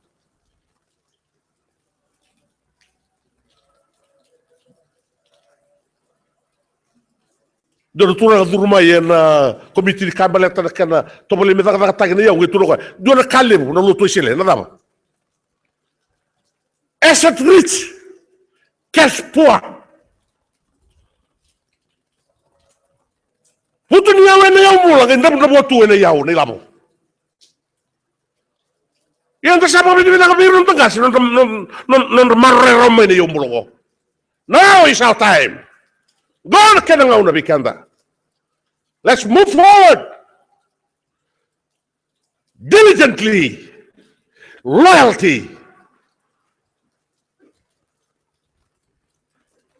Dua na turaga curu mai ena komiti ni ka baleta na kena tovolei me cakacakataki na iyau, qai tukuna o koya, dua na ka levu na lotu Wesele, na cava? Asset rich, cash poor. Vutuniyau ena iyau bula, qai dravudravua tu ena iyau, na ilavo. Ia da sa vakavinavinaka vei ira na noda qase, nodra, nodra, nodra maroroya rawa mai na iyau bula qo. Now is our time. Qo na kena gauna vei keda. Let's move forward. Diligently. Loyalty.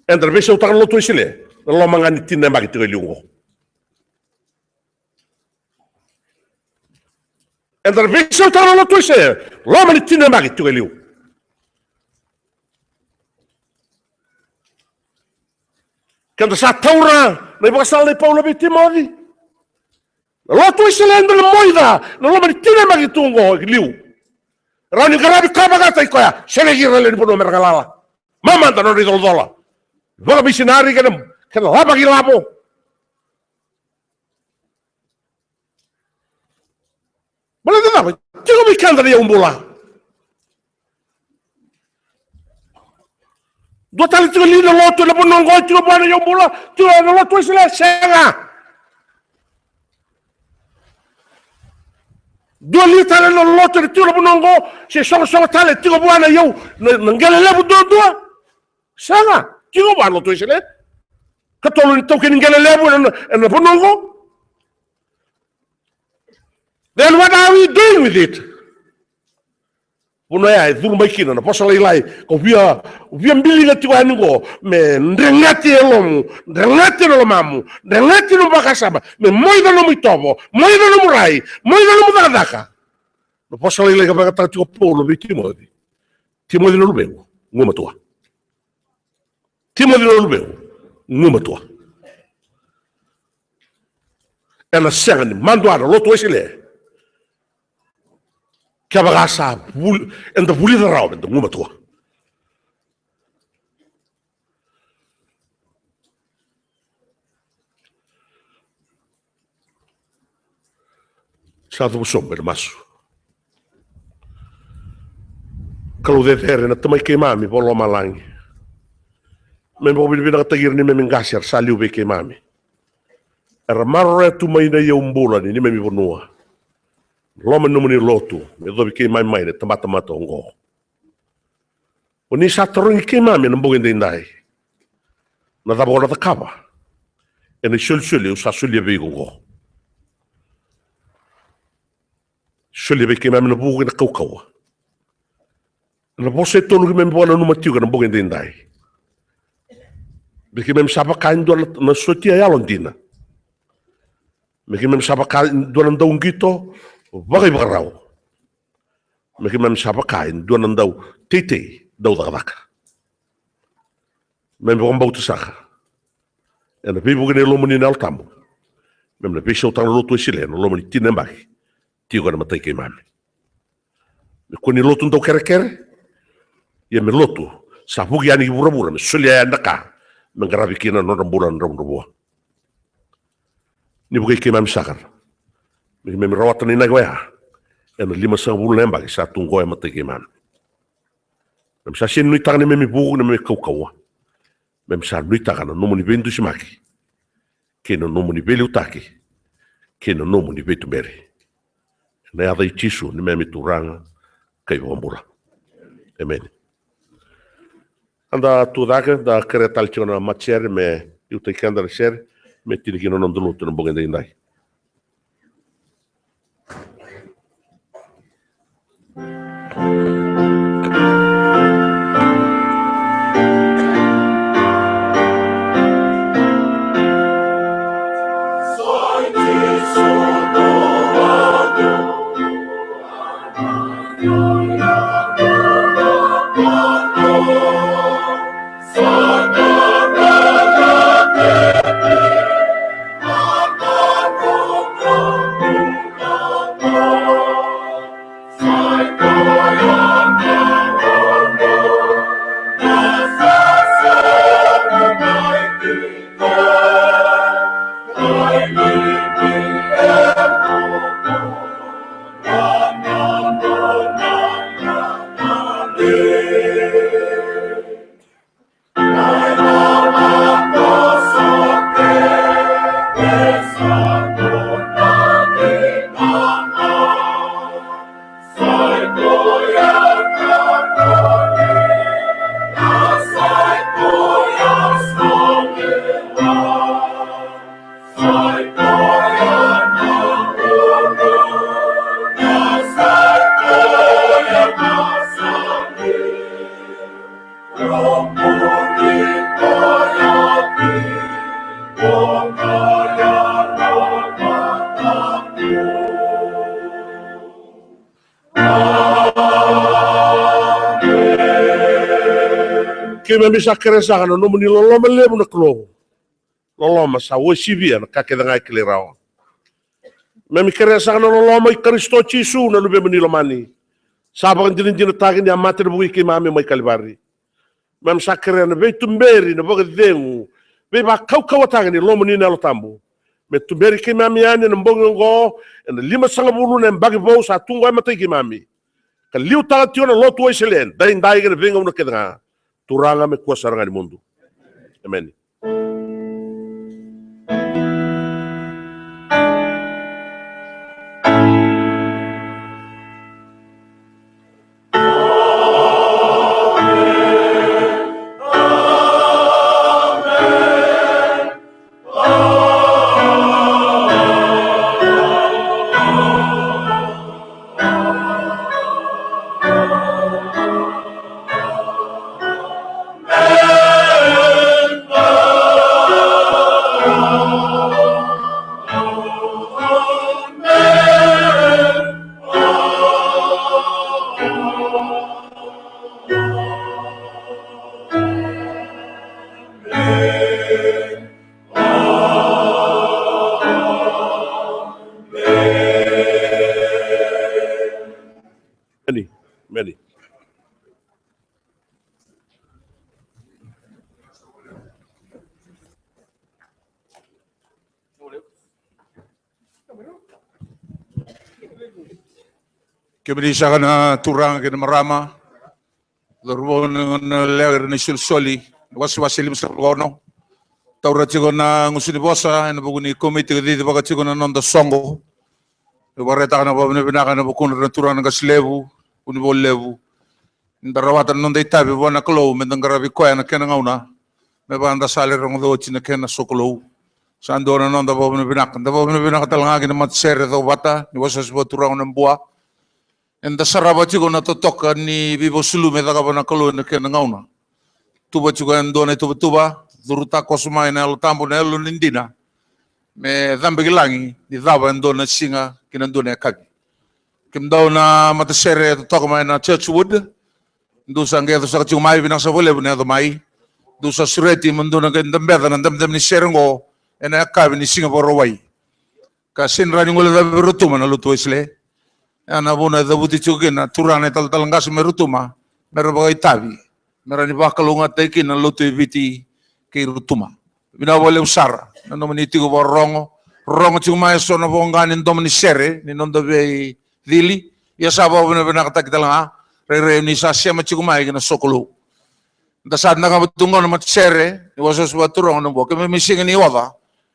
Eda na veisautaka na lotu Wesele, na loma ga ni tini na yabaki tiko e liu qo. Eda na veisautaka na lotu Wesele, loma ni tini na yabaki tiko e liu. Keda sa taura na ivakasala nei Paula vei Timoci. Na lotu Wesele eda na moica, na loma ni tini na yabaki tu qo e liu. Rawa ni qaravi ka vakataki koya, sereki ira na lewe ni vanua mera galala. Mamada na nodra icolacola. Vakamisinari kei na, kei na lavaki lavo. Baleta na cava? Tiko vei keda na iyau bula. Dua tale tiko li na lotu ena vanua oqo, tiko vua na iyau bula, tiko ena lotu Wesele, sega. Dua li tale na lotu ena tiko na vanua oqo, se soqosoqo tale, tiko vua na iyau, na, na qele levu duadua. Sega, tiko vua na lotu Wesele. Katolu ni taukei ni qele levu ena, ena vanua oqo. Then what are we doing with it? Vanua ya e curu mai kina na vosa lailai, ko via, via biliga tiko yani qo, me dregati e lomu, dregati na lomamu, dregati na vakasama, me moica nomu itovo, moica nomu rai, moica nomu cakacaka. Na vosa lailai ka vakataka tiko Paula vei Timoci. Timoci na luvequ, gumatua. Timoci na luvequ, gumatua. Ena sega ni madua na lotu Wesele. Kevaka sa vul-, eda vulica rawa meda gumatua. Sa cuva sobu ena masu. Kalou cecere na Tamai keimami vakalomalagi. Me vakavinavinakataki ira neimami qase era sa liu vei keimami. Era maroroya tu mai na iyau bula ni neimami vanua. Loma ni nomuni lotu, me yacovi keimami mai na itabatamata oqo. O ni sa tarogi keimami ena bogi edaidai. Na cava o na cakava ena isolisoli au sa solia vei iko oqo. Solia vei keimami na vuku kei na kaukauwa. Na vosa e tolu keimami vakananuma tiko ena bogi edaidai. Me keimami sa vaka e dua na, na sotia yalodina. Me keimami sa vaka e dua na dauqito vakaivakarau. Me keimami sa vaka e dua na dauteitei daucakacaka. Keimami vakabauta saka ena veivuke ni Yalomuni na Yalo Tabu, keimami na veisautaka na lotu Wesele ena loma ni tini na yabaki tiko ena matai keimami. Me kua ni lotu daukerekere, ia me lotu sa vuki yani ki vuravura me solia yani na ka me qaravi kina na nodra bula na dravudravua. Ni vukei keimami saka, me keimami rawata na inaki oya ena limasagavulu na yabaki sa tu oqo e matai keimami. Keimami sa sega ni nuitaka na neimami vuku, na neimami kaukauwa. Keimami sa nuitaka na nomuni veidusimaki, kei na nomuni veiliutaki, kei na nomuni veituberi. Ena yaca i Jisu na neimami Turaga ka iVakabula. Emeni. Eda tu cake, da kerea tale tiko na matasere me liutaki keda na sere me tini kina na noda lotu ena bogi edaidai. Keimami sa kerea saka na nomuni loloma levu na Kalou. Loloma sa uasivia na ka kece ga e kilai rawa. Keimami kerea saka na loloma i Karisito Jisu na Luvemuni lomani. Sa vakadinadinataki ni a mate ena vuku i keimami mai Kalivari. Keimami sa kerea na veituberi, na vakacegu, veivakaukauwataki ni lomamuni na Yalo Tabu. Me tuberi keimami yani ena bogi oqo, ena limasagavulu na yabaki vou sa tu qo e matai keimami. Ka liutaka tiko na lotu Wesele, daidai kei na veigauna kece ga. Turaga me kua sara ga ni mudu. Emeni. Emeni. Emeni. Kemuni saka na turaga kei na marama, cauravou, na gone lewe, ira na isolisoli, na wasewase limasagavulu ka ono. Taura tiko na gusu ni vosa ena vuku ni komiti ka cici vaka tiko na noda soqo. E vakaraitaka na vakavinavinaka ena vukudra na turaga na qase levu, Vunivola Levu. Ni da rawata na noda itavi vua na Kalou, me da qaravi koya na kena gauna, me vaka da sa lai rogoca oti na kena sokalou. Sa dua na noda vakavinavinaka. Da vakavinavinaka tale ga ki na matasere Cauvata, ni wasewase vakaturaga na Bua. Eda sarava tiko na totoka ni veivakasulumi e cakava na Kalou ena kena gauna. Tuva tiko e dua na ituvatuva, curu takoso mai na Yalo Tabu, na yalo ni dina, me cabe ki lagi ni cava e dua na siga ki na dua na yakavi. Kemudou na matasere e totoka mai na Churchwood, dou sa qai yaco saka tiko mai, vinaka saka vakalevu na yaco mai. Dou sa sureti mo dou na qai dabeca na dabedabe ni sere oqo ena yakavi ni Siga Vakarauwai. Ka sega ni rawa ni guilecavi Rotuma na lotu Wesele. Ya na vuna e cavuti tiko kina na turaga na italatala qase mai Rotuma me ra vakaitavi, me rawa ni vakalougatataki kina na lotu e Viti kei Rotuma. Vinaka vakalevu sara na nomuni tiko vakarorogo, rorogo tiko mai eso na voqa ni domo ni sere ni noda veicili. Ia sa vakavinavinakataki tale ga, rairai ni sa sema tiko mai ki na sokalou. Da sa cakava tu qo na matasere ni wasewase vakaturaga na Bua. Keimami sega ni oca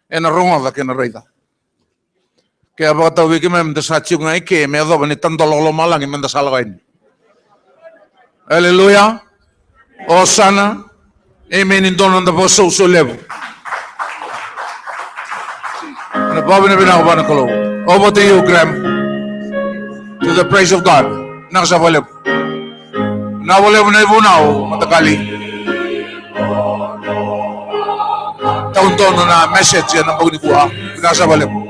ena rogoca kei na raica. Ke a vakatau vei keimami da sa tiko ga i ke me yacova ni tadola ko lomalagi me da sa lako yani. Aleluya. Osana. Emeni. Dua na noda vakasausau levu. Na vakavinavinaka vua na Kalou. Over to you, Graham. To the praise of God. Vinaka saka vakalevu. Vinaka vakalevu na ivunau, matakali. Taudonu na message ena bogi nikua. Vinaka saka vakalevu.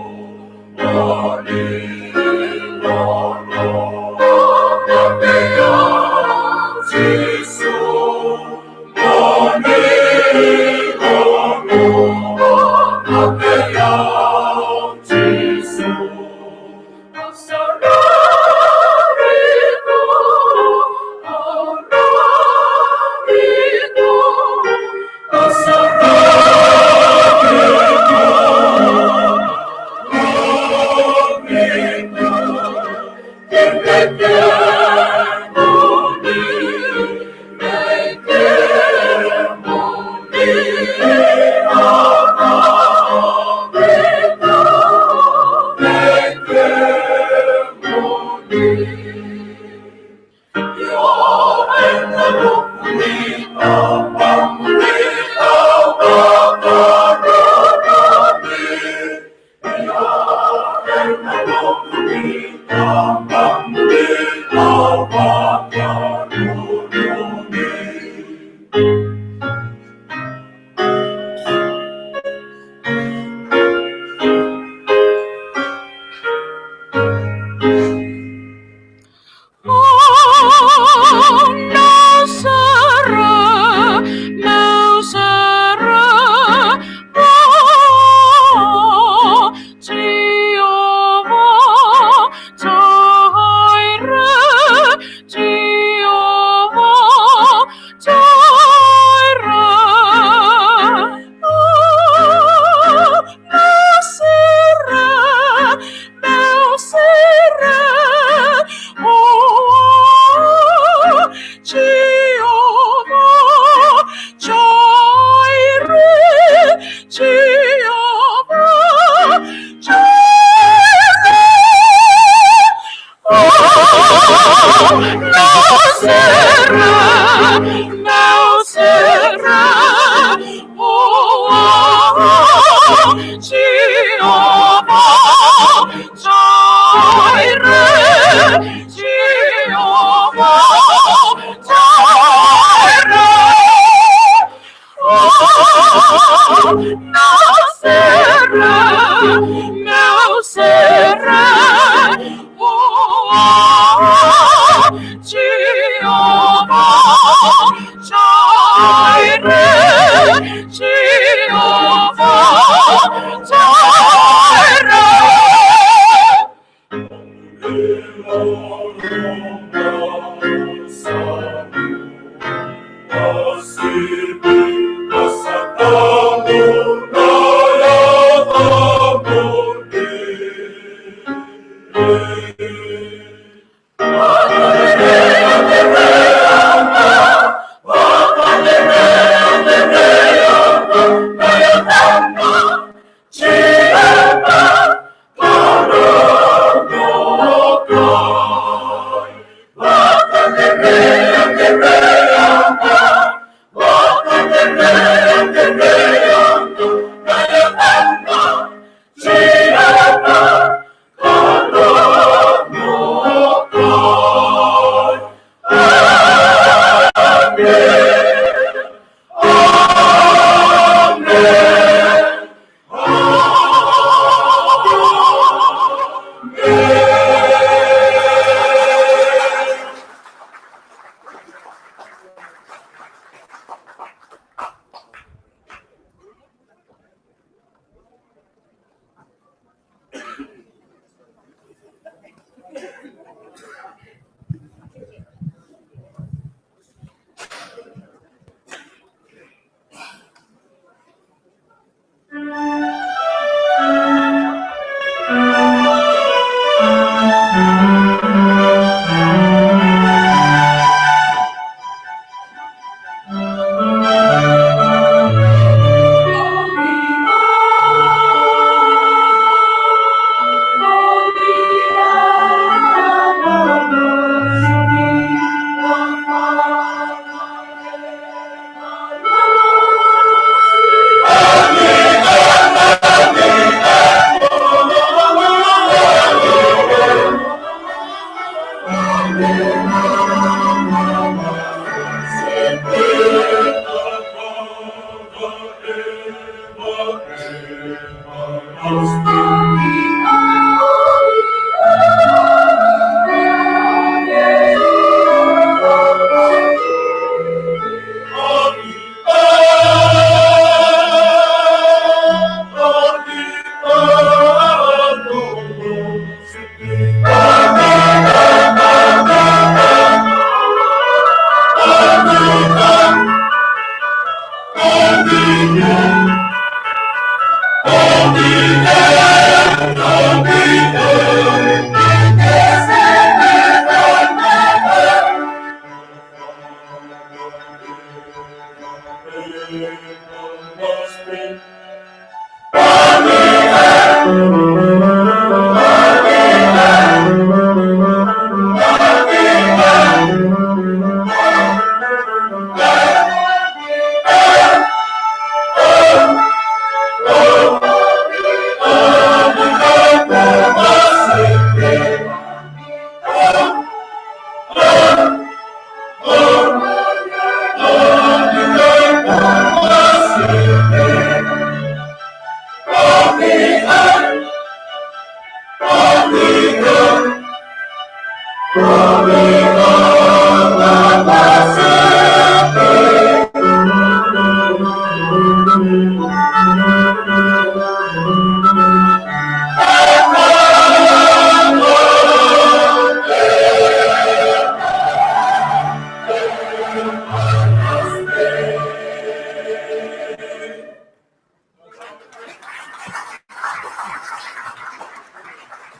Meu sere, meu sere, o Jeová Jireh, Jeová Jireh.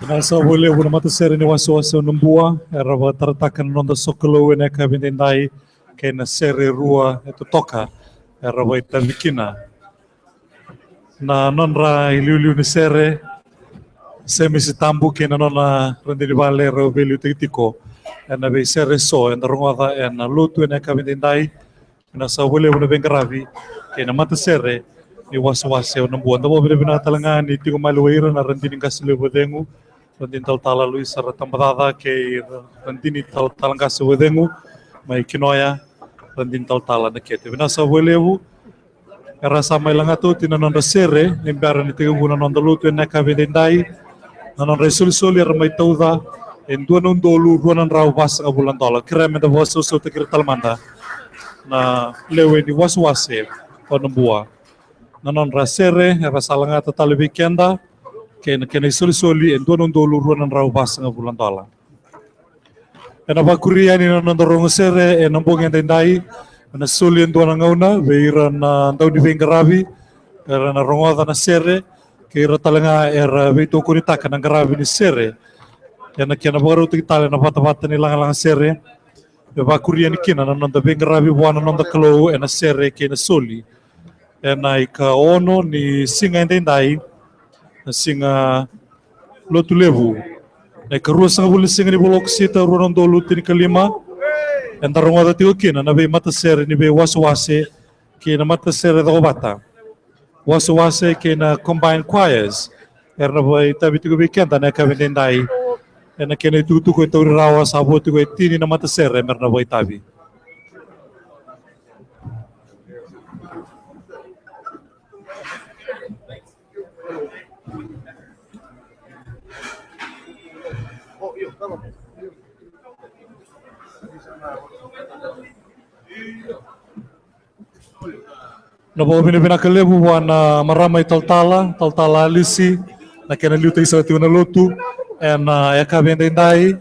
Vinaka sara vakalevu na matasere ni wasewase o Nabua, era vakatarataka na noda sokalou ena yakavi edaidai, kei na sere rua e totoka era vakaitavi kina. Na nodra iliuliu ni sere, Semisi Tabu kei na nona radini vale rau veiliutaki tiko ena veisere eso eda rogoca ena lotu ena yakavi edaidai. Vinaka sara vakalevu na veiqaravi kei na matasere ni wasewase o Nabua. Da vakavinavinaka tale ga ni tiko maliwai ira na radini qase levu vakacegu, radini talatala Luisa Ratabacaca kei radini talatala qase vakacegu mai Kinoya, radini talatala Nakete. Vinaka sara vakalevu. Era sa mai lagata oti na nodra sere ni bera ni tekivu na noda lotu ena yakavi edaidai. Na nodra isolisoli era mai tauca e dua na udolu rua na drau vasagavulu na dola. Kerea meda vakasausautaki ira tale mada na lewe ni wasewase o Nabua. Na nodra sere era sa lagata tale vei keda kei na kena isolisoli e dua na udolu rua na drau vasagavulu na dola. Ena vakuri yani na noda rogo sere ena bogi edaidai. Ena soli e dua na gauna vei ira na dauniveiqaravi era na rogoca na sere kei ira tale ga era veitokonitaka na qaravi ni sere. Ena kena vakarautaki tale na vatavata ni lagalaga sere, e vakuri yani kina na noda veiqaravi vua na noda Kalou ena sere kei na soli. Ena ikaono ni siga edaidai, na siga Lotulevu, na ikaruasagavulu ni siga ni vula o Okosita, rua na udolu tinikalima. Eda rogoca tiko kina na veimatasere ni veiwasewase kei na matasere cokovata, wasewase kei na combined choirs. Era na vakaitavi tiko vei keda na yakavi edaidai. Ena kena itukutuku e tauri rawa, sa vo tiko e tini na matasere mera na vakaitavi. Na vakavinavinaka levu vua na marama italatala, talatala Alisi, na kena liutaki sara tiko na lotu ena yakavi edaidai.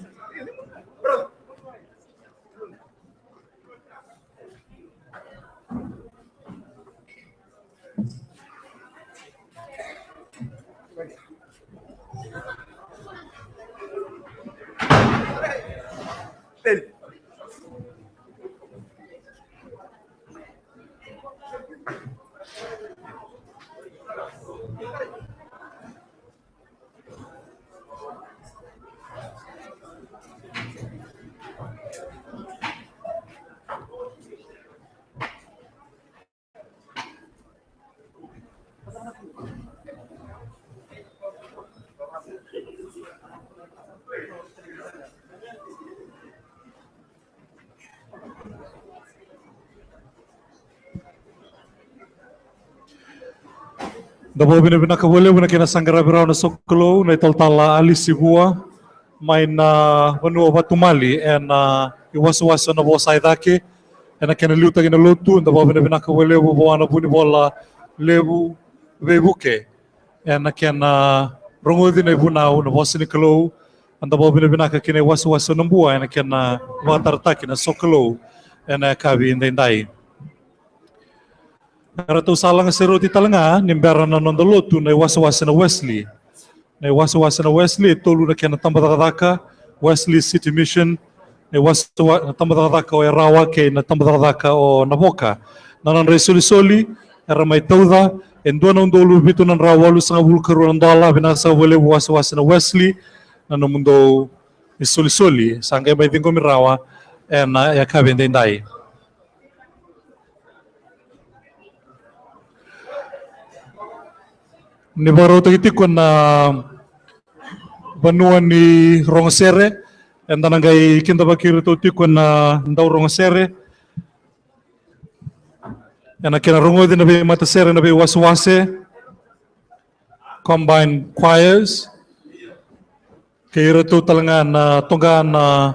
Da vakavinavinaka vakalevu na kena sa qaravi rawa na sokalou, na italatala Alisi Vua mai na vanua o Vatumali ena iwasewase o Navosa i Cake. Ena kena liutaki na lotu, da vakavinavinaka vakalevu vua na vunivola levu veivuke ena kena rogoci na ivunau, na vosa ni Kalou. Da vakavinavinaka kina iwasewase o Nabua ena kena vakatarataki na sokalou ena yakavi edaidai. Eratou sa laga sere oti tale ga ni bera na noda lotu na iwasewase na Wesley. Na iwasewase na Wesley e tolu na kena tabacakacaka: Wesley City Mission, na iwasewa-, na tabacakacaka o Yarawa kei na tabacakacaka o Navoka. Na nodra isolisoli era mai tauca e dua na udolu vitu na drau walusagavulu ka rua na dola. Vinaka saka vakalevu wasewase na Wesley na nomudou isolisoli sa qai mai ciqomi rawa ena yakavi edaidai. Ni vakarautaki tiko na vanua ni rogo sere, eda na qai kidavaki iratou tiko na dau rogo sere ena kena rogoci na veimatasere, na veiwasewase, combined choirs, kei iratou tale ga na toqa na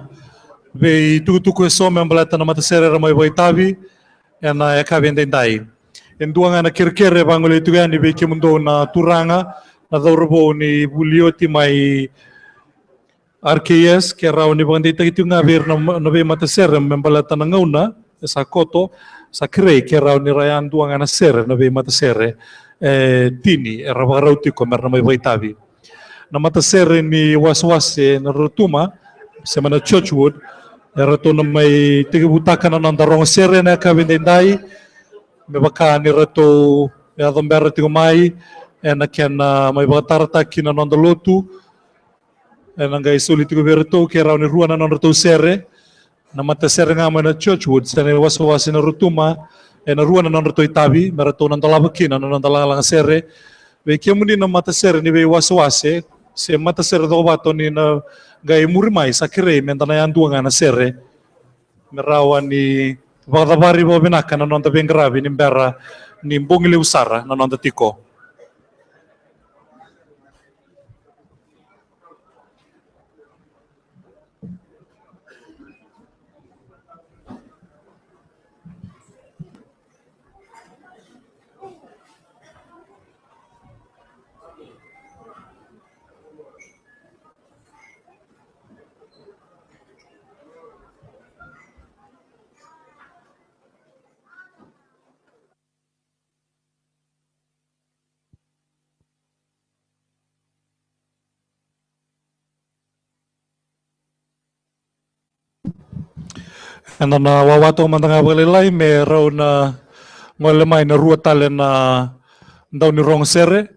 veitukutuku eso me baleta na matasere era mai vakaitavi ena yakavi edaidai. E dua ga na kerekere e vagolei tiko yani vei kemudou na turaga, na cauravou ni vuli oti mai R K S, ke rawa ni vakadeitaki tiko ga vei ira na, na veimatasere me baleta na gauna e sa koto, sa kerei ke rawa ni ra yadua ga na sere na veimatasere e tini era vakarau tiko me ra na mai vakaitavi. Na matasere ni wasewase na Rotuma se mai na Churchwood, eratou na mai tekivutaka na noda rogo sere ena yakavi edaidai, me vaka ni ratou yaco bera tiko mai ena kena mai vakatarataki na noda lotu. Ena qai soli tiko vei iratou ke rawa ni rua na nodratou sere. Na matasere ga mai na Churchwood se na iwasewase na Rotuma, ena rua na nodratou itavi me ratou na dolava kina na noda lagalaga sere. Vei kemuni na matasere ni veiwasewase se matasere cokovata ni na qai muri mai, sa kerei me da na yadua ga na sere me rawa ni vakacavari vakavinaka na noda veiqaravi ni bera ni bogi levu sara na noda tiko. Eda na wawa toka mada ga vakalailai me rau na gole mai na rua tale na daunirogo sere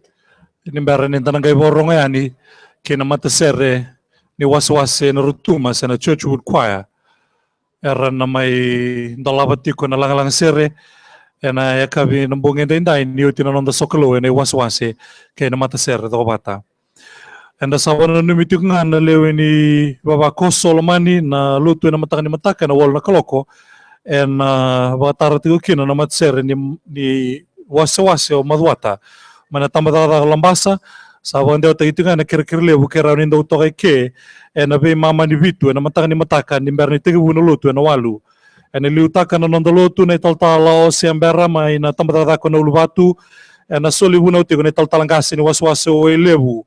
ni bera ni da na qai vakarogo yani ki na matasere ni wasewase na Rotuma se na Churchwood Choir. Era na mai dolava tiko na lagalaga sere ena yakavi na bogi edaidai ni oti na noda sokalou ena iwasewase kei na matasere cokovata. Eda sa vakananumi tiko ga na lewe ni vavakoso lomani na lotu ena mataka ni mataka ena walu na kaloko, ena vakatara tiko kina na matasere ni, ni wasewase o Macuata mai na tabacakacaka o Labasa. Sa vakadewataki tiko ga na kerekere levu ke rawa ni dau toka eke ena veimama ni vitu ena mataka ni mataka ni bera ni tekivu na lotu ena walu. Ena liutaka na noda lotu na italatala o Siabera mai na tabacakacaka o Nauluvatu, ena soli vunau tiko na italatala qase ni wasewase o Wailevu,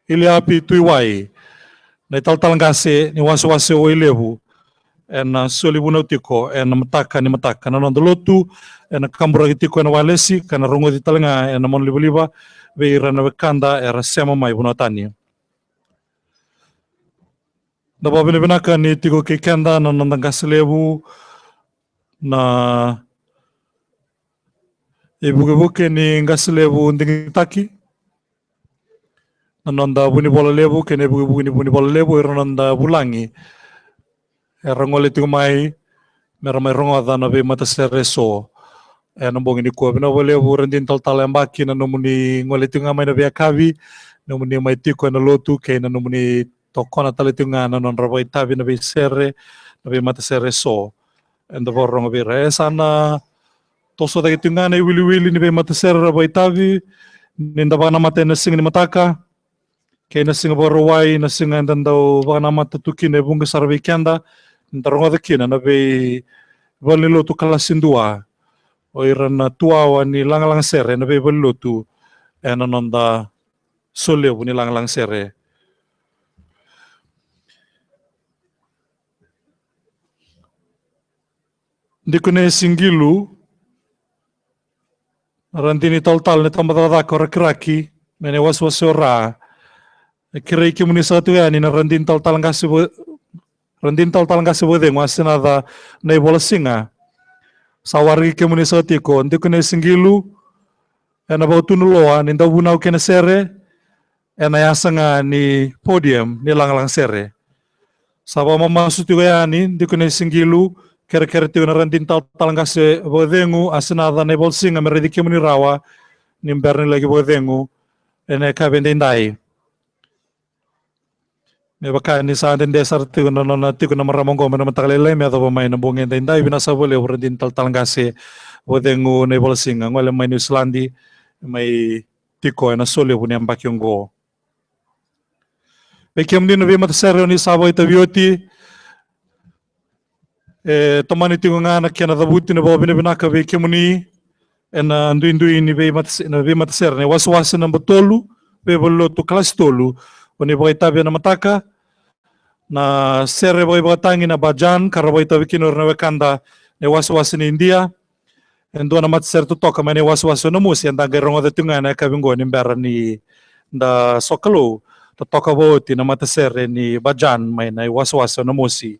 Iliapi Tuiwai, na italatala qase ni wasewase o Wailevu. Ena soli vunau tiko ena mataka ni mataka na noda lotu, ena kaburaki tiko ena walesi ka na rogoci tale ga ena monalivaliva vei ira na wekada era sema mai vanua tani. Da vakavinavinaka ni tiko kei keda na noda qase levu, na ivukevuke ni qase levu digitaki, na noda vunivola levu kei na ivukevuke ni vunivola levu, ira na noda vulagi era gole tiko mai me ra mai rogoca na veimatasere eso ena bogi nikua. Vinaka vakalevu Radini Talatala Yabaki na nomuni gole tiko ga mai na veiyakavi, nomuni mai tiko ena lotu kei na nomuni tokona tale tiko ga na nodra vakaitavi na veisere, na veimatasere eso. Eda vakarorogo vei ira. E sa na toso cake tiko ga na iwiliwili ni veimatasere ra vakaitavi ni da vakanamata ena siga ni mataka kei na siga Vakarauwai, na siga eda dau vakanamata tu kina e vuqa sara vei keda ni da rogoca kina na veivalenilotu kalasi dua, o ira na tuawa ni lagalaga sere ena veivalenilotu ena noda solevu ni lagalaga sere. Dikone Siqilu, na radini talatala ni tabacakacaka o Rakiraki mai na iwasewase o Ra. E kerei kemuni saka tiko yani na radini talatala qase va-, radini talatala qase vakacegu, Asenaca Naivolasiga. Sa waraki kemuni saka tiko Dikone Siqilu ena vakatunuloa ni dauvunau kei na sere ena yasa ga ni podium ni lagalaga sere. Sa vakamamasu tiko yani Dikone Siqilu, kerekere tiko na radini talatala qase vakacegu, Asenaca Naivolasiga, me raici kemuni rawa ni bera ni laki vakacegu ena yakavi edaidai. Me vaka ni sa dede sara tiko na nona tiko na marama oqo mai na mataka lailai me yacova mai na bogi edaidai. Vinaka saka vakalevu radini talatala qase vakacegu Naivolasiga, gole mai Niu Siladi, mai tiko ena solevu ni yabaki oqo. Vei kemuni na veimatasere oni sa vakaitavi oti, e tomani tiko ga na kena cavuti na vakavinavinaka vei kemuni ena duidui ni veimata-, na veimatasere, na iwasewase naba tolu, veivalenilotu kalasi tolu, oni vakaitavi ena mataka. Na sere vakaivakatagi na Bajan, ka ra vakaitavi kina o ira na wekada na iwasewase ni Idia. E dua na matasere totoka mai na iwasewase o Namosi, eda qai rogoca tiko ga ena yakavi oqo ni bera ni da sokalou, totoka vakaoti na matasere ni Bajan mai na iwasewase o Namosi.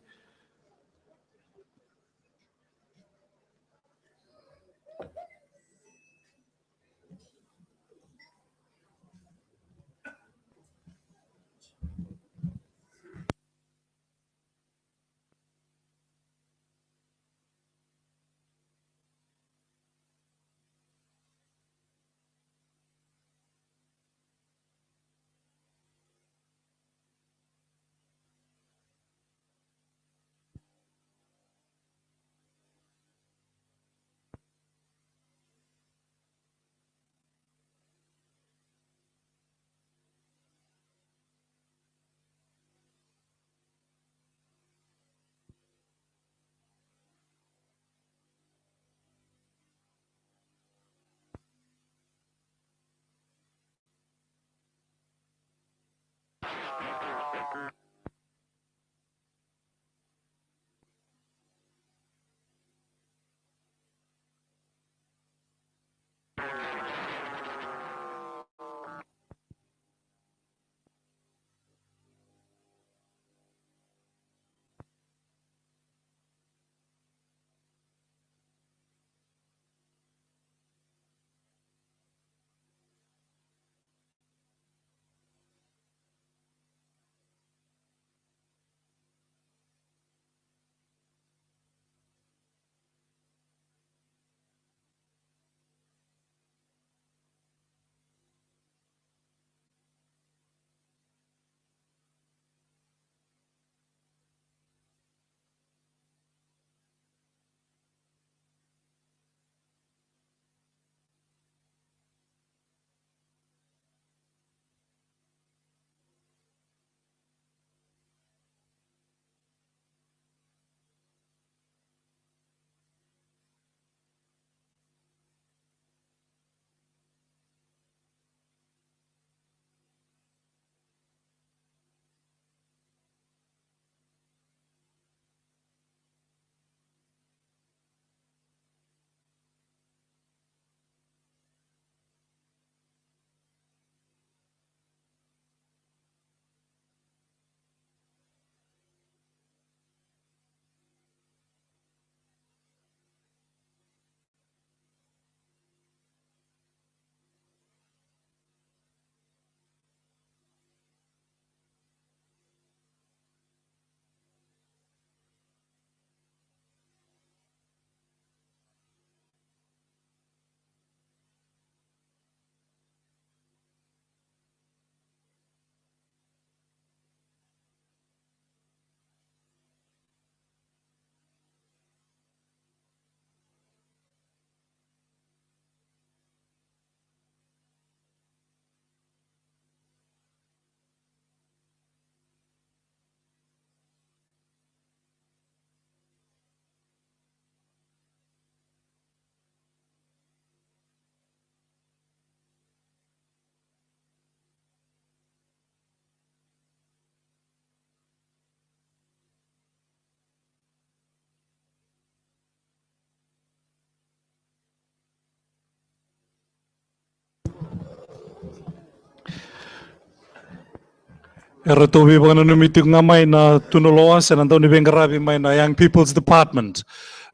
E ratou veivakananumi tiko ga mai na Tunuloa se na dauniveiqaravi mai na Young People's Department.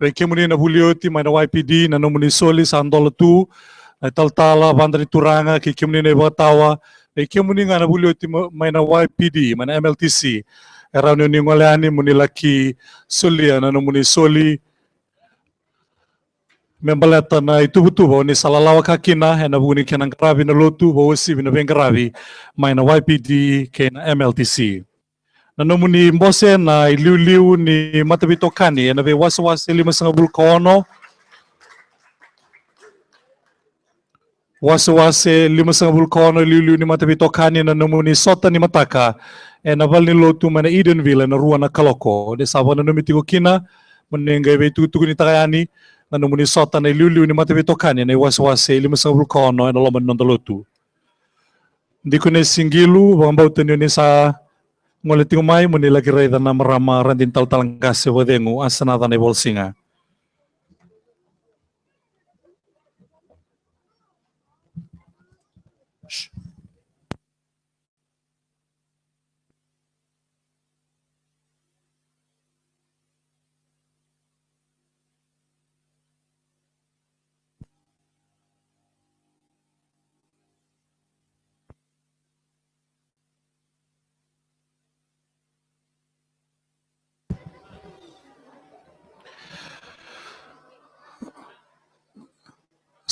Vei kemuni na vuli oti mai na Y P D, na nomuni soli sa dola tu, na italatala, vada ni turaga, kei kemuni na ivakatawa, vei kemuni ga na vuli oti ma-, mai na Y P D, mai na M L T C. E rawa ni o ni gole yani mo ni laki solia na nomuni soli me baleta na ituvatuva o ni sa lalawa ka kina ena vuku ni kena qaravi na lotu, vakauasivi na veiqaravi mai na Y P D kei na M L T C. Na nomuni bose na iliuliu ni mataveitokani ena veiwasewase limasagavulu ka ono. Wasewase limasagavulu ka ono, iliuliu ni mataveitokani, na nomuni sota ni mataka ena valenilotu mai na Edenville ena rua na kaloko. Ni sa vakananumi tiko kina mo ni qai veitukutukunitaka yani na nomuni sota na iliuliu ni mataveitokani ena iwasewase limasagavulu ka ono ena loma ni noda lotu. Dikonesi Qilu, vakabauta ni o ni sa gole tiko mai mo ni laki raica na marama radini talatala qase vakacegu, Asenaca Naivolasiga.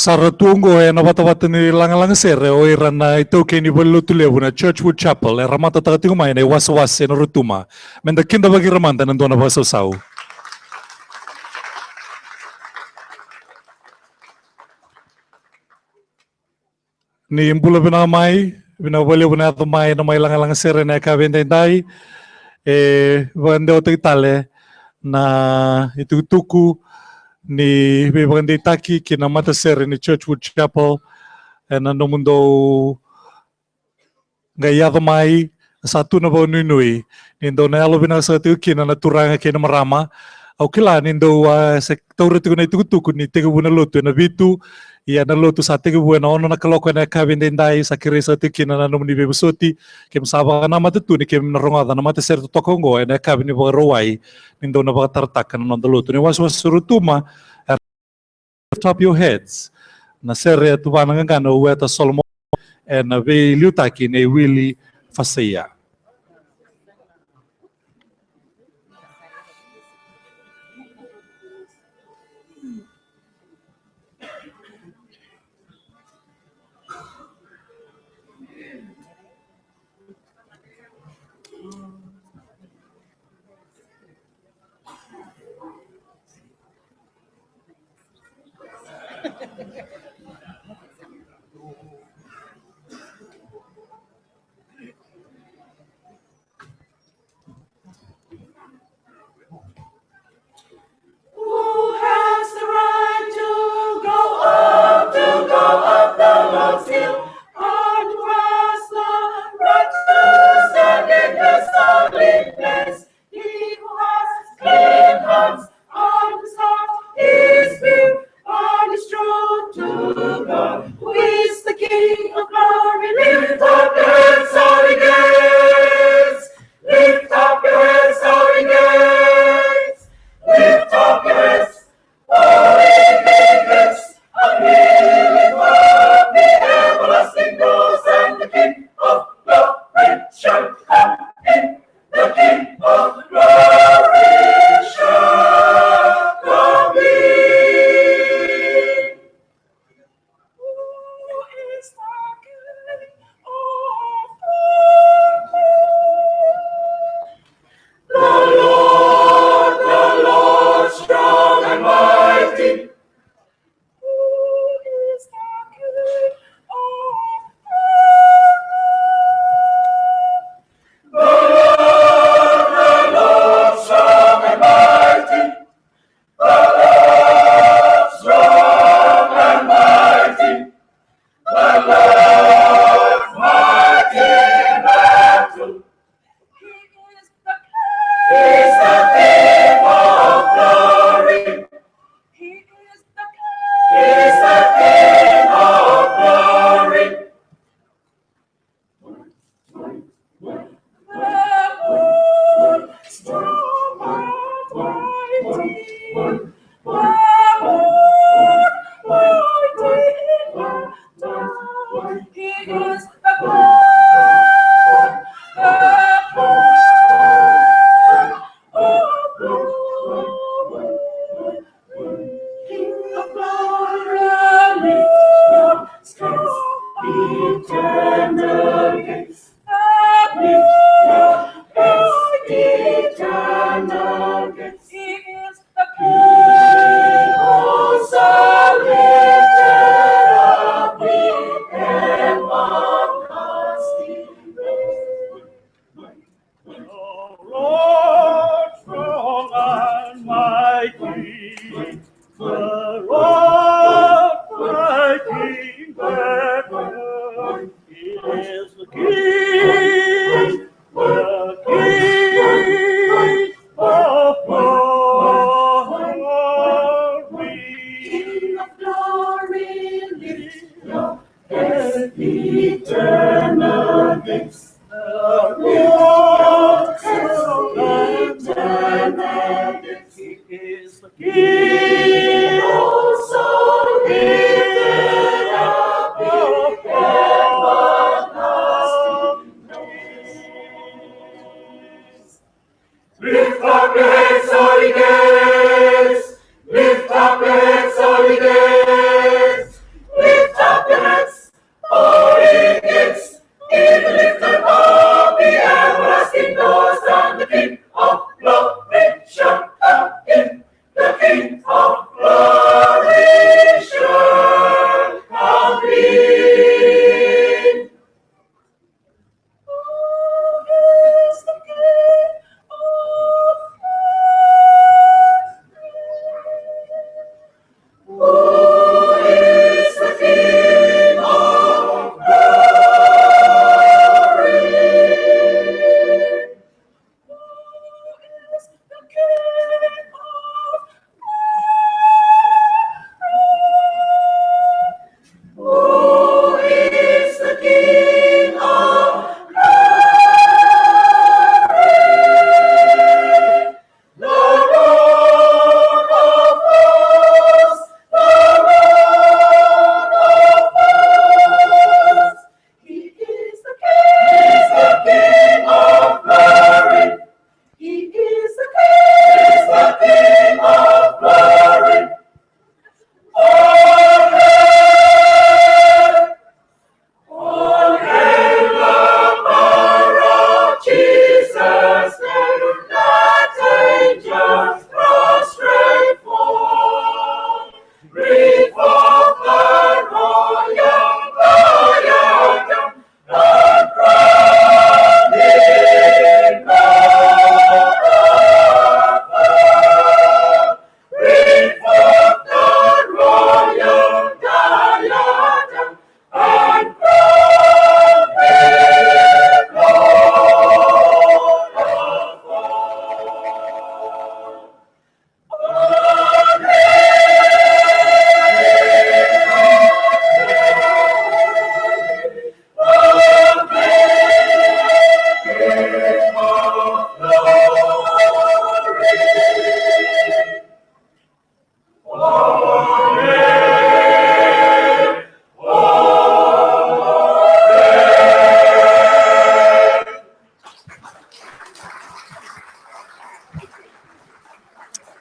Sa ra tu oqo ena vatavata ni lagalaga sere o ira na itaukei ni valenilotu levu na Churchwood Chapel, era matataka tiko mai na iwasewase na Rotuma. Meda kidavaki ira mada ena dua na vakasausau. Ni bula vinaka mai, vinaka vakalevu na yaco mai na mai lagalaga sere ena yakavi edaidai. E vakadewataki tale na itukutuku ni veivakadeitaki ki na matasere ni Churchwood Chapel ena nomudou qai yaco mai. Sa tu na vakanuinui ni dou na yalovinaka saka tiko kina na turaga kei na marama. Au kila ni dou a se taura tiko na itukutuku ni tekivu na lotu ena vitu, ia na lotu sa tekivu ena ono na kaloko ena yakavi edaidai. Sa kerei saka tiko kina na nomuni veivosoti. Keimami sa vakanamata tu ni keimami na rogoca na matasere totoka oqo ena yakavi ni Vakarauwai, ni dou na vakatarataka na noda lotu. Na iwasewase Rotuma, e Lift Up Your Heads, na sere e tuvana qaqana o Ueta Solomoni, ena veiliutaki nei Willie Fasaia. Who has the right to go up, to go up the Lord's hill, and who has the right to stand in his holy place? He who has clean hands and his heart is pure and is true to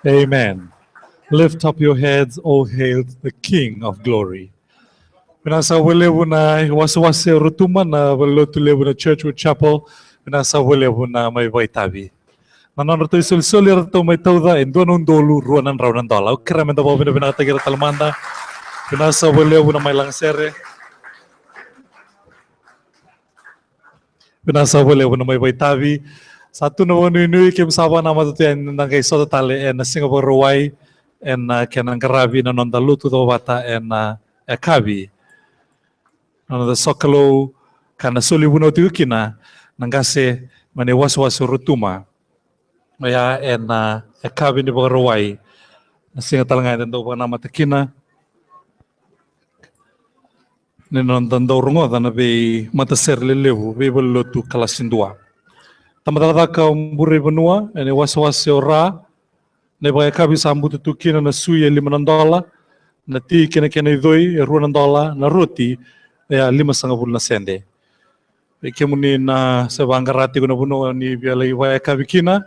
Amen. Lift up your heads, all hail the King of glory. Vinaka saka vakalevu na iwasewase o Rotuma, na valenilotu levu na Churchwood Chapel. Vinaka saka vakalevu na mai vakaitavi. Na nodratou isolisoli eratou mai tauca e dua na udolu rua na drau na dola. Au kerea meda vakavinavinakataki ira tale mada. Vinaka saka vakalevu na mai lagasere. Vinaka saka vakalevu na mai vakaitavi. Sa tu na vakanuinui, keimami sa vakanamata tu yani na qai sota tale ena Siga Vakarauwai, ena kena qaravi na noda lotu caka vata ena, e, yakavi. Na noda sokalou, ka na soli vunau tiko kina na qase mai na iwasewase o Rotuma. Oya ena, e, yakavi ni Vakarauwai. Na siga tale ga eda dau vakanamata kina. Ni noda dau rogoca na veimatasere lelevu, veivalenilotu kalasi dua. Tabacakacaka o Bure i Vanua, ena iwasewase o Ra, na ivakayakavi sa butu tu kina na sui e lima na dola, na ti kei na kena icoi e rua na dola, na roti e a limasagavulu na sede. Vei kemuni na se vaqara tiko na vanua ni via lai vakayakavi kina,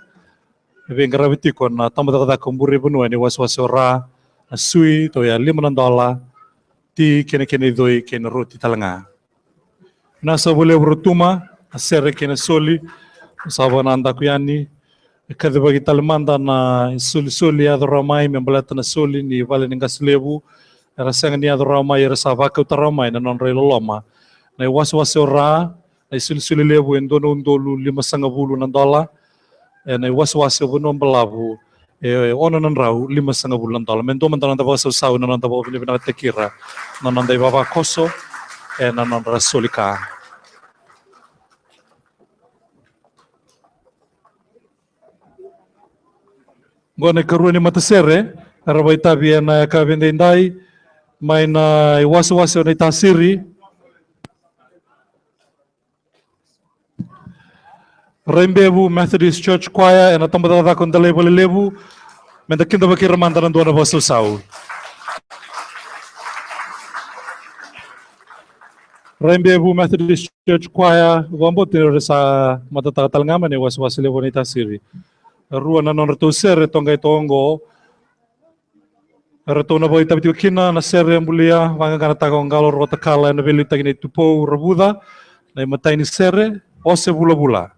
e veiqaravi tiko na Tabacakacaka o Bure i Vanua ena iwasewase o Ra, na sui tou ya lima na dola, ti kei na kena icoi kei na roti tale ga. Vinaka saka vakalevu Rotuma, na sere kei na soli, sa vakanadaku yani. E kacivaki tale mada na isolisoli e yaco rawa mai me baleta na soli ni vale ni qase levu. Era sega ni yaco rawa mai, era sa vakauta rawa mai na nodra iloloma. Na iwasewase o Ra, na isolisoli levu e dua na udolu limasagavulu na dola. Ena iwasewase o Vanua Balavu e ono na drau limasagavulu na dola. Me dua mada na noda vakasausau, na noda vakavinavinakataki ira na noda ivavakoso ena nodra soli ka. Qo na ikarua ni matasere era vakaitavi ena yakavi edaidai mai na iwasewase o Naitasiri. Raibevu Methodist Church Choir ena tabacakacaka o Dalaivalelevu. Meda kidavaki ira mada na dua na vakasausau. Raibevu Methodist Church Choir, vakabauta ni ra sa matataka tale ga mai na iwasewase levu o Naitasiri. Rua na nodratou sere toka qai toka qo. Eratou na vakaitavi tiko kina na sere e bulia, vaqaqanataka o Qalo Rokotakala ena veiliutaki nei Tupou Ravuca, na imatai ni sere, Ose Vulavula.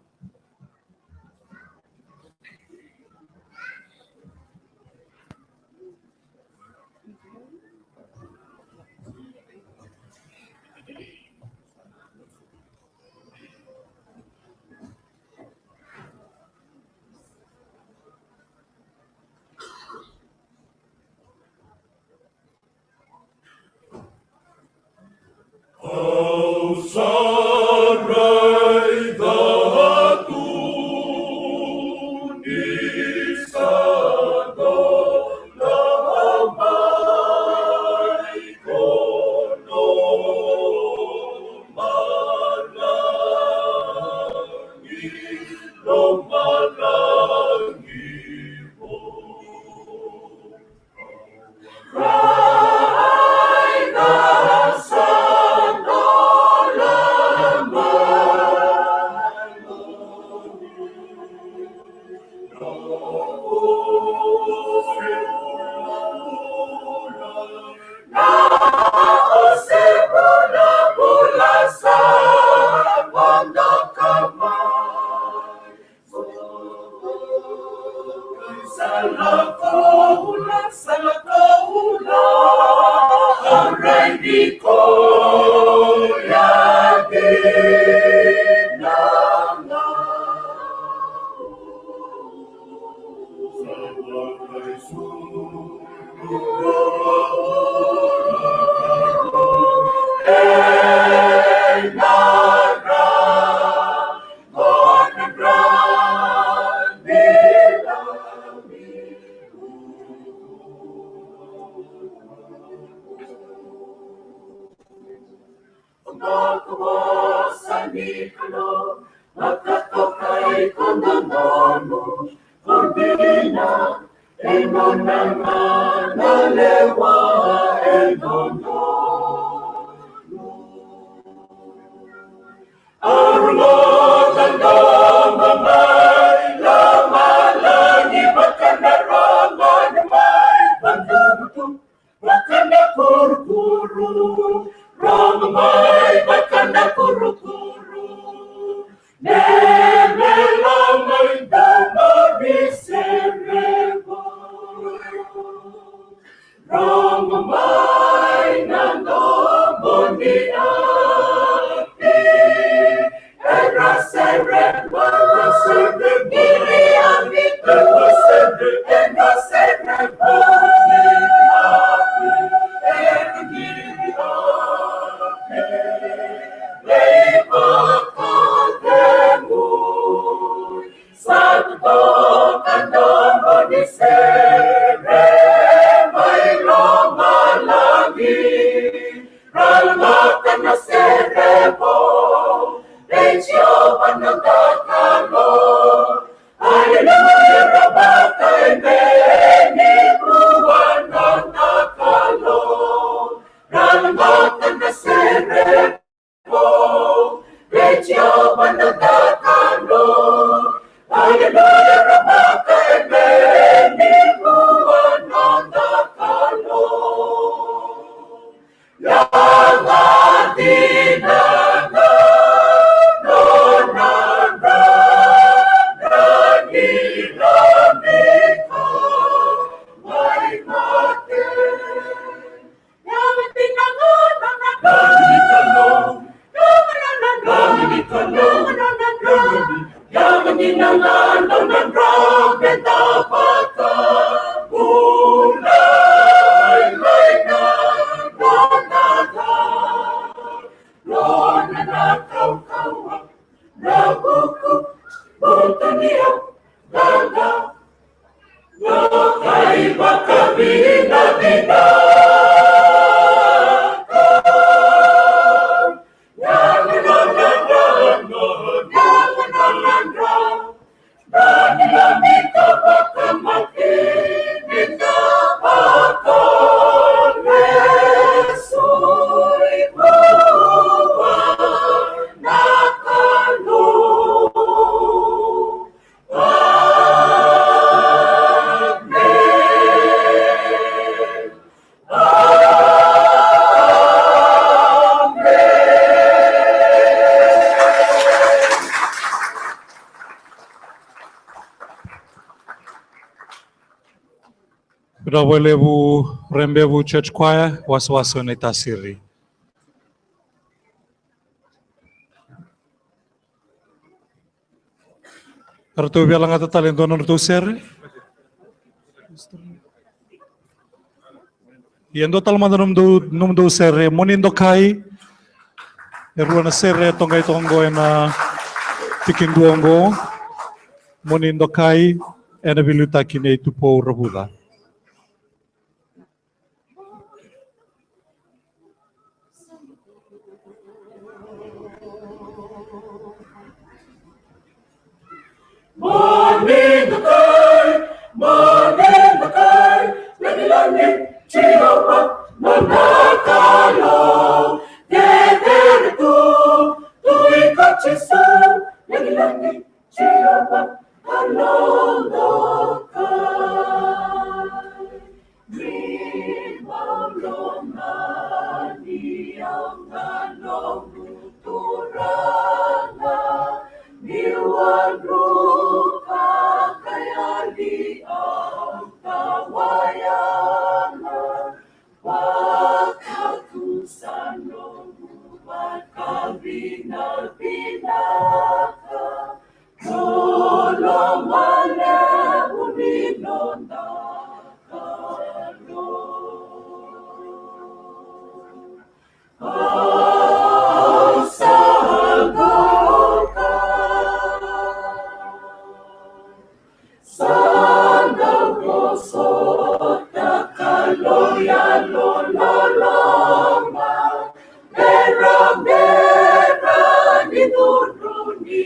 kurukuru, rogo mai vaka na kurukuru. Memela mai dama ni serevo. Rogo mai na domo ni api. Era serevo, era serevo, era serevo, era serevo. Era serevo. Sa totoka domo ni sere mai lomalagi. Ra lako na serevo vei Jiova noda Kalou. Aleluya, ra vakaemeni vua noda Kalou. Ra lako na serevo vei Jiova noda Kalou. Aleluya, ra vakaemeni vua noda Kalou. Yaga dina na nona dra, dra ni lobika mai mate. Vinaka vakalevu Rebevu Church Choir, wasewase o Naitasiri. Eratou via lagata tale e dua na nodratou sere. Ia dua tale mada nomudou, nomudou sere, mo ni dokai. E rua na sere e toqai toka oqo ena tikidua oqo. Mo ni dokai, ena veiliutaki nei Tupou Ravuca. Mani dokai, mani dokai, lagilagi Jiova noda Kalou. Cecere tu, tu iko Jisu, lagilagi Jiova, Kalou dokai. Ni mau lomani au na noqu Turaga, ni waqaruka ka yali au ka wayaga. Vakatusa noqu vakavinavinaka, no lomana vuni noda Kalou. Au sa qai Sa dau vosota Kalou yalololoma, berabera ni cudru ni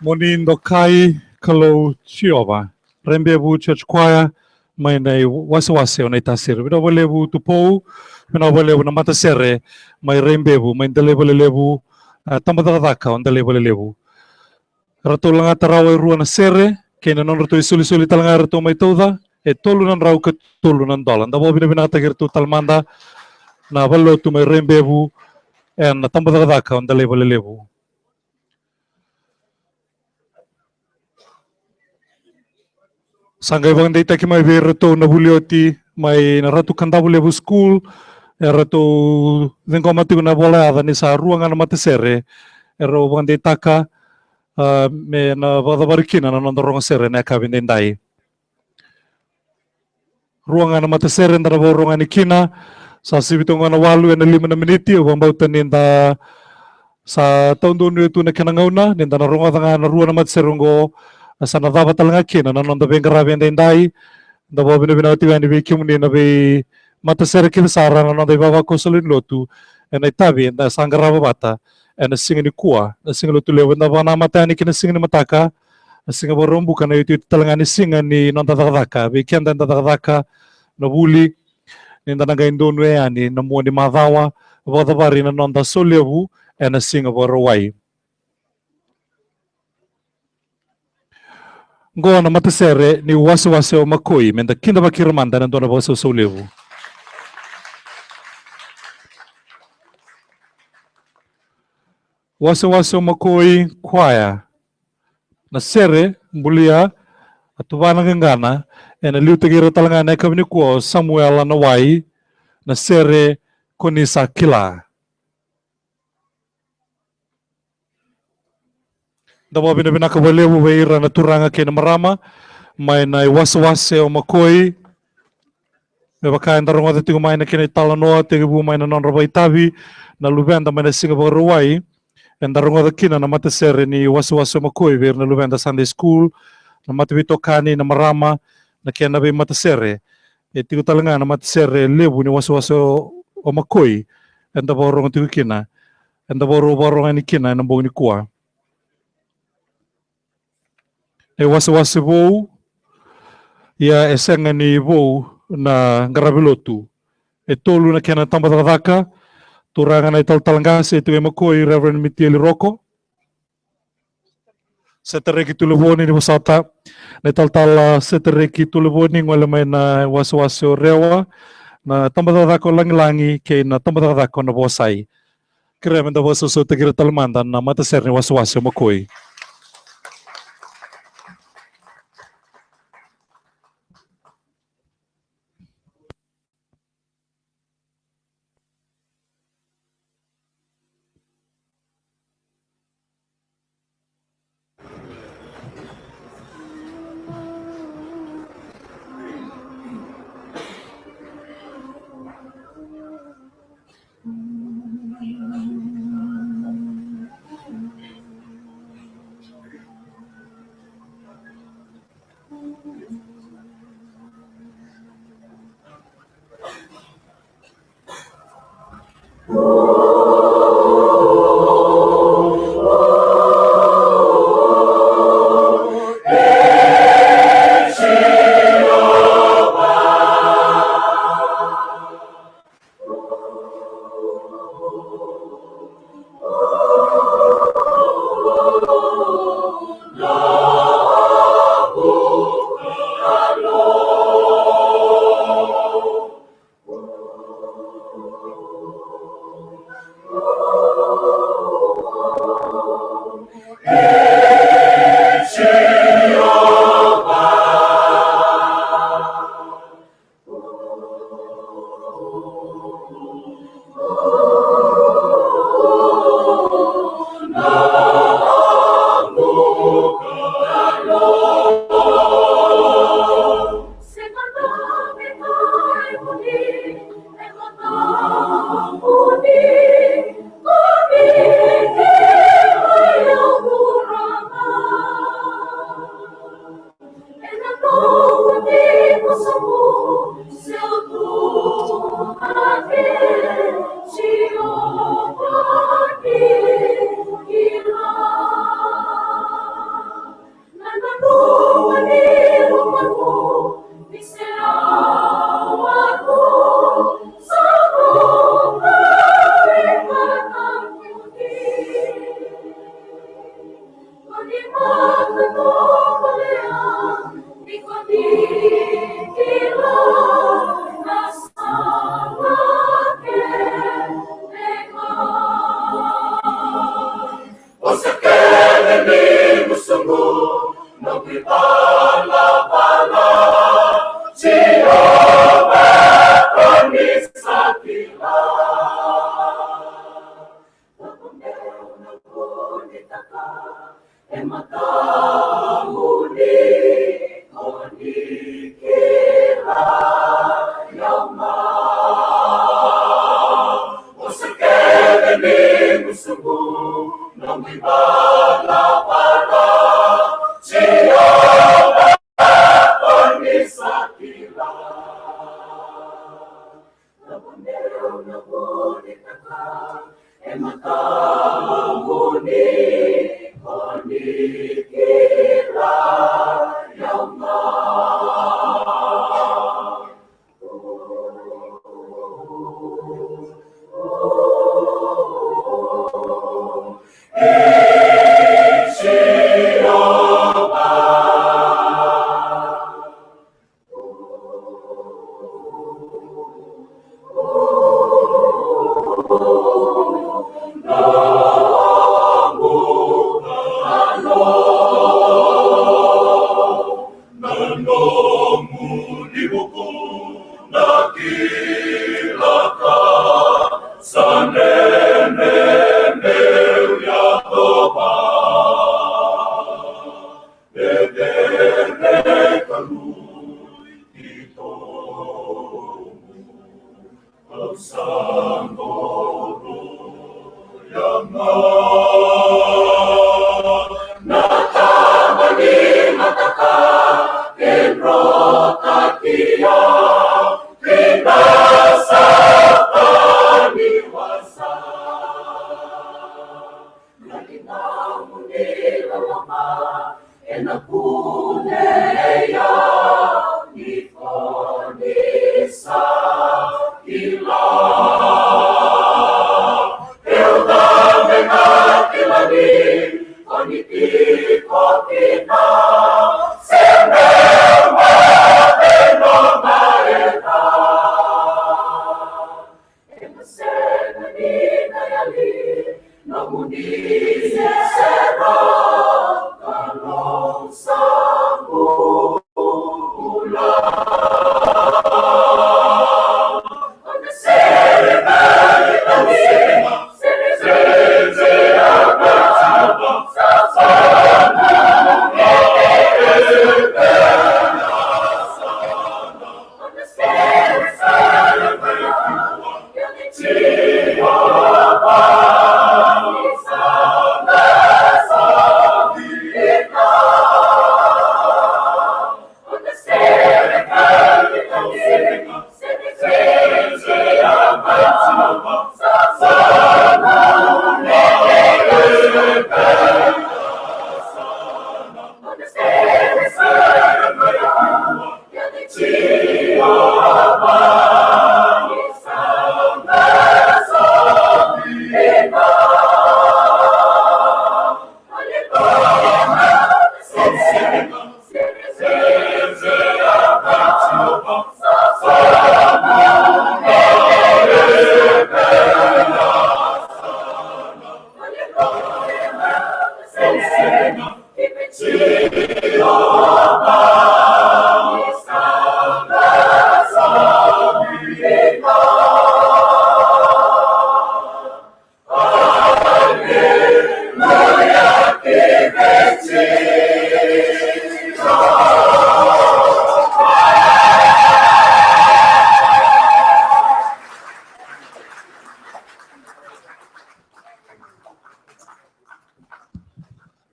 Mo ni dokai Kalou Jiova. Raibevu Church Choir, mai na iwasewase o Naitasiri. Vinaka vakalevu Tupou, vinaka vakalevu na matasere mai Raibevu, mai Delaivale Levu, a, tabacakacaka o Delaivale Levu. Ratou lagata rawa e rua na sere, kei na nodratou isolisoli tale ga ratou mai tauca, e tolu na drau ka tolu na dola. Da vakavinavinakataki iratou tale mada na valelotu mai Raibevu, ena tabacakacaka o Delaivale Levu. Sa qai vakadeitaki mai vei iratou na vuli oti mai na Ratu Kadavulevu School, e ratou ciqoma tiko na vola yaca ni sa rua ga na matasere, e rau vakadeitaka, a, me na vakacavari kina na noda rogo sere na yakavi daidai. Rua ga na matasere eda na vakarorogo yani kina. Sa sivi toka ga na walu ena lima na miniti, au vakabauta ni da sa taudonuya tu na kena gauna, ni da na rogoca ga na rua na matasere oqo, sa na cava tale ga kina na noda veiqaravi edaidai. Da vakavinavinaka tiko yani vei kemuni na veimatasere kece sara na noda ivavakoso lewe ni lotu ena itavi eda sa qarava vata ena siga nikua, na Siga Lotulevu. Eda vakanamata yani ki na siga ni mataka, na Siga Vakaraubuka, na iotioti tale ga ni siga ni noda cakacaka. Vei keda eda cakacaka na vuli, ni da na qai donuya yani na mua ni macawa, vakacavari na noda saulevu ena Siga Vakarauwai. Qo na matasere ni Wasewase o Makoi, meda kidavaki ira mada ena dua na vakasausau levu. Wasewase o Makoi Choir. Na sere, bulia, a tuvana qaqana, ena liutaki ira tale ga na yakavi nikua o Samuela Nawai, na sere Ko Ni Sa Kila. Da vakavinavinaka vakalevu vei ira na turaga kei na marama mai na iwasewase o Makoi. Me vaka eda rogoca tiko mai na kena italanoa tekivu mai na nodra vakaitavi na luveda mai na Siga Vakarauwai, eda rogoca kina na matasere ni wasewase o Makoi vei ira na luveda Sunday school, na mataveitokani, na marama, na kena veimatasere. E tiko tale ga na matasere levu ni wasewase o, o Makoi eda vakarorogo tiko kina, eda vakarau vakarorogo yani kina ena bogi nikua. E wasewase vou, ia e sega ni vou na qaravi lotu. E tolu na kena tabacakacaka, turaga na italatala qase e tiko e Makoi, Reverend Mitieli Roko. Setareki Tulevoni, ni vosota, na italatala Setareki Tulevoni, gole mai na wasewase o Rewa, na tabacakacaka o Lagilagi kei na tabacakacaka o Navosai. Kerea meda vakasausautaki ira tale mada na matasere ni wasewase o Makoi.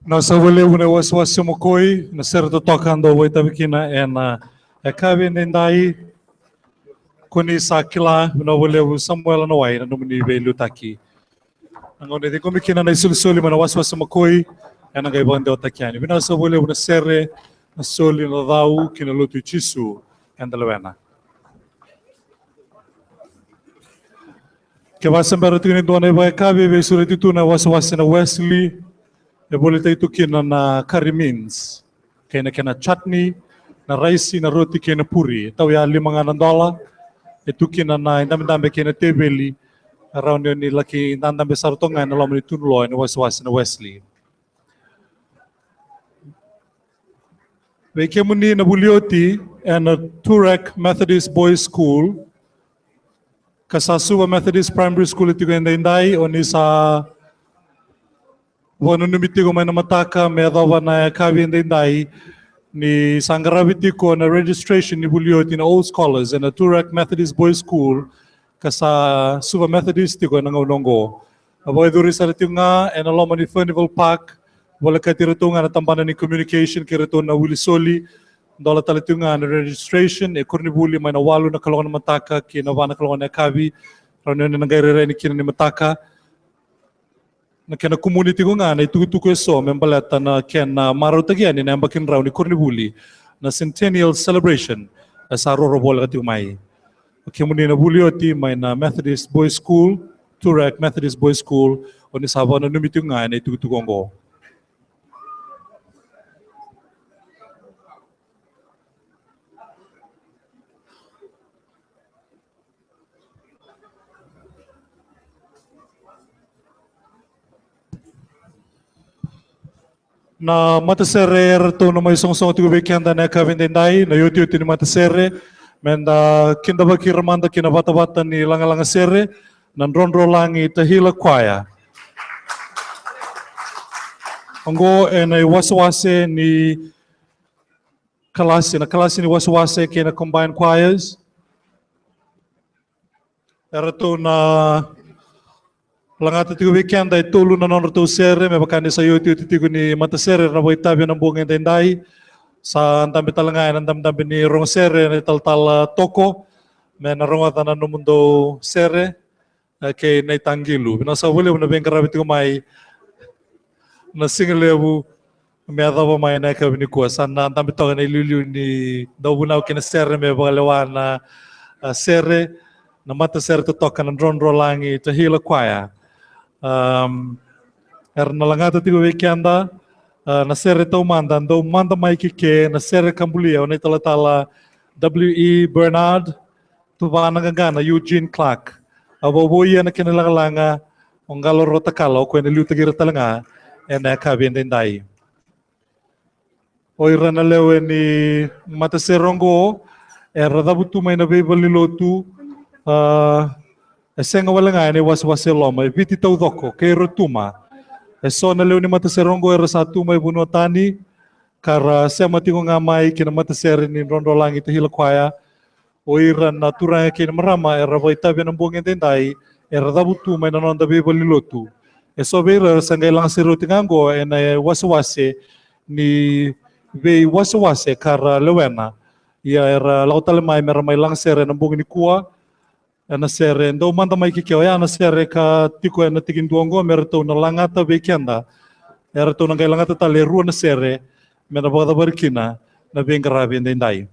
Vinaka saka vakalevu na iwasewase Makoi, na sere totoka dau vakaitavi kina ena yakavi edaidai. Ko ni sa kila, vinaka vakalevu Samuela Nawai na nomuni veiliutaki. Na gauna e ciqomi kina na isolisoli mai na wasewase Makoi, ena qai vakadewataki yani. Vinaka saka vakalevu na sere, na soli, na cau kei na lotu i Jisu eda lewena. Kevaka se bera tiko ni dua na ivakayakavi e veisureti tu na wasewase na Wesley, e volitaki tu kina na curry beans kei na kena chutney, na raisi, na roti kei na puri. E tau ya lima ga na dola. E tu kina na idabedabe kei na teveli. E rawa ni o ni laki dadabe sara toka ga ena loma ni tunuloa ena wasewase na Wesley. Vei kemuni na vuli oti ena Toorak Methodist Boys School, ka sa Suva Methodist Primary School tiko e daidai, o ni sa vakananumi tiko mai na mataka me yacova na yakavi e daidai, ni sa qaravi tiko na registration ni vuli oti na Old Scholars ena Toorak Methodist Boys School, ka sa Suva Methodist tiko ena gauna oqo. A vakayacori sara tiko ga ena loma ni Furnival Park, volekati iratou ga na tabana ni communication kei iratou na wili soli. Dola tale tiko ga na registration e koronivuli mai na walu na kaloko na mataka ki na va na kaloko na yakavi. Rawa ni o ni na qai rairai ni kina ni mataka. Na kena kumuni tiko ga na itukutuku eso me baleta na kena marautaki yani na yabaki ni rau ni koronivuli na Centennial Celebration e sa roro voleka tiko mai. O kemuni na vuli oti mai na Methodist Boys School, Toorak Methodist Boys School, o ni sa vakananumi tiko ga ena itukutuku oqo. Na matasere eratou na mai sogosogo tiko vei keda na yakavi edaidai, na iotioti ni matasere, me da kidavaki ira mada ki na vatavata ni lagalaga sere, na Drodrolagi Tahila Kwaya. Oqo ena iwasewase ni kalasi, na kalasi ni wasewase kei na combined choirs. Eratou na lagata tiko vei keda e tolu na nodratou sere, me vaka ni sa iotioti tiko ni matasere era na vakaitavi ena bogi edaidai. Sa dabe tale ga ena dabedabe ni rogo sere na italatala Toko, me na rogoca na nomudou sere, e, kei na itaqilu. Vinaka saka vakalevu na veiqaravi tiko mai na siga levu me yacova mai na yakavi nikua. Sa na dabe toka na iliuliu ni dauvunau kei na sere me vakalewa na, a, sere, na matasere totoka na Drodrolagi Tahila Kwaya. Am, era na lagata tiko vei keda, a, na sere taumada, Dou Mada Mai Keke, na sere ka bulia o na italatala W E Bernard, tuvana qaqana Eugene Clark. A vakavouia na kena lagalaga o Qalo Rotakala, o koya na liutaki ira tale ga ena yakavi edaidai. O ira na lewe ni matasere oqo era cavutu mai na veivalenilotu, a, e sega wale ga ena iwasewase e loma, e Viti taucoko kei Rotuma. Eso na lewe ni matasere oqo era sa tu mai vanua tani, ka ra sema tiko ga mai ki na matasere ni Drodrolagi Tahila Kwaya. O ira na turaga kei na marama era vakaitavi ena bogi edaidai, era cavutu mai na noda veivalenilotu. Eso vei ira era sa qai lagasere oti ga oqo ena iwasewase ni veiwasewase ka ra lewena. Ia era lako tale mai me ra mai lagasere ena bogi nikua ena sere Dou Mada Mai Keke, oya na sere ka tiko ena tikidua oqo me ratou na lagata vei keda. Eratou na qai lagata tale e rua na sere me na vakacavari kina na veiqaravi edaidai.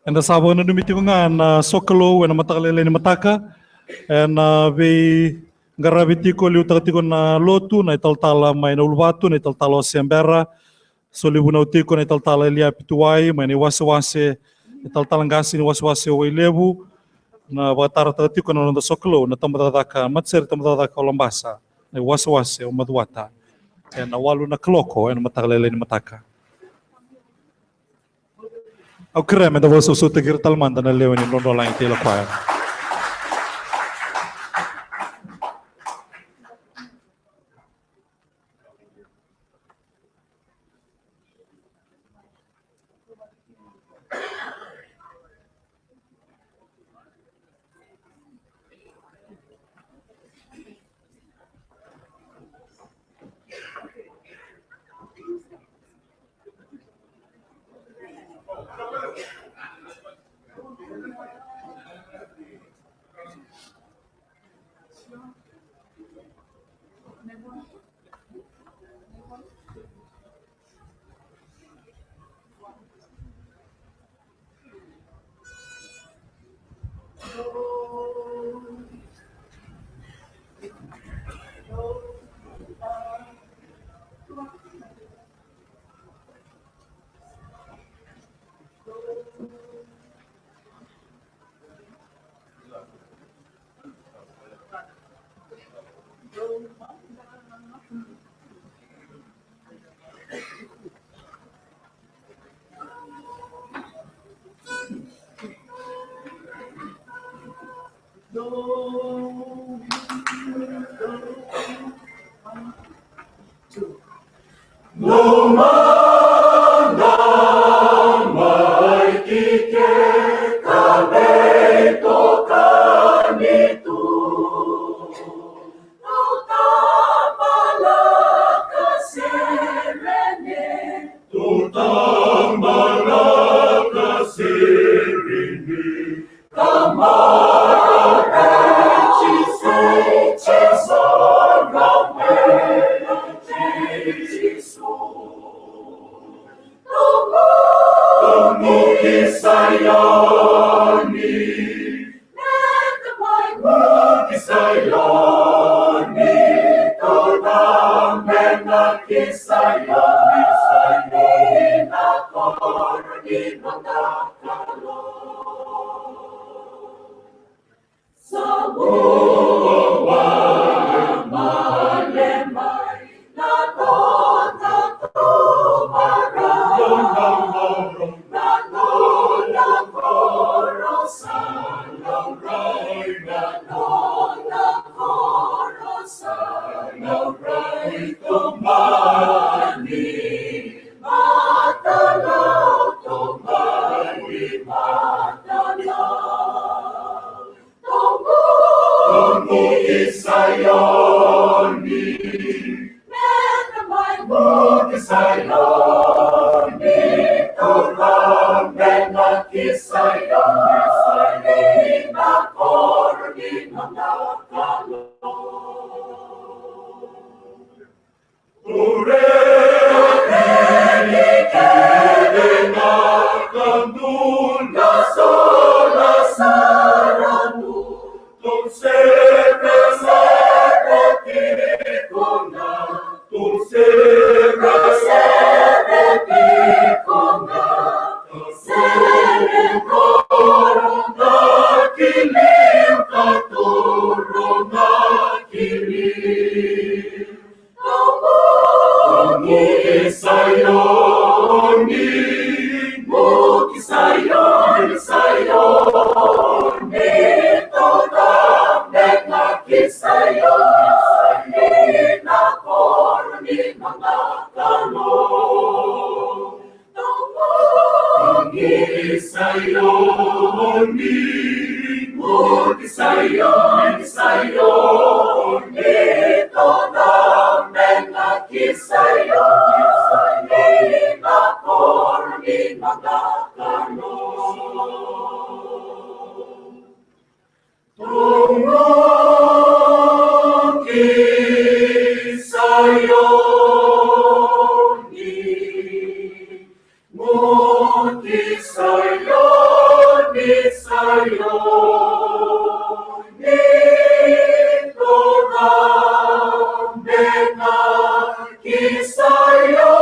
Eda sa vakananumi tiko ga na sokalou ena mataka lailai ni mataka. Ena veiqaravi tiko, liutaka tiko na lotu, na italatala mai na Uluvatu, na italatala o Sebera. Soli vunau tiko na italatala Eliapi Tuwai mai na iwasewase, italatala qase ni wasewase o Wailevu. Na vakatarataka tiko na noda sokalou na tabacakacaka, matasere tabacakacaka o Labasa, na iwasewase o Macuata, ena walu na kaloko ena mataka lailai ni mataka. Au kerea me da vakasausautaki ira tale mada na lewe ni Drodrolagi Tahila Kwaya. Lomana mai tike ka veitokani tu. Tou tamalaka Sereni. Tou tamalaka Sereni. Tamara Jisu, Jisu, Jisu. Tubu ki Saioni. Tubu ki Saioni. Tou tamalaka Saioni. Na koro ni noda Kalou. Sa bula wale mai na nona tou marau. Na nona koro sa laurai, na nona koro sa laurai. Tomani matana, tomani matana. Tubu ki Saioni. Tubu ki Saioni. Tubu ki Saioni. Na koro ni noda Kalou. Tubu ki Saioni, tubu ki Saioni, Saioni, tou tamalaka Saioni, na koro ni noda Kalou. Tubu ki Saioni, tubu ki Saioni, Saioni, tou tamalaka Saioni, na koro ni noda Kalou. Tubu ki Saioni, tubu ki Saioni, Saioni, tou tamalaka Saioni.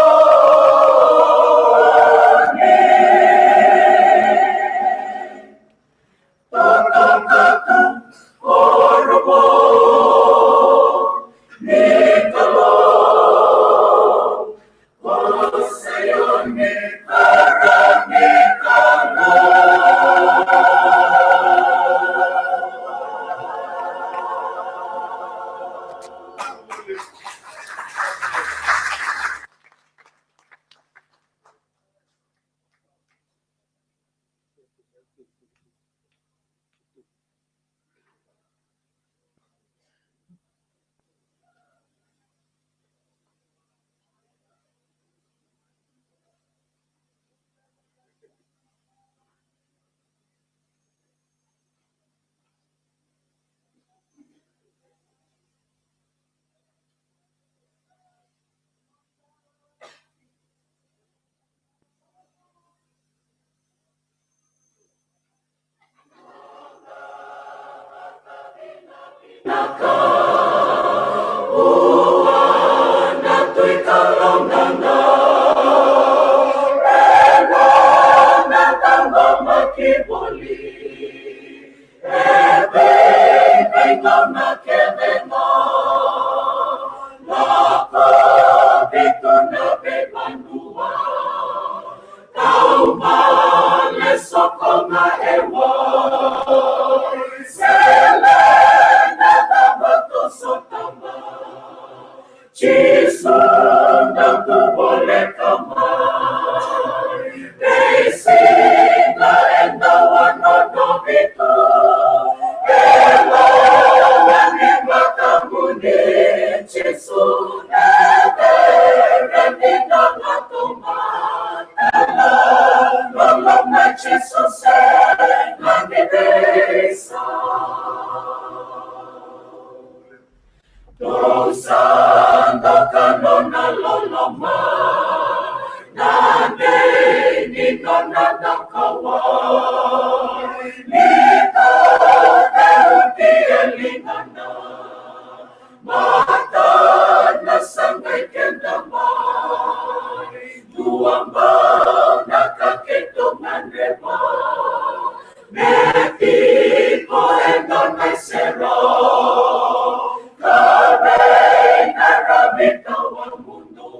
Tauvale soko ga e wai, se Sa doka nona loloma, na dei ni nona na kauwai. Ni ka tauti e ligana, matana sa qai keda mai. Dua bau na ka keitou gadreva, me tiko e dua na iserau, ka vei na ravi tawamudu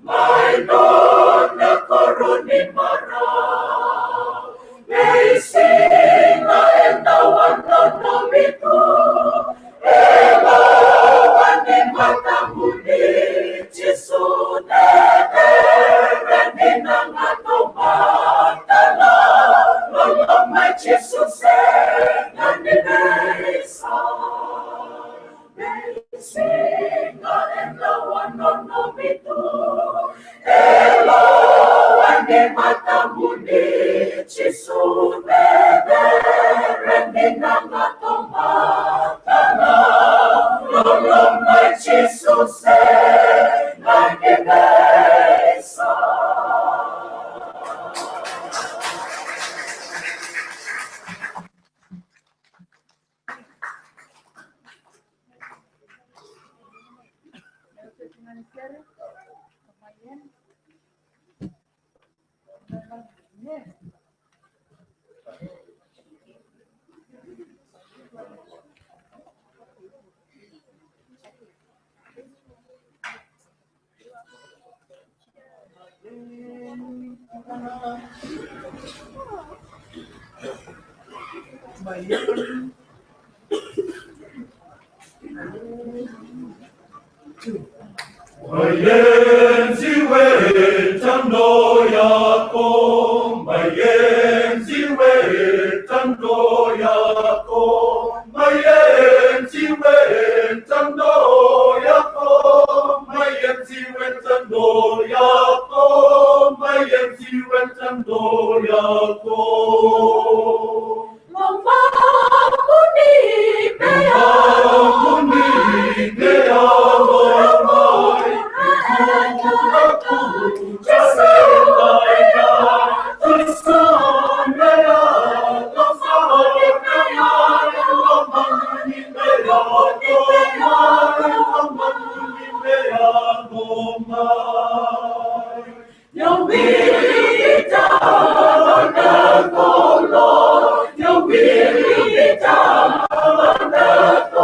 mai nona koro ni marau. Me siga e dau a nona vitu, e loma ni matamuni Jisu, cecere ni na gato matana. Loloma i Jisu sega ni veisau. Me siga e dau a nona vitu, e loma ni matamuni Jisu, cecere ni na gato matana. Loloma i Jisu sega ni veisau. Mai enzi we tano yako, mai enzi we tano yako, mai enzi we tano yako, mai enzi we tano yako, mai enzi we tano yako. Lomamuni me yaco mai, Jisu me yaco mai, Jisu me yaco mai, lomamuni me yaco mai, lomamuni me yaco mai. Your will be done on earth, oh Lord. Your will be done on earth, oh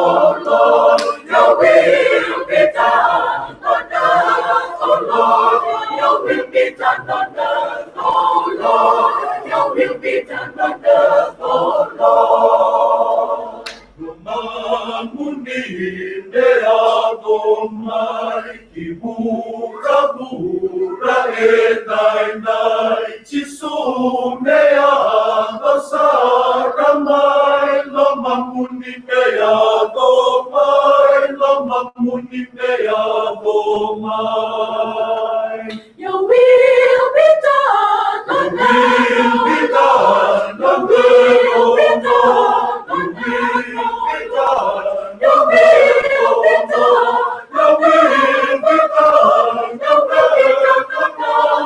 Lord. Your will be done on earth, oh Lord. Your will be done on earth, oh Lord. Your will be done on earth, oh Lord. Lomamuni me yaco mai ki vuravura edaidai. Jisu me yaco sara mai, lomamuni me yaco mai, lomamuni me yaco mai. Your will be done on earth, oh Lord. Your will be done on earth, oh Lord. Your will be done on earth, oh Lord. Your will be done. Your will be done. Your will be done on earth, oh Lord.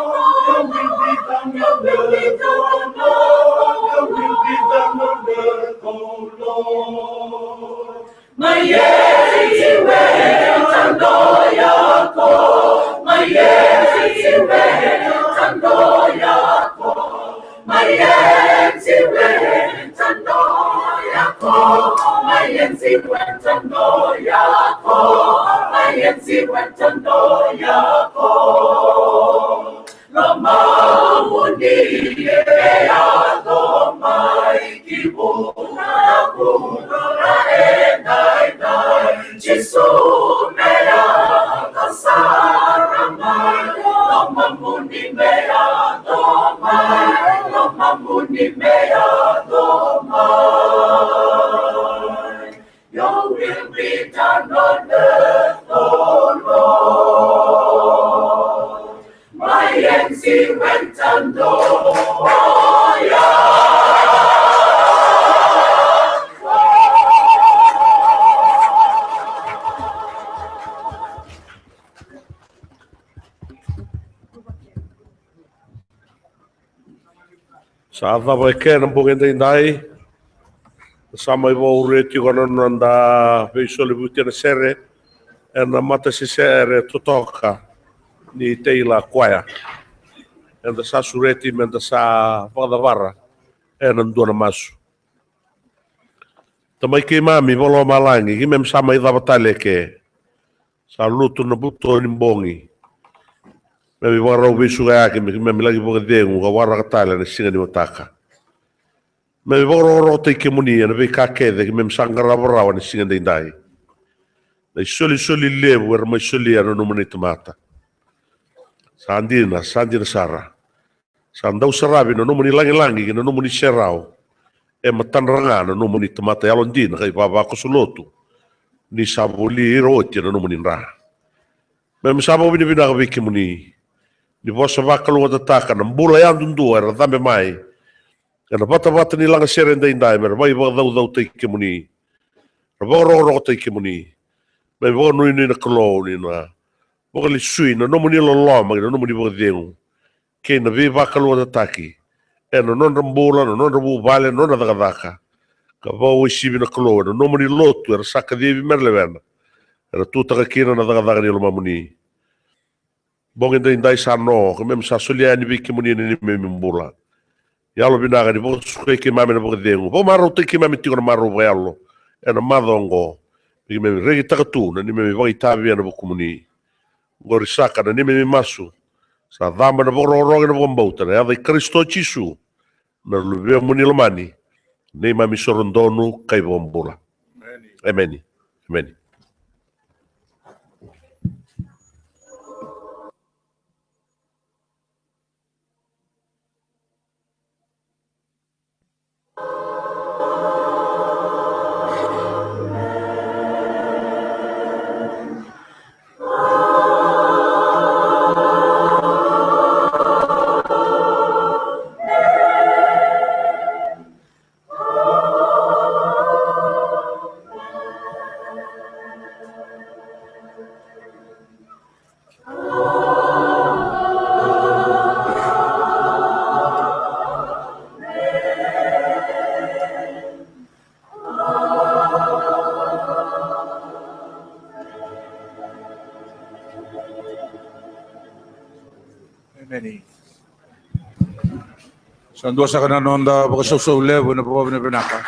Your will be done on earth, oh Lord. Your will be done on earth, oh Lord. Mai enzi we tano yako, mai enzi we tano yako, mai enzi we tano yako, mai enzi we tano yako, mai enzi we tano yako. Lomamuni me yaco mai ki vuravura edaidai. Jisu me yaco sara mai, lomamuni me yaco mai, lomamuni me yaco mai. Your will be done on earth, oh Lord. Mai enzi we tano yako. Sa cava e ke na bogi edaidai? Sa mai vakaureti tiko na noda veisolivuti ena sere ena matasesere totoka ni Teila Koya. Eda sa sureti meda sa vakacavara ena dua na masu. Tamai keimami vakalomalagi, keimami sa mai cava tale e ke. Sa lutu na buto ni bogi. Keimami vakarau veisukayaki me keimami laki vakacegu ka waraka tale na siga ni mataka. Keimami vakarokorokotaki kemuni ena veika kece keimami sa qarava rawa na siga edaidai. Na isolisoli levu era mai solia na nomuni tamata. Sa dina, sa dina sara. Sa dau saravi na nomuni lagilagi kei na nomuni serau e matadra ga na nomuni tamata yalodina ka ivavakoso lotu. Ni sa voli ira oti ena nomuni dra. Keimami sa vakavinavinaka vei kemuni ni vosa vakalougatataka na bula yadudua era cabe mai ena vatavata ni lagasere edaidai me ra vakaicaucautaki kemuni, ra vakarokorokotaki kemuni. Keimami vakanuinui na Kalou ni na vakalesui na nomuni loloma kei na nomuni vakacegu kei na veivakalougatataki ena nodra bula, na nodra vuvale, na nodra cakacaka. Ka vakauasivi na Kalou ena nomuni lotu era sa kacivi me ra lewena, era tutaka kina na cakacaka ni lomamuni. Bogi edaidai sa no, keimami sa solia yani vei kemuni na neimami bula. Yalovinaka ni vakasukai keimami ena vakacegu, vakamarautaki keimami tiko na marau vakayalo ena macawa oqo, me keimami rekitaka tu na neimami vakaitavi ena vukumuni. Oqori saka na neimami masu, sa caba ena vakarokoroko kei na vakabauta ena yaca i Karisito Jisu, na Luvemuni lomani, neimami isoro donu ka ivakabula. Emeni. Emeni. Emeni. Sa dua saka na noda vakasausau levu ena vakavinavinaka.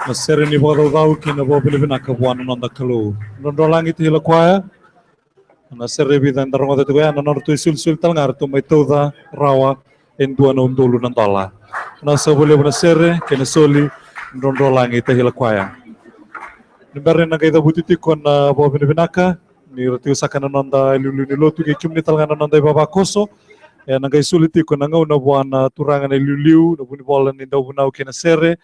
Na sere ni vakacaucau kei na vakavinavinaka vua na noda Kalou. Drodrolagi Tahila Kwaya. Na sere e vica eda rogoca tiko ya, na nodratou isolisoli tale ga ratou mai tauca rawa e dua na udolu na dola. Na sa vakalevu na sere kei na soli, Drodrolagi Tahila Kwaya. Ni bera ni na qai cavuti tiko na vakavinavinaka, ni ra tiko saka na noda iliuliu ni lotu kei kemuni tale ga na noda ivavakoso. E na qai soli tiko na gauna vua na turaga na iliuliu, na vunivola ni dauvunau kei na sere,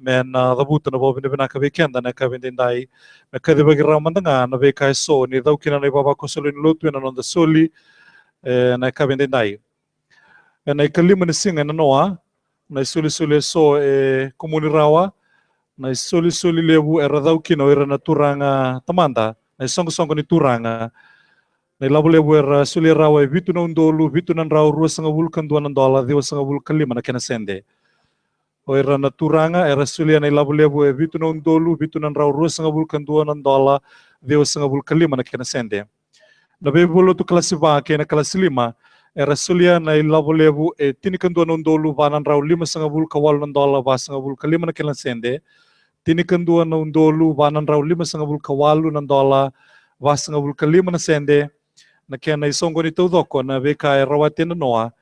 me na cavuta na vakavinavinaka vei keda na yakavi edaidai, me kacivaki rawa mada ga na veika eso ni cau kina na ivavakoso lewe ni lotu ena noda soli ena yakavi edaidai. Ena ikalima ni siga ena noa, na isolisoli eso e kumuni rawa, na isolisoli levu era cau kina o ira na turaga tamada, na isoqosoqo ni turaga. Na ilavo levu era solia rawa e vitu na udolu vitu na drau ruasagavulu ka dua na dola ciwasagavulu ka lima na kena sede. O ira na turaga era solia na ilavo levu e vitu na udolu vitu na drau ruasagavulu ka dua na dola ciwasagavulu ka lima na kena sede. Na veivalutu kalasi va kei na kalasi lima era solia na ilavo levu e tinikadua na udolu va na drau limasagavulu ka walu na dola vasagavulu ka lima na kena sede. Tinikadua na udolu va na drau limasagavulu ka walu na dola vasagavulu ka lima na sede. Na kena isoqoni taucoko na veika e rawati ena noa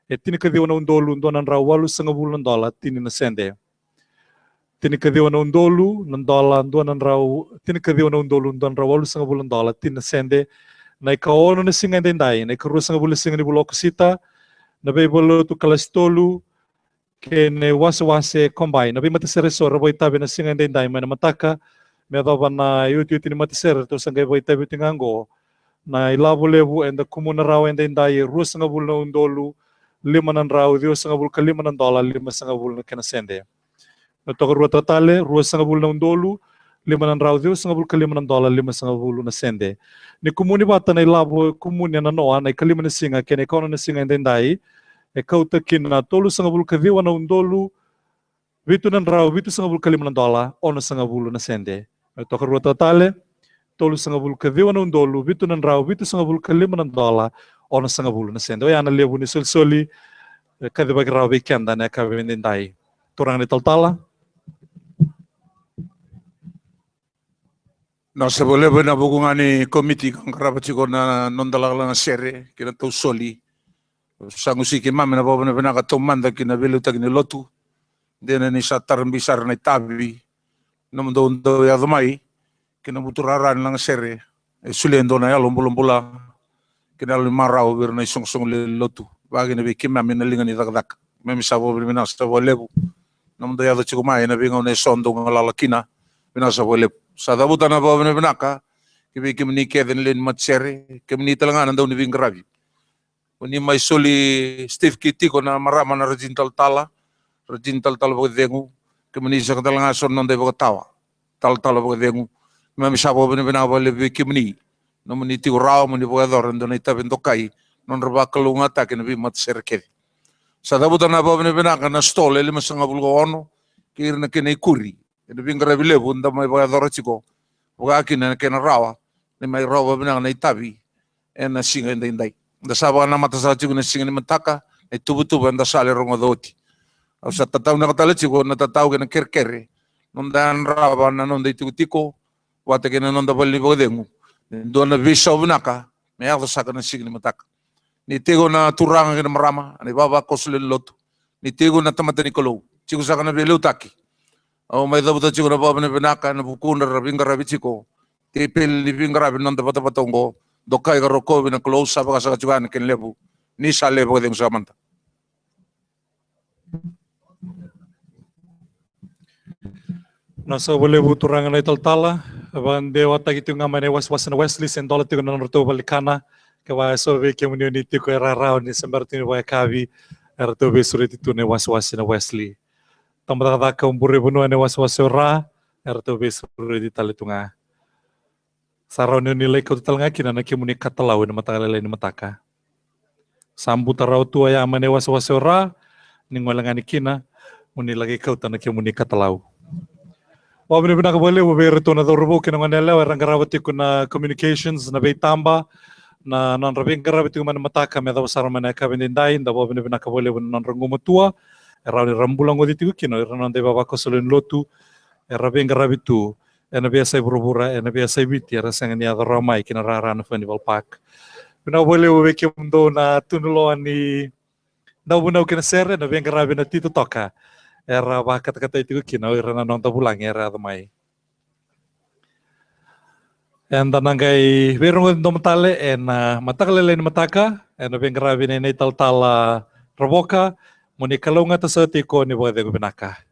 e tinikaciwa na udolu dua na drau walusagavulu na dola tini na sede. Tinikaciwa na udolu na dola dua na drau, tinikaciwa na udolu dua na drau walusagavulu na dola tini na sede. Na ikaono na siga edaidai, na ikaruasagavulu na siga ni vula o Okosita, na veivalutu kalasi tolu kei na iwasewase combine. Na veimatasere eso era vakaitavi ena siga edaidai mai na mataka me yacova na iotioti ni matasere, ratou sa qai vakaitavi oti ga oqo. Na ilavo levu eda kumuna rawa edaidai e ruasagavulu na udolu lima na drau ciwasagavulu ka lima na dola limasagavulu na kena sede. Me tokaruataka tale, ruasagavulu na udolu lima na drau ciwasagavulu ka lima na dola limasagavulu na sede. Ni kumuni vata na ilavo e kumuni ena noa na ikalima na siga kei na ikaono na siga edaidai, e kauta kina tolusagavulu ka ciwa na udolu vitu na drau vitusagavulu ka lima na dola onosagavulu na sede. Me tokaruataka tale, tolusagavulu ka ciwa na udolu vitu na drau vitusagavulu ka lima na dola onosagavulu na sede. Oya na levu ni solisoli e kacivaki rawa vei keda na yakavi edaidai. Turaga na italatala. Na sa vakalevu ena vuku ga ni komiti ka qarava tiko na noda lagalaga sere kei na tausoli. Sa gusi keimami na vakavinavinaka taumada ki na veiliutaki ni lotu. Dina ni sa tara bi sara na itavi nomudou dau yaco mai ki na buturara ni lagasere e solia e dua na yalo bulabula kei na yalo ni marau vei ira na isoqosoqo lewe ni lotu, vaka kina vei keimami na liga ni cakacaka. Keimami sa vakavinavinaka sa vakalevu nomudou yaco tiko mai ena veigauna eso dou galala kina. Vinaka sa vakalevu. Sa cavuta na vakavinavinaka ki vei kemuni kece na lewe ni matasere, kemuni tale ga na dau ni veiqaravi. Ko ni mai soli Steve ki tiko na marama na Rajini Talatala, Rajini Talatala Vakacegu, kemuni saka tale ga so na noda ivakatawa, Talatala Vakacegu. Keimami sa vakavinavinaka vakalevu vei kemuni nomuni tiko rawa moni vakayacora e dua na itavi dokai, nodra vakalougatataki na veimatasere kece. Sa cavuta na vakavinavinaka na stall e limasagavulu ka ono kei ira na kena ikuri ena veiqaravi levu da mai vakayacora tiko, vaka kina na kena rawa ni mai rawa vakavinaka na itavi ena siga edaidai. Da sa vakanamata saka tiko na siga ni mataka na ituvatuva eda sa lai rogoca oti. Au sa tataunaka tale tiko na tatau kei na kerekere noda yadrava na noda itikotiko vata kei na noda vale ni vakacegu. Ni dua na veisau vinaka me yaco saka na siga ni mataka. Ni tiko na turaga kei na marama, na ivavakoso lewe ni lotu, ni tiko na tamata ni Kalou, tiko saka na veiliutaki. Au mai cavuta tiko na vakavinavinaka ena vukudra ra veiqaravi tiko. Tepeli ni veiqaravi na noda vatavata oqo, dokai ka rokovi na Kalou, sa vakasaka tiko ga na kena levu. Ni sa levu vakacegu saka mada. Na sa vakalevu turaga na italatala, vakadewataki tiko ga mai na iwasewase na Wesley, se dola tiko na nodratou valenikana, kevaka e so vei kemuni oni tiko e rarawa ni se bera tiko ni vakayakavi, eratou veisureti tu na iwasewase na Wesley. Tabacakacaka o Bure Vanua ena iwasewase o Ra, eratou veisureti tale tu ga. Sa rawa ni oni lai kauta tale ga kina na kemuni katalau ena mataka lailai ni mataka. Sa buta rawa tu oya mai na iwasewase o Ra, ni gole ga ni kina, moni laki kauta na kemuni katalau. Vakavinavinaka vakalevu vei iratou na cauravou kei na goneyalewa era qarava tiko na communications, na veitaba, na nodra veiqaravi tiko mai na mataka me yacova sara mai na yakavi edaidai. Da vakavinavinaka vakalevu na nodra gumatua e rawa ni ra bula goci tiko kina o ira na noda ivavakoso lewe ni lotu era veiqaravi tu ena veiyasai vuravura, ena veiyasai Viti, era sega ni yaco rawa mai ki na rara na Furnival Park. Vinaka vakalevu vei kemudou na tunuloa ni dauvunau kei na sere, na veiqaravi, na titotoka era vakatakatai tiko kina o ira na noda vulagi era yaco mai. Eda na qai veirogoci domo tale ena mataka lailai ni mataka ena veiqaravi nei na italatala Ravoka. Moni kalougata saka tiko, ni vakacegu vinaka.